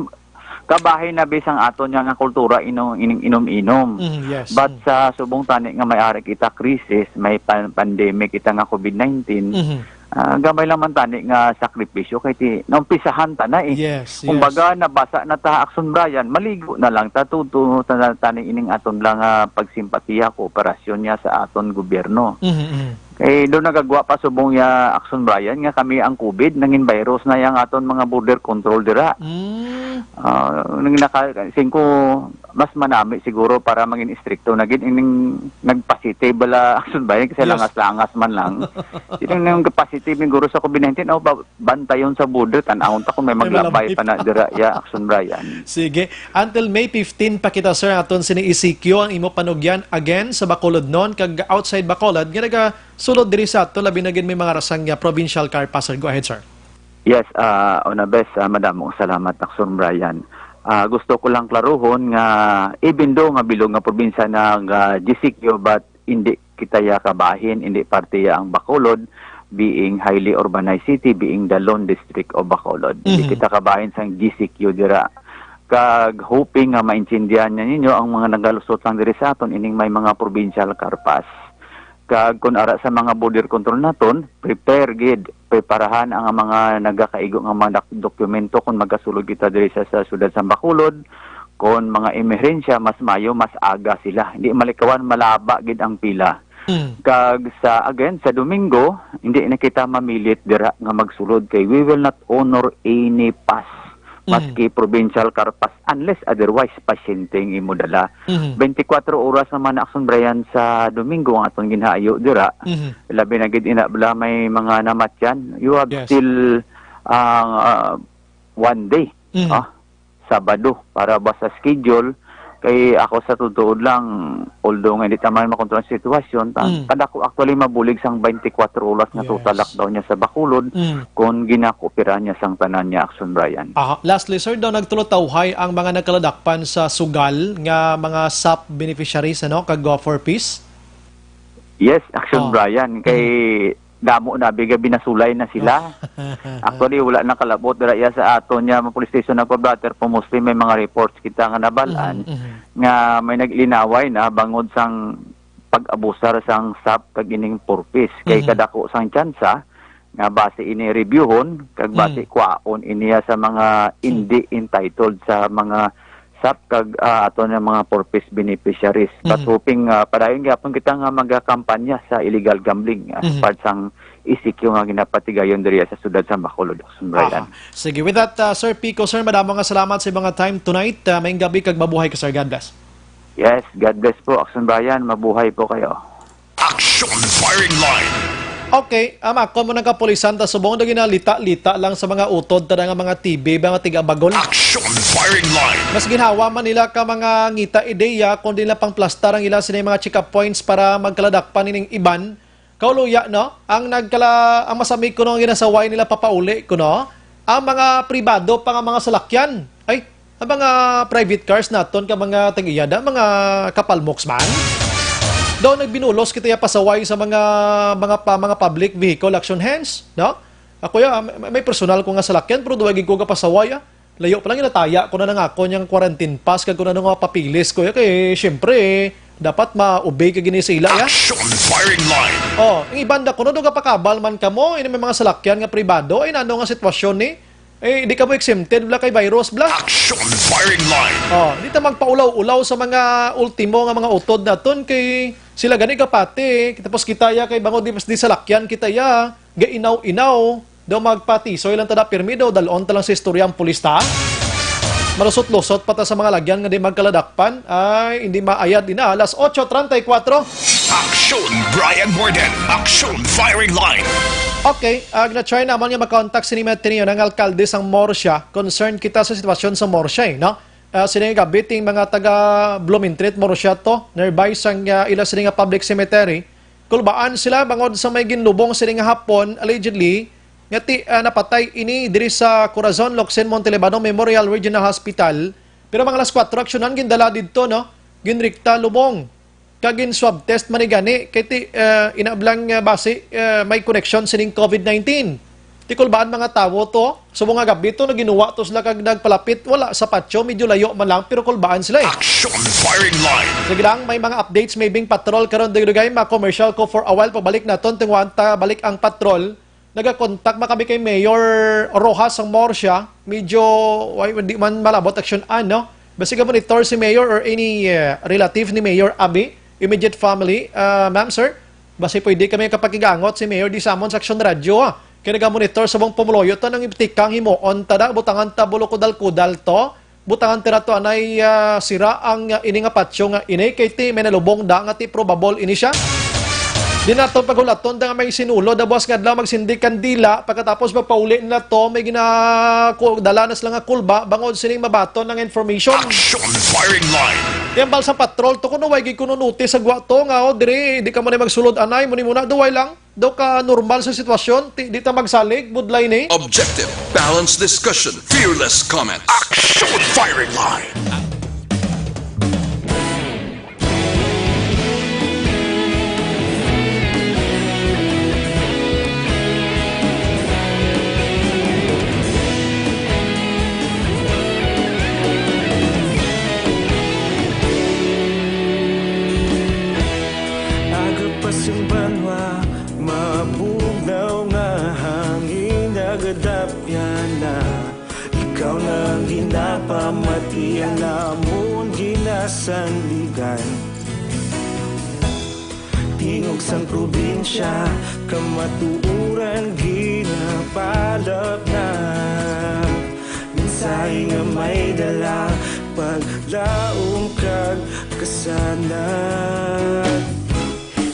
kabahin na bisang aton nga, nga kultura, ino-, ining inom-inom. Mhm, yes. But Mhm. sa subong tani nga may ari kita krisis, may pan-, pandemic kita nga covid nineteen, Mhm. ah, gamay lang man tani nga sakripisyo kay ti naumpisahan ta na eh. Yes, yes. Kumbaga, nabasa na ta, Action Brian, maligo na lang ta, tuto ta na tani ining aton lang, ah, pagsimpatiya, kooperasyon niya sa aton gobyerno. Mhm, mhm. Kay doon nagagwa pa subong ya, Action Brian, nga kami ang covid, nangin virus na yang aton mga border control dira. Mm. Ah, nang naka-, singko, mas manami siguro para mangin istrikto na gid ining nagpositive bala, Action Brian, kasi Yes. langas-langas man lang. Ining nagpositive siguro sa covid nineteen, oh, ba-, bantayon sa border, tan-awon ta kung may May maglabay malambay pa na pa. dira, ya, Action Brian. Sige. Until May fifteen pa kita, sir, aton sini E C Q ang imo panugyan again sa Bacolod noon, kag outside Bacolod, nga nagasulod diri sa ato, labi na gid may mga rasang nga provincial car passer. Go ahead, sir. Yes, ah, una bes, ah, madamo salamat, Action Brian. Ah, gusto ko lang klaruhon nga even though nga bilog nga probinsya nag, ah, G C Q, but hindi kita ya kabahin, hindi parte ya ang Bacolod, being highly urbanized city, being the lone district of Bacolod. Hindi Mhm. kita kabahin sang G C Q dira. Kag hoping nga maintindihan niya ninyo ang mga nagalusot lang diri sa aton, ining may mga provincial car pass. Kag kun ara sa mga border control naton, prepare gid, preparahan ang mga nagakaigo nga mga dak-, dokumento kun magasulod kita diri sa, sa siyudad sa Bacolod. Kun mga emerhensya, mas mayo, mas aga sila. Hindi malikawan, malaba gid ang pila. Mm. Kag sa, again, sa Domingo, hindi na kita mamilit dira nga magsulod kay we will not honor any pass, Mm. maski provincial car pass, unless otherwise pasyente ang imo dala. Mhm. Twenty-four oras naman na, Action Brian, sa Domingo ang atong ginhaayo dira. Mhm. Labi na gid ina bala may mga namatyan. You have Yes. still, ah, ah, one day, Mhm. ah, Sabado, para ba sa schedule. Kay ako sa tutuod lang, although nga hindi ta man makontrol ang sitwasyon, ta-, Mm. kadako actually mabulig sang twenty-four oras nga total Yes. lockdown niya sa Bacolod, Mm. kung ginakooperahan niya sang tanan niya, Action Brian. Aha. Lastly, sir, daw nagtulotawhay ang mga nagkaladakpan sa sugal nga mga sap beneficiaries, ano, kag Go for Peace? Yes, Action Ah. Brian. Kay Mm. damo na, biga binasulay na sila. Actually, wala na kalabot dira iya sa aton niya, mga police station na pa, brother, po mostly may mga reports kita nga nabalaan Mhm, mhm. nga may naglinaway na bangod sang pag-abusar sang sap kag ining purpose. Kay Mhm. kadako sang tsansa nga base ini reviewhon kag base Mm. kwaon iniya sa mga Mm. hindi entitled sa mga sap kag, ah, ato nga mga purpose beneficiaries. But Mhm. hoping, ah, padayon gyapon kita nga magakampanya sa illegal gambling as Mhm. part sang E C Q nga ginapatigayon diri sa siyudad sa Bacolod, Action Brian. Aha. Sige, with that, ah, Sir Pico, sir, madamo nga salamat sa mga time tonight. Ah, maayong gabi kag mabuhay ka, sir. God bless. Yes, God bless po, Action Brian. Mabuhay po kayo. Action Firing Line. Okay, ama, kon mo nang kapulisan, ta subong daw ginalita-lita lang sa mga utod, ta nga mga T V, mga tiga-Bagol. Action Firing Line. Mas ginhawa man nila ka mga ngita ideya, kung di lang pangplastar ang ila sini mga check-up points para magkaladakpan ining iban. Kauluya, no? Ang nagkala-, ang masamig kuno ang ginasaway nila papauli kuno. Ang mga pribado pa nga mga salakyan. Ay, ang mga private cars naton ka mga tag-iyada, mga kapalmoks man. Daw nagbinulos kita ya pasaway sa mga, mga pa, mga public vehicle action hands, no? Ako ya, may, may personal ko nga salakyan, pero duwag ko kapasaway, ah. Layo pa lang, ginataya ko na ng ako niyang quarantine pass, kag kung ano nga papilis ko, ya, kay, siyempre, dapat ma-obey ka gini sa ila, ya. Action Firing Line. Oh, ang iban da kuno, daw gapakabal man kamo, ini may mga salakyan nga pribado, ay, nano nga sitwasyon ni? Eh, di kamo exempted, bla, kay virus, bla. Action Firing Line. Oh, di ta magpaulaw-ulaw sa mga ultimo nga mga utod naton, kay sila gani kapati, tapos kita ya, kay bangod di, di salakyan kita ya, gainaw-inaw. Daw magpatisoy lang ta da pirmi, daw dalon ta lang sa istorya ang pulis ta. Malusot-lusot pa ta sa mga lagyan nga di magkaladakpan. Ay, hindi maayad din na. Alas otso treinta y cuatro. Aksyon Brian Morden. Aksyon Firing Line. Okay, ag na-try naman nga makontak si Nima Tinio ng alkalde sang Murcia. Concern kita sa sitwasyon sa Murcia, eh, no? Ah, sini nga gabi ting mga taga Blumentritt, Murcia to, nearby sang, ah, ila sini nga public cemetery. Kulbaan sila bangod sa may ginlubong sini nga hapon, allegedly, nga ti, ah, napatay ini diri sa Corazon Locsin Montelibano Memorial Regional Hospital. Pero mga alas kuwatro aksyonan gindala didto, no? Ginrikta lubong. Kag gin-swab test man ni gani kay ti, ah, inablang, ah, basi, ah, may koneksyon sining covid nineteen. Ti kulbaan mga tawo to, subong nga gabi to, naginuwa to sila kag nagpalapit, wala sa patio, medyo layo man lang, pero kulbaan sila, eh. Action Firing Line. Sige lang, may mga updates, may bing patrol karon, dugay-dugay, ma-commercial ko for a while, pagbalik naton, tunguan ta balik ang patrol. Nagakontak man kami kay Mayor Rojas sang Murcia, medyo, way, di man malabot aksyon, ano? Basi ga monitor si Mayor or any, eh, relative ni Mayor Abi, immediate family, ah, ma'am, sir? Basi pwede kami kapakigangot si Mayor di samon sa Action Radio, ah. Kay nagamonitor sa buong pumuluyo to, nang tikang himuon ta da, butangan ta bulo kudal-kudal to. Butangan ta ra to anay, ah, sira ang, ah, ini nga patio nga ini, kay ti may nalubong da nga ti probable ini siya. Di nato paghulaton da nga may sinulo da buwas nga adlaw magsindi kandila, pagkatapos magpauli na to, may gina-, ku-, dala na sila nga kulba, bangod sining mabaton ang information. Action Firing Line. Yan bal sa patrol to, kuno way gid kuno notice sa gwa to nga, oh, diri, di ka mo na magsulod anay, muni muna, duway lang. Daw ka normal sa sitwasyon, ti, di ta magsalig, budlay ni. Objective, balanced discussion, fearless comments. Action Firing Line. Aga pa sing banwa, mabugnaw nga hangin nagadapyan na. Ikaw na ang ginapamatian namon ginasandigan. Tingog sang probinsya, kamatuoran ginapalapnap. Mensahe nga may dala, paglaom kag kasanag.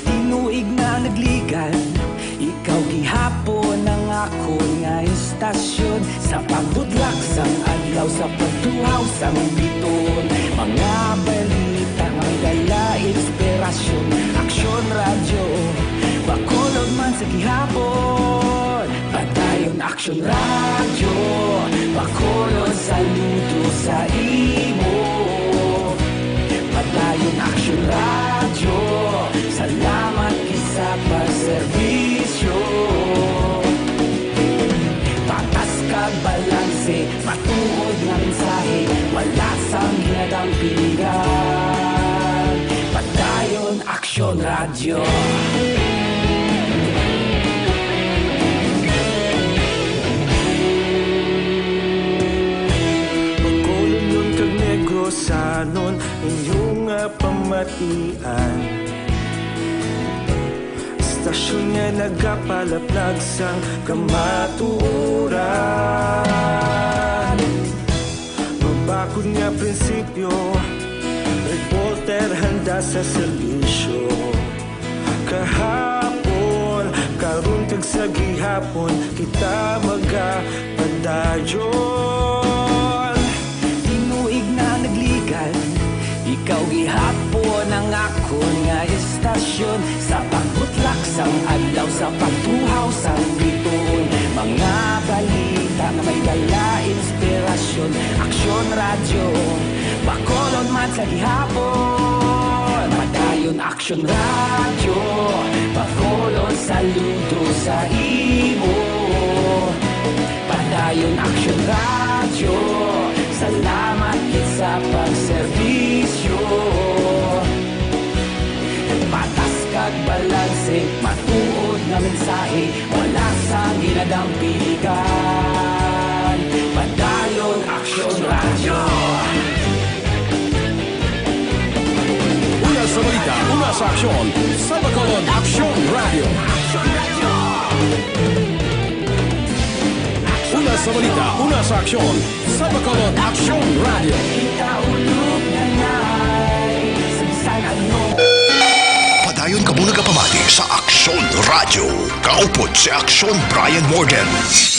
Tinuig na nagligan, ikaw gihapon ang akon nga istasyon. Sa pagbudlak sang adlaw, sa pagtuhaw sang bituon, mga balita nga may dala inspirasyon. Aksyon Radyo, Bacolod man sa gihapon. Padayon Aksyon Radyo, Bacolod, saludo sa imo. Padayon Aksyon Radyo, salamat gid sa pagserbisyo. Patas kag balanse, matuod nga mensahe, wala sang ginadampingan. Padayon Aksyon Radyo. Bacolodnon kag Negrosanon, inyo nga pamatian. Istasyon nga nagapalaplag sang kamatuoran. Mabakod nga prinsipyo, reporter handa sa serbisyo. Kahapon, karon kag sa gihapon, kita magapadayon. Tinuig na nagligan, ikaw gihapon ang akon nga istasyon. Sa pagbutlak sang adlaw, sa pagtuhaw sang bituon, mga balita nga may dala inspirasyon. Aksyon Radyo, Bacolod man sa gihapon. Padayon Aksyon Radyo, Bacolod, saludo sa imo. Padayon Aksyon Radyo, salamat gid sa pagserbisyo. Patas kag balanse, matuod nga mensahe, wala sang ginadampingan. Padayon Aksyon Radyo. Una sa balita, una sa aksyon, sa Bacolod Aksyon Radyo. Una Balita, una sa aksyon, sa Bacolod Aksyon Radio. Padayon kamo nagapamati sa Aksyon Radio. Kaupod si Aksyon Brian Morgan.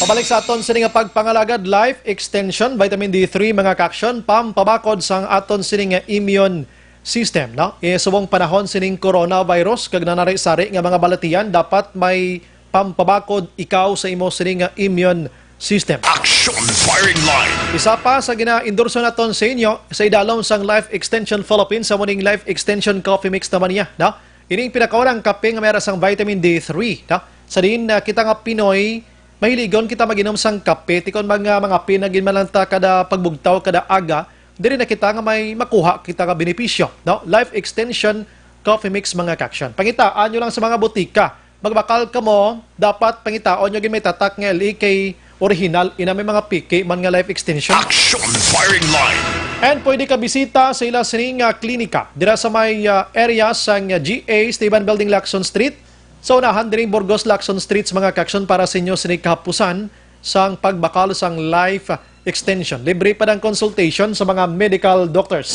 Pabalik sa aton sini nga pagpangalagad, life extension, vitamin D three, mga ka-aksyon, pampabakod sang aton sini nga immune system, no? Eh, subong panahon sining coronavirus kag nanari-sari nga mga balatian, dapat may pampabakod ikaw sa imo sini nga immune system. Action Firing Line. Isa pa sa gina-endorso naton sa inyo sa idalom sang Life Extension Philippines, sa muning Life Extension Coffee Mix naman niya, no? Ining pinakaunang kape nga may ara sang vitamin D three, no? Sa diin, ah, kita nga Pinoy, mahiligon kita mag-inom sang kape, tikon mga, mga pinagin man lang ta kada pagbugtaw, kada aga, diri na kita nga may makuha kita nga benepisyo, no? Life Extension Coffee Mix, mga ka-aksyon. Pangitaan nyo lang sa mga butika. Magbakal kamo, dapat pangitaon nyo gid may tatak nga L E K original, ina may mga piki man nga life extension. Action Firing Line. And pwede ka bisita sa ila sini nga klinika dira sa may, ah, area sang G A Esteban Building, Lacson Street, sa unahan diring Burgos, Lacson Street, mga ka-aksyon, para sa inyo sini kahapusan sang pagbakal sang life extension. Libre pa ang consultation sa mga medical doctors.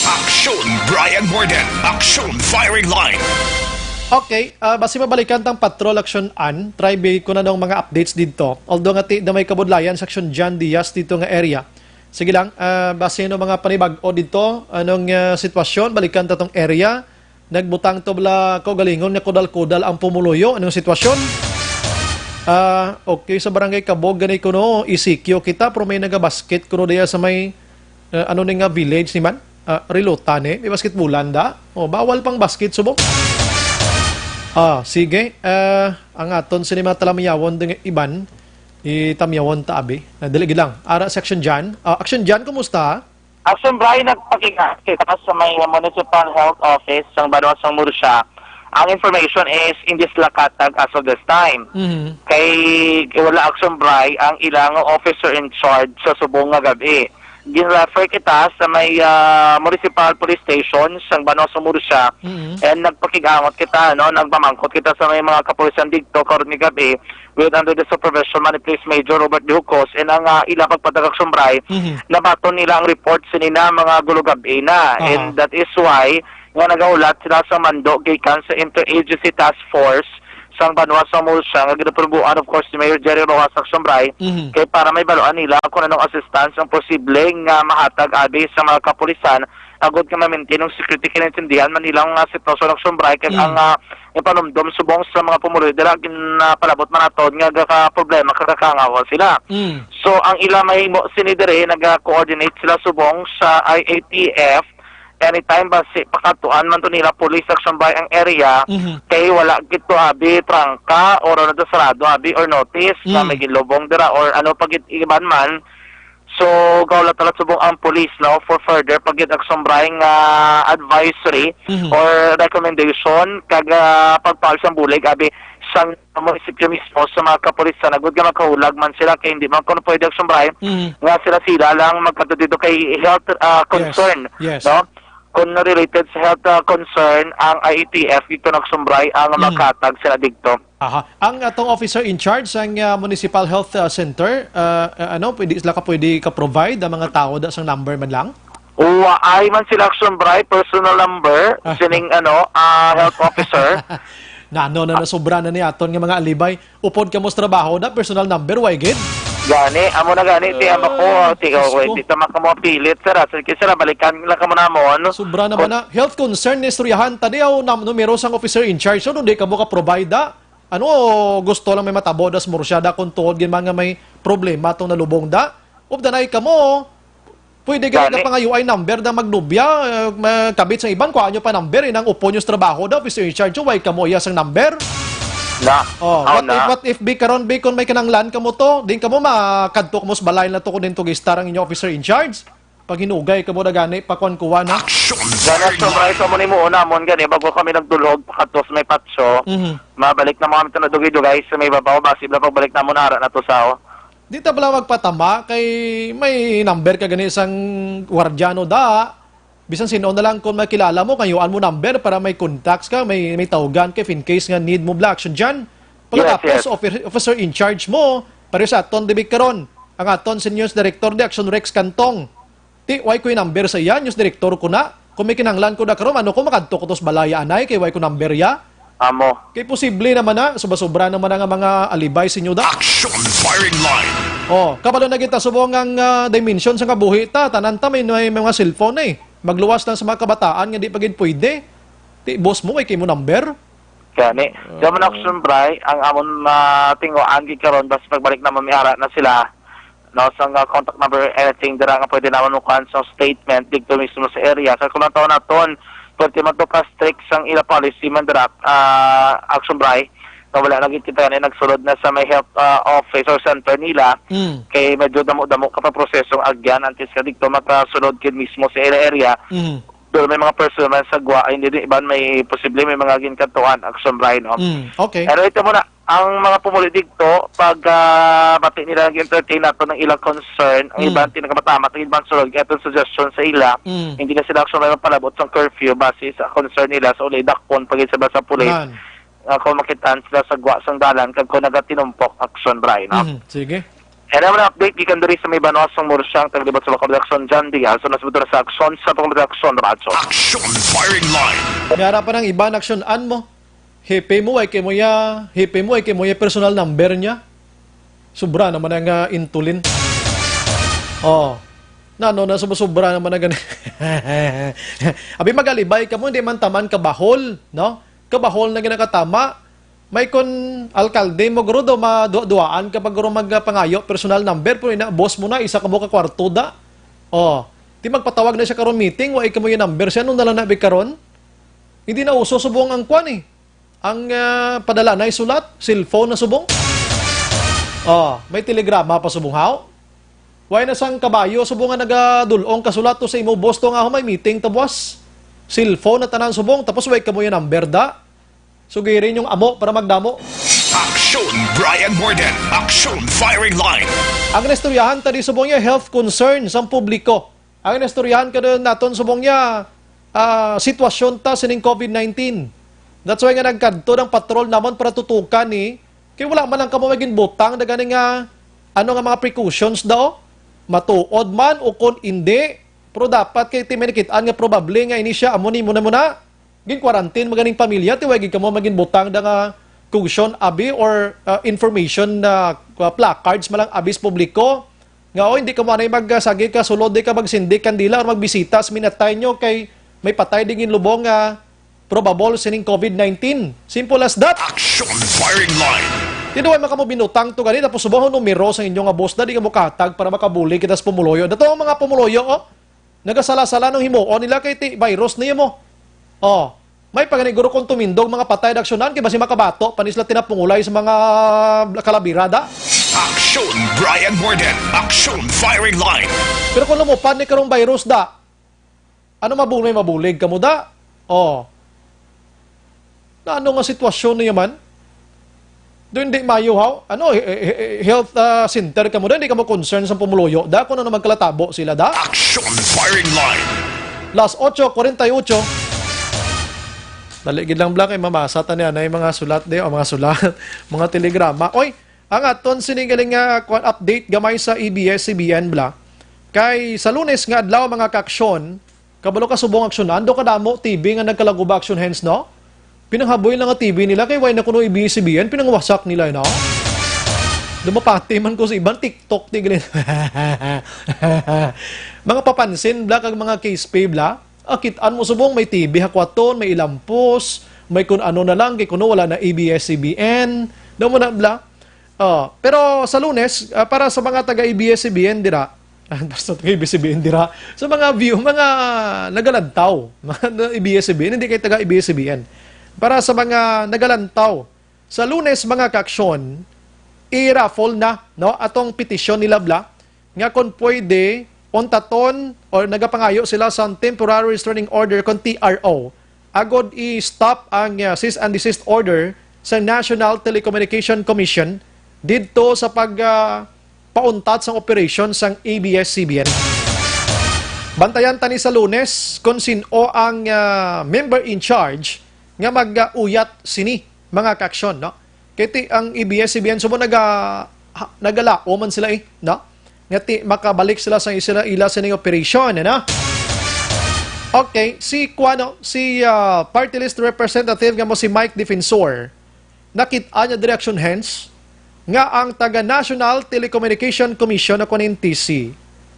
Action Brian Morgan. Action Firing Line. Okay, ah, basi mabalikan tang patrol action an, try bi ko na nung mga updates dito. Although nga ti na may kabudlayan sa action John Diaz dito nga area. Sige lang, ah, basi no mga panibag-o dito, anong, ah, sitwasyon, balikan ta tong area. Nagbutang to bala kaugalingon nga kudal-kudal ang pumuluyo. Anong sitwasyon? Ah, okay, sa Barangay Kabog gani kuno, E C Q kita, pero may nagabasket kuno diya sa may, ah, ano ni nga village ni man? Ah, Rilutan eh. May basketbulan da. Oh, bawal pang basket subong. Ah, sige. Ah, ang aton sini mga talamyawon ding iban, itamyawon ta abi. Ah, dili gid lang. Ara sa Action Jan. Ah, Action Jan, kumusta? Action Brian, nagpakita kita sa may Municipal Health Office sang banwa sang Murcia. Ang information is hindi sila katag as of this time. Mhm. Kay wala, Action Brian, ang ilang officer in charge sa subong nga gabi. Gin-refer kita sa may, ah, Municipal Police Station sang banwa sang Murcia. Mhm. And nagpakigangot kita, no, nagpamangkot kita sa may mga kapulisan dito karon nga gabi with under the supervision man ni Police Major Robert Dihucos, and ang, ah, ila pagpatag, Action Brian, Mhm. nabaton nila ang report sinina mga gulugab-i na. Aha. And that is why nga nagahulat sila sa mando gikan sa Interagency Task Force sang banwa sa Murcia nga ginapuloy-an, of course, ni Mayor Jerry Roxas, Action Brian, Mhm. kay para may baluan nila kung anong assistance ang posible nga mahatag abi sa mga kapulisan agud nga ma-maintain ang security. Kay naintindihan man nila nga sitwasyon, Action Brian, kay Mm. ang, ah, ipanumdom subong sa mga pumuluyo dira, ginapalabot man naton nga gaka-problema, kagakangawa sila. Mm. So, ang ila mahimo sini diri, naga-coordinate sila subong sa I A T F. Anytime basi pakatuan man to nila police, Action Brian, ang area, Mhm. kay wala gid to abi trangka or ano to, sarado abi or notice na Mm. may ginlubong dira or ano pa gid iban man. So, gaulat-ulat subong ang police, no, for further pa gid, Action Brian, nga advisory Mhm. or recommendation kag, ah, pagpaul sang bulig abi sang munisipyo mismo sa mga kapulisan, agud nga makahulag man sila, kay hindi man kuno pwede, Action Brian, Mhm. nga sila-sila lang magkadto dito kay health, ah, Yes. concern, Yes. no? Kung related sa health, ah, concern ang I A T F, dito, Action Brian, ang Mhm. makatag sila dito. Aha. Ang atong officer in charge sang, ah, Municipal Health, ah, Center, ah, ah, ano, pwede sila ka, pwede ka-provide ang mga tao da sang number man lang? Wa ay man sila, Action Brian, personal number Ah. sining, ano, ah, health officer. Na, ano na, nasobra na ni aton nga mga alibay. Upod kamo sa trabaho da, personal number, wa gid? Gani, amo na gani, ti, amo ko, Ah, ti, oh, Diyos ko. Wait, di ta man kamo pilit, sir, ah. Sige, sir, ah, balikan lang kamo namon. Sobra naman Kung na. Health concern, istoryahan ta di, aw, nam-, numero sang officer in charge. So, di kamo ka-provide da? Ano, gusto lang may matabo das Murcia da kung tuod gid man nga may problema tong nalubong da? Updanay kamo, pwede gani Gani. Ka pangayuay number da magnobya, eh, magkabit sa iban, kuha nyo pa number, inang upo nyo sa trabaho da, officer in charge, why kamo iya sang number? Na. Oh, Aw, what if, na. What if, bi, karon, bi, kung may kinanglan kamo to, din kamo makadto kamo sa balay na to kung din to gistar ang inyo officer in charge? Paghinugay kamo na gani, pakuan-kuan, ha? Action Gana Firing sa mga Line. Sa mo ni mo namon gani, bago kami nagdulog, pakadto sa may patso, Mhm. mabalik na mo kami to na dugay-dugay sa may babaw, basi bala pagbalik namon, ara na to sa, oh. Di ta bala magpatama, kay may number ka gani sang gwardyano da. Bisan sino na lang kung makilala mo, kayuan mo number para may contacts ka, may, may tawgan ka, if in case nga need mo bala action dyan. Pagkatapos, Yes, yes. offi-, officer in charge mo, pareho sa aton, di ba, karon? ang aton si News Director di Action Rex Cantong. Ti, why ko yung number sa iya? News Director ko na. Kung may kinahanglan ko na karon, ano ko, makadto ko to sa balay anay, kay why ko number ya? Amo. Kay posible naman na, sobra-sobra naman na nga mga alibay sa inyo da. Action firing line. Oh, kabalo na kita subong ang ah, dimension sa kabuhi ta, tanan ta may, may mga cellphone eh. Magluwas lang sa mga kabataan nga di pa gid pwede. Ti, boss mo, why kay mo number? Gani. Ah. Diyan man ako sumbray, ang amon matingoan gid karon, basta pagbalik naman may ara na sila. No, sa nga contact number, anything dira nga pwede naman mo kuan sa statement dito mismo sa area. Sa kulang taon naton, pwede man to pa strict sang ila policy man dira, ah, action bray. Nga wala na gid kita ni nagsulod na sa may health ah, office or center nila. Mm. Kay medyo damo-damo ka pa prosesong agyan antes ka dito makasulod gid mismo sa ila area. Mm. Pero may mga personal sa gwa, ay hindi din iban may posible may mga ginkantuan action bray, no? Mm. Okay. Pero ito muna, ang mga pumuli dito, pag ah, bati nila nag-entertain nato ng ilang concern, ang Mm. iban tinagapatamat, ang iban sulod, kaya itong suggestion sa ila, Mm. hindi na sila actually mapalabot sa curfew base sa concern nila sa ulay dakpon pag sa basa pulis. Man. Ah, kung makitaan sila sa gwa sang dalan, kag kung nagatinumpok action bray, no? Mm. Sige. And ang mga update gikan diri sa may banwa sang Murcia, ang taglibot sa Bakal Action, John Diaz, so nasubuto na sa action sa Bakal Action Radyo. Action firing line. May ara pa ng iban action an mo. Hepe mo, ay kay mo ya, hepe mo, ay kay mo ya personal number niya. Sobra naman ang ah, intulin. Oh. Na, no, na sobra naman na gani. Abi magalibay ka mo, hindi man taman kabahol, no? Kabahol na ginakatama. May kon alkalde mo guro do maduduaan ka pag guro magpangayo personal number, pero ina boss mo na isa ka mo ka kwarto da. Oh, ti magpatawag na siya karon meeting, wa ikaw mo yung number siya nung nalang na bi karon. Hindi na uso subong ang kwan eh. Ang ah, padala na sulat, cellphone na subong. Oh, may telegrama pa subong haw. Way na sang kabayo subong nga nagadulong kasulat to sa imo boss to nga may meeting ta buwas. Cellphone na tanan subong tapos way ka mo yung number da. Sugirin yung amo para magdamo. Action Brian Morden. Action Firing Line. Ang inistoryahan ta di subong niya health concern sang publiko. Ang inistoryahan ka doon naton subong niya ah, sitwasyon ta sining covid nineteen. That's why nga nagkadto ng patrol naman para tutukan ni kay wala man lang kamo maging butang na gani nga ano nga mga precautions daw matuod man o kon hindi. Pero dapat kay ti may nakitaan nga probable nga ini siya amo ni muna muna. Gin-quarantine mo ganing pamilya, ti way gid kamo magin butang da nga caution abi or uh, information na uh, placards malang abi sa publiko nga, "Oh, hindi kamo anay magsagi ka sulod di ka magsindi kandila or magbisita sa minatay nyo kay may patay di ginlubong nga probable sining covid nineteen." Simple as that. Action firing line. Tinuay man kamo binutang to gani tapos subong numero sa inyo nga boss na di kamo katag para makabulig kita sa pumuloyo. Dato ang mga pumuloyo, oh. Nagasala-sala nung himuon nila kay ti virus niya mo. Oh, may panganiguro kung tumindog mga patay daksyonan kay basi makabato panis la tinapungulay sa mga kalabirada. Action Brian Morden. Action Firing Line. Pero kung lumupad ni karong virus da, ano mabulig mabulig kamo da? Oh. Na ano nga sitwasyon niya man? Do hindi mayo haw? Ano, he- he- he- health ah, center kamo da? Hindi kamo concern sa pumuluyo da? Kung ano magkalatabo sila da? Action Firing Line. Las ocho cuarenta y ocho. Dali gid lang bla kay mamasa ta niya na yung mga sulat di o mga sulat, mga telegrama. Oy, ang aton sini galing nga kuwan update gamay sa A B S C B N bla. Kay sa Lunes nga adlaw mga kaaksyon, kabalo ka subong aksyonan do kadamo T V nga nagkalaguba action hands no? Pinanghaboy lang nga T V nila kay way na kuno A B S C B N pinangwasak nila no? Dumapati man ko sa iban TikTok ti galing. Mga papansin bla kag mga case pay bla. Akit-an mo subong may T V hakwaton, may ilampos, may kun ano na lang kay kuno wala na A B S C B N. Daw mo na bla. Oh, pero sa Lunes, ah, para sa mga taga A B S C B N dira, ah, para sa taga A B S C B N dira, sa mga view, mga nagalantaw, mga A B S C B N, hindi kay taga A B S C B N. Para sa mga nagalantaw, sa Lunes mga kaaksyon, i-raffle na no atong petisyon nila bla nga kon pwede untaton or nagapangayo sila sa temporary restraining order kon T R O agod i-stop ang uh, cease and desist order sa National Telecommunication Commission didto sa pag uh, pauntat sang operasyon sang A B S C B N. Bantayan tani sa Lunes kung sin-o ang uh, member in charge nga mag-uyat sini mga kaaksyon no. Kay ti ang A B S C B N subong naga ha- nagalaom man sila eh, no? nga ti-, makabalik sila sa sila ila sining operasyon, ano? Okay, si kuano, si, ah, party list representative nga mo si Mike Defensor, nakit-an niya diri, Action Hands, nga ang taga National Telecommunication Commission o kon N T C,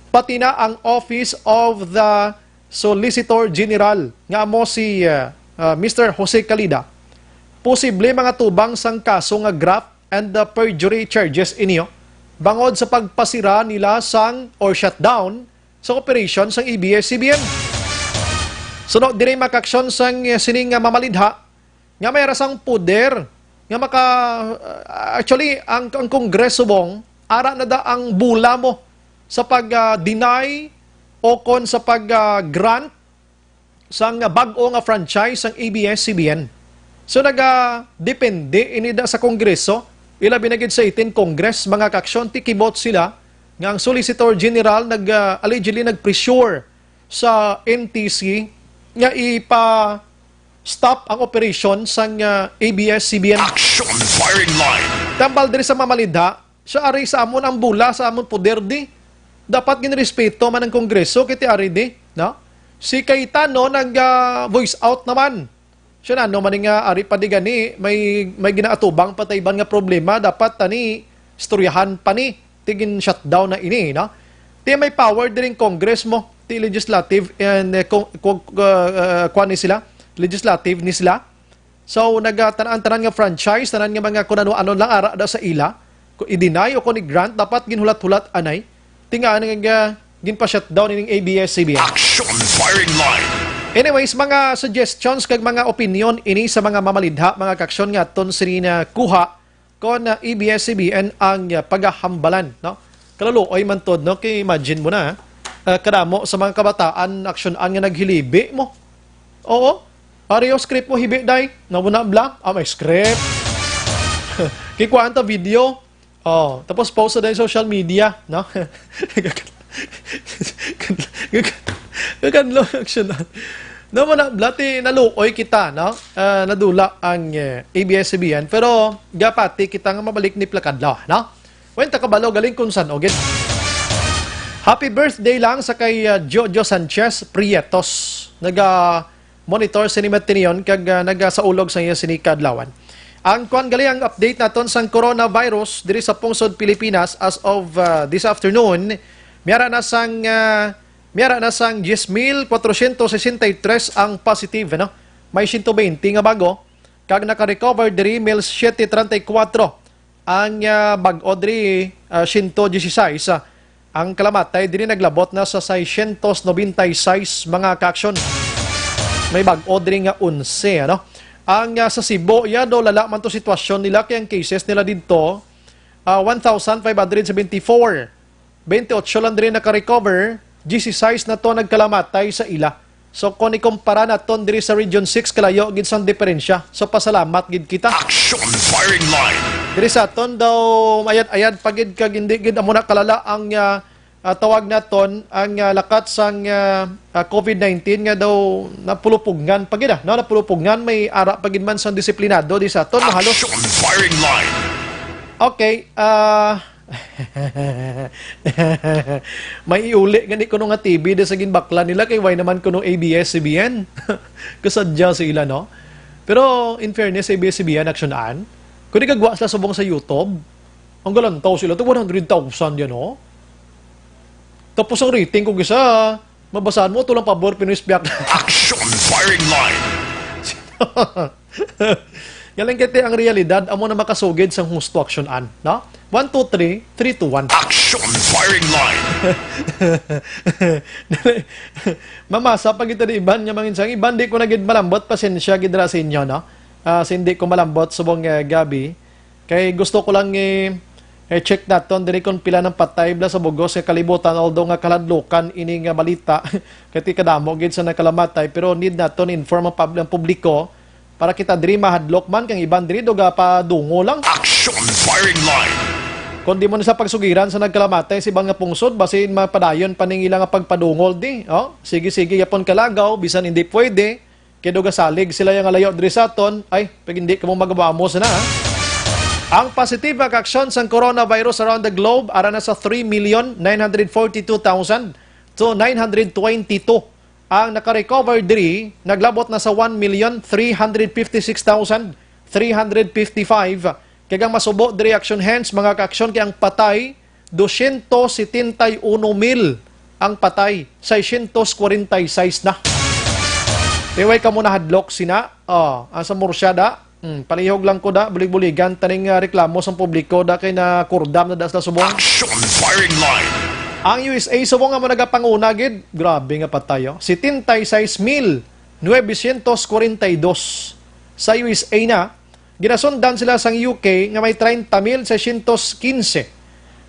pati na ang Office of the Solicitor General nga amo si, ah, ah, Mister Jose Calida, posible mga tubang sang kaso nga graft and the perjury charges inyo bangod sa pagpasira nila sang or shutdown sa operation sang A B S C B N. Suno diri, mga kaaksyon, sang, eh, sining nga mamalidha nga may ara sang poder nga maka, ah, actually, ang, ang Kongreso, Bong, ara na da ang bula mo sa pag, ah, deny o kon sa pag, ah, grant sang bag-o nga franchise sang A B S C B N. So, nagadepende ini da sa Kongreso, ilabi na gid sa eighteen Congress, mga kaaksyon, ti kibot sila nga ang Solicitor General nag, ah, allegedly nag-pressure sa N T C nga ipa-stop ang operasyon sang, ah, A B S C B N. Action Firing Line. Tambal diri sa mamalidha, siya ari sa amon ang bula, sa amon poder di. Dapat ginrespeto man ang Kongreso, kiti ari di, no? Si Cayetano nag, ah, voice out naman. Siya na, no, man nga ari pa di gani, may, may ginaatubang pa ta iban nga problema, dapat tani istoryahan pa ni, ti gin-shutdown na ini, no? Ti may power diri ang Congress mo, ti legislative and, eh, kung, kung, uh, uh, kuwan ni sila, legislative ni sila. So, nagatanan-tanan nga franchise, tanan nga mga kung ano-ano lang ara da sa ila, kung i-deny o kung i-grant, dapat ginhulat-hulat anay. Tinga nga ginpa-shutdown ining A B S C B N. Action Firing Line. Anyways, mga suggestions kag mga opinion ini sa mga mamalidha, mga kaaksyon, nga aton sini na kuha kon, ah, A B S C B N ang, ah, pagahambalan, no? Kaluluoy man tod, no? Kay imagine mo na, ah, kadamo sa mga kabataan aksyon-an nga naghilibi mo. Oo. Ari ang script mo, hibi, day. Nawala bla. Ah, may script. Kikuhaan ta video. Oh, tapos post sa social media, no? Kakadlo action. No, mo na, blati, naluoy kita, no? Ah, nadula ang, eh, A B S C B N. Pero, gapati kita nga mabalik ni plakadlaw, no? Wen, ta kabalo galing kung san, o gid. Happy birthday lang sa kay, ah, Jojo Sanchez Prietos. Naga monitor sini matinion kag, ah, nagasaulog sa iya sini kaadlawan. Ang kuan gali ang update naton sang coronavirus diri sa pungsod Pilipinas as of, ah, this afternoon, miyara na sang, ah, miyara na sang diyes mil kwatrosyentos sesenta y tres ang positive, ano? May siyento bente nga bago, kag naka-recover diri mil siyete treinta y kuwatro. Ang, ah, bag-o diri, ah, siyento dieciséis, ah, ang kalamatay diri naglabot na sa seiscientos noventa y seis mga kaaksyon. May bag-o diri nga onse, ano? Ang, ah, sa Cebu, ya, do lala man to sitwasyon nila, kay ang cases nila didto, ah, one thousand five hundred seventy-four. Twenty-eight lang diri naka-recover, dieciséis na to nagkalamatay sa ila. So, kung ikumpara naton diri sa Region six, kalayo gid sang diferensya. So, pasalamat gid kita. Action Firing Line. Diri sa aton daw, ayad-ayad pa gid kag hindi gid amo na kalala ang, ah, ah, tawag naton, ang, ah, lakat sang, ah, ah, COVID nineteen nga daw napulupugngan pa gid, ah, no? Napulupugngan, may ara pa gid man sang disiplinado di sa aton, no? Halos Action Firing Line. Okay, ah, may iuli gani kuno nga T V da sa ginbakla nila kay way naman kuno A B S C B N. Kasadya sa ila, no? Pero in fairness sa A B S C B N, action-an, kung di kagwa sila subong sa YouTube, ang galantaw sila, to one hundred thousand yan, oh. Tapos ang rating ko gisa, mabasahan mo, tulang pabor, Pinoy Spiak. Action Firing Line. Galing kiti ang realidad, amo na makasugid sang husto action-an, no? One, two, three, three, two, one. Action Firing Line. Mamasa pa kita di iban nga manginsang iban, di ko na gid malambot, pasensya gid ra sa inyo, no? Ah, sa hindi ko malambot subong, eh, gabi. Kay gusto ko lang i-, i-check naton diri kung pila nang patay bala sa bugos nga kalibutan, although nga kaladlokan ini nga balita. Kay ti kadamo gid sa nakalamatay, pero need naton inform ang pub-, ang publiko para kita diri mahadlok man, kang iban diri do gapadungol lang. Action Firing Line. Kung di mo na sa pagsugiran sa nagkalamatay sa iban nga pungsod, basin mapadayon pa ning ila nga pagpadungol di. Oh, sige, sige, yapon kalagaw, bisan hindi pwede. Kay do gasalig sila yang layo diri sa aton, ay, pag hindi kamo magabamos na, ha? Ang positive nga kaaksyon sang coronavirus around the globe ara na sa three million nine hundred forty-two thousand to nine hundred twenty-two. Ang nakarecover diri naglabot na sa one million three hundred fifty-six thousand three hundred fifty-five, kag ang masubo diri, action hands, mga kaaksyon, kay ang patay, dosyentos setenta y uno mil ang patay, seiscientos kwarenta y seis na. Tiway ka mo nahadlok sina. Oh, ang sa Murcia da. Hmm, palihog lang ko da, bulig-buligan taning, ah, reklamo sang publiko da kay nakurdam na da sa subong. Action firing line. Ang U S A subong nga mo nagapanguna gid. Grabe nga patay, oh. Setenta y seis mil nuebesyentos kwarenta y dos sa U S A na. Ginasundan sila sang U K nga may treinta mil seiscientos quince.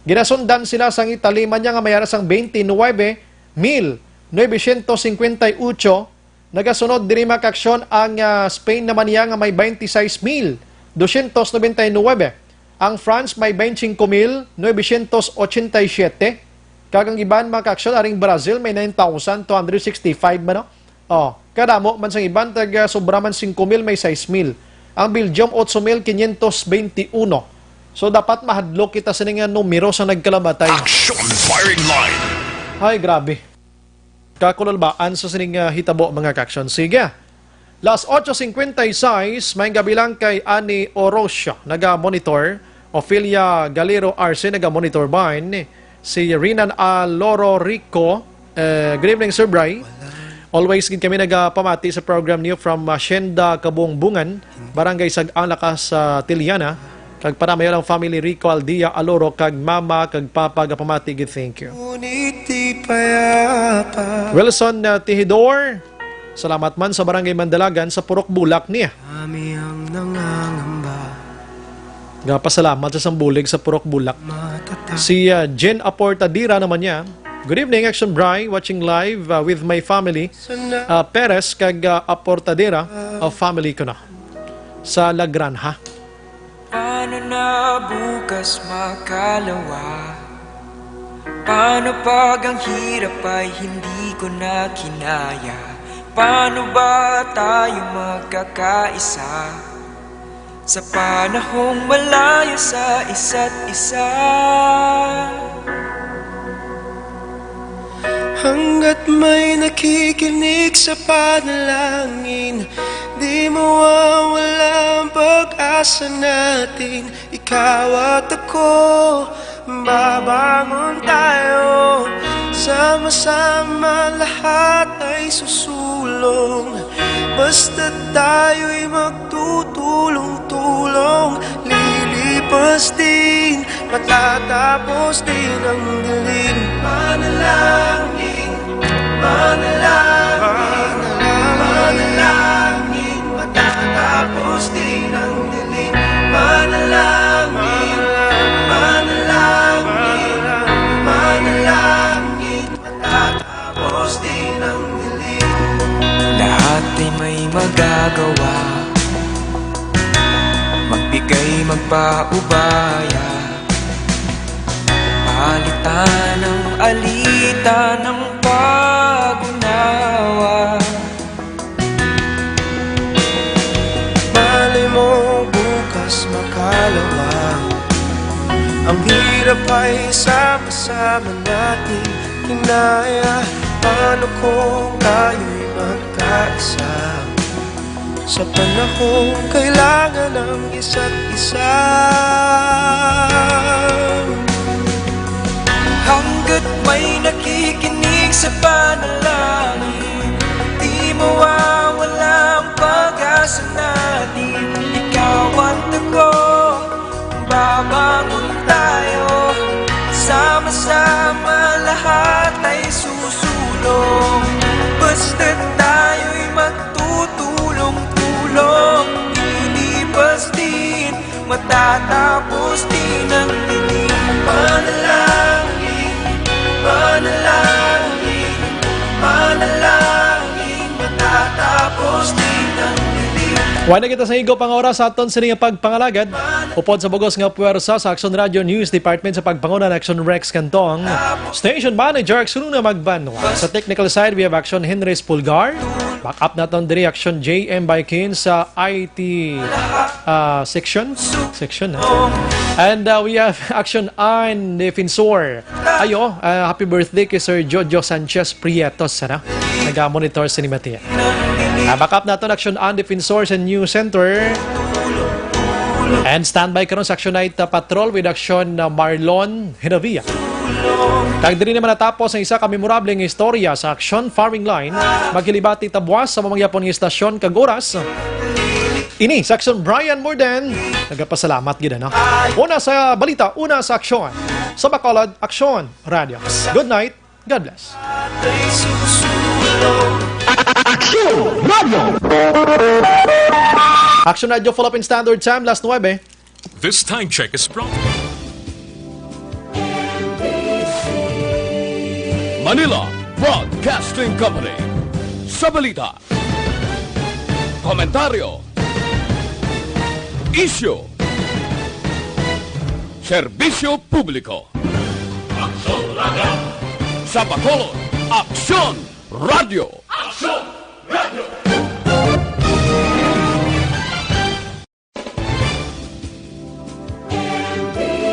Ginasundan sila sang Italy man niya nga may ara sang veintinuebe mil nuebesyentos cincuenta y ocho. Nagasunod diri, mga kaaksyon, ang, ah, Spain naman niya nga may veintiseis mil dosyentos nobenta y nuebe. Ang France may veinticinco mil nuebesyentos ochenta y siete. Kag ang iban, mga kaaksyon, aring Brazil may nine thousand two hundred sixty-five man, no? Oh, kadamo man sang iban, tag, ah, sobra man singko mil, may sais mil. Ang Belgium, otso mil quinientos veintiuno. So, dapat mahadlok kita sini nga numero sa nagkalamatay. Action firing line. Ay, grabe. Kakululbaan sa sining, ah, hitabo, mga kaaksyon. Sige. Las ocho cincuenta y seis, may gabi lang kay Ani Orocio, naga-monitor. Ophelia Galero Arce, naga-monitor. Bain, si Rinan Aloro Rico. Eh, good evening, Sir Bry. Always gid kami nagapamati sa program niyo from, ah, Hacienda Kabungbungan, Barangay Sag-ang, Lakas, ah, Tiliana. Kag para mayo lang family, Rico Aldia Aloro, kag mama kag papa, gapamati gid, thank you. Ngunit di payapa. Wilson, ah, Tihidor, salamat man sa Barangay Mandalagan sa Purok Bulak niya. Kami ang nangangamba. Gapasalamat sa sambulig sa Purok Bulak. Matata- Si, ah, Jen Aportadira naman niya. Good evening, Action Bry. Watching live, ah, with my family. Sana- Ah, Perez kag, ah, Aportadera, ah, family ko na. Sa La Granja. Paano na bukas makalawa? Paano pag ang hirap ay hindi ko na kinaya? Paano ba tayo magkakaisa sa panahong malayo sa isa't isa? Hanggat may nakikinig sa panalangin, di mawawala ang pag-asa natin. Ikaw at ako, babangon tayo. Sama-sama lahat ay susulong. Basta tayo'y magtutulong-tulong, lilipas din, matatapos din ang dilim. Manalangin, manalangin, manalangin, matatapos din ang dilim. Manalangin, manalangin, manalangin, matatapos din ang dilim. Lahat ay may magagawa, magbigay, magpaubaya, palitan ang alita ng pag-unawa. Malay mo bukas makalawa. Ang hirap ay sama-sama natin kinaya. Paano kung tayo'y magkaisa sa panahong kailangan ang isa't isa? Hanggat may nakikinig sa panalangin, di mawawala ang pag-asa natin. Ikaw at ako, babangon tayo. Sama-sama lahat ay susulong. Basta tayo'y magtutulong-tulong, lilipas din, matatapos din ang dilim. Manalangin, manalangin, manalangin, matatapos din ang dilim. Wala na kita sa higop ang oras sa aton sini nga pagpangalagad. Upod sa bugos nga puwersa sa Aksyon Radio News Department sa pagpanguna ni Aksyon Rex Cantong, Station Manager Aksyon Una Magbanwa. Sa technical side, we have Aksyon Henry Pulgar. Backup naton diri, Aksyon J M Baikin sa I T, ah, section. Section, ah. And, ah, we have Aksyon Ann Defensor. Ayo, ah, happy birthday kay Sir Jojo Sanchez Prietos, ano? Naga-monitor sini, Mati. Ah, backup naton, Aksyon Ann Defensor sa News Center. And standby karon sa Aksyon Night, ah, Patrol with Aksyon, ah, Marlon Genovia. Kag diri naman natapos ang isa ka memorable nga istorya sa Aksyon Firing Line. Maghilibati ta buwas sa mga mangyapon nga istasyon kag oras. Ini sa Aksyon, Brian Morden. Nagapasalamat gid, ano? Una sa balita, una sa aksyon. Sa Bacolod, Aksyon Radio. Good night. God bless. Aksyon Radio. Aksyon Radio, Philippine Standard Time, last nuebe. This time check is brought. Manila Broadcasting Company. Sa balita, komentaryo, isyu, serbisyo publiko. Aksyon Radio. Sa Bacolod, Aksyon Radio. Aksyon Radio.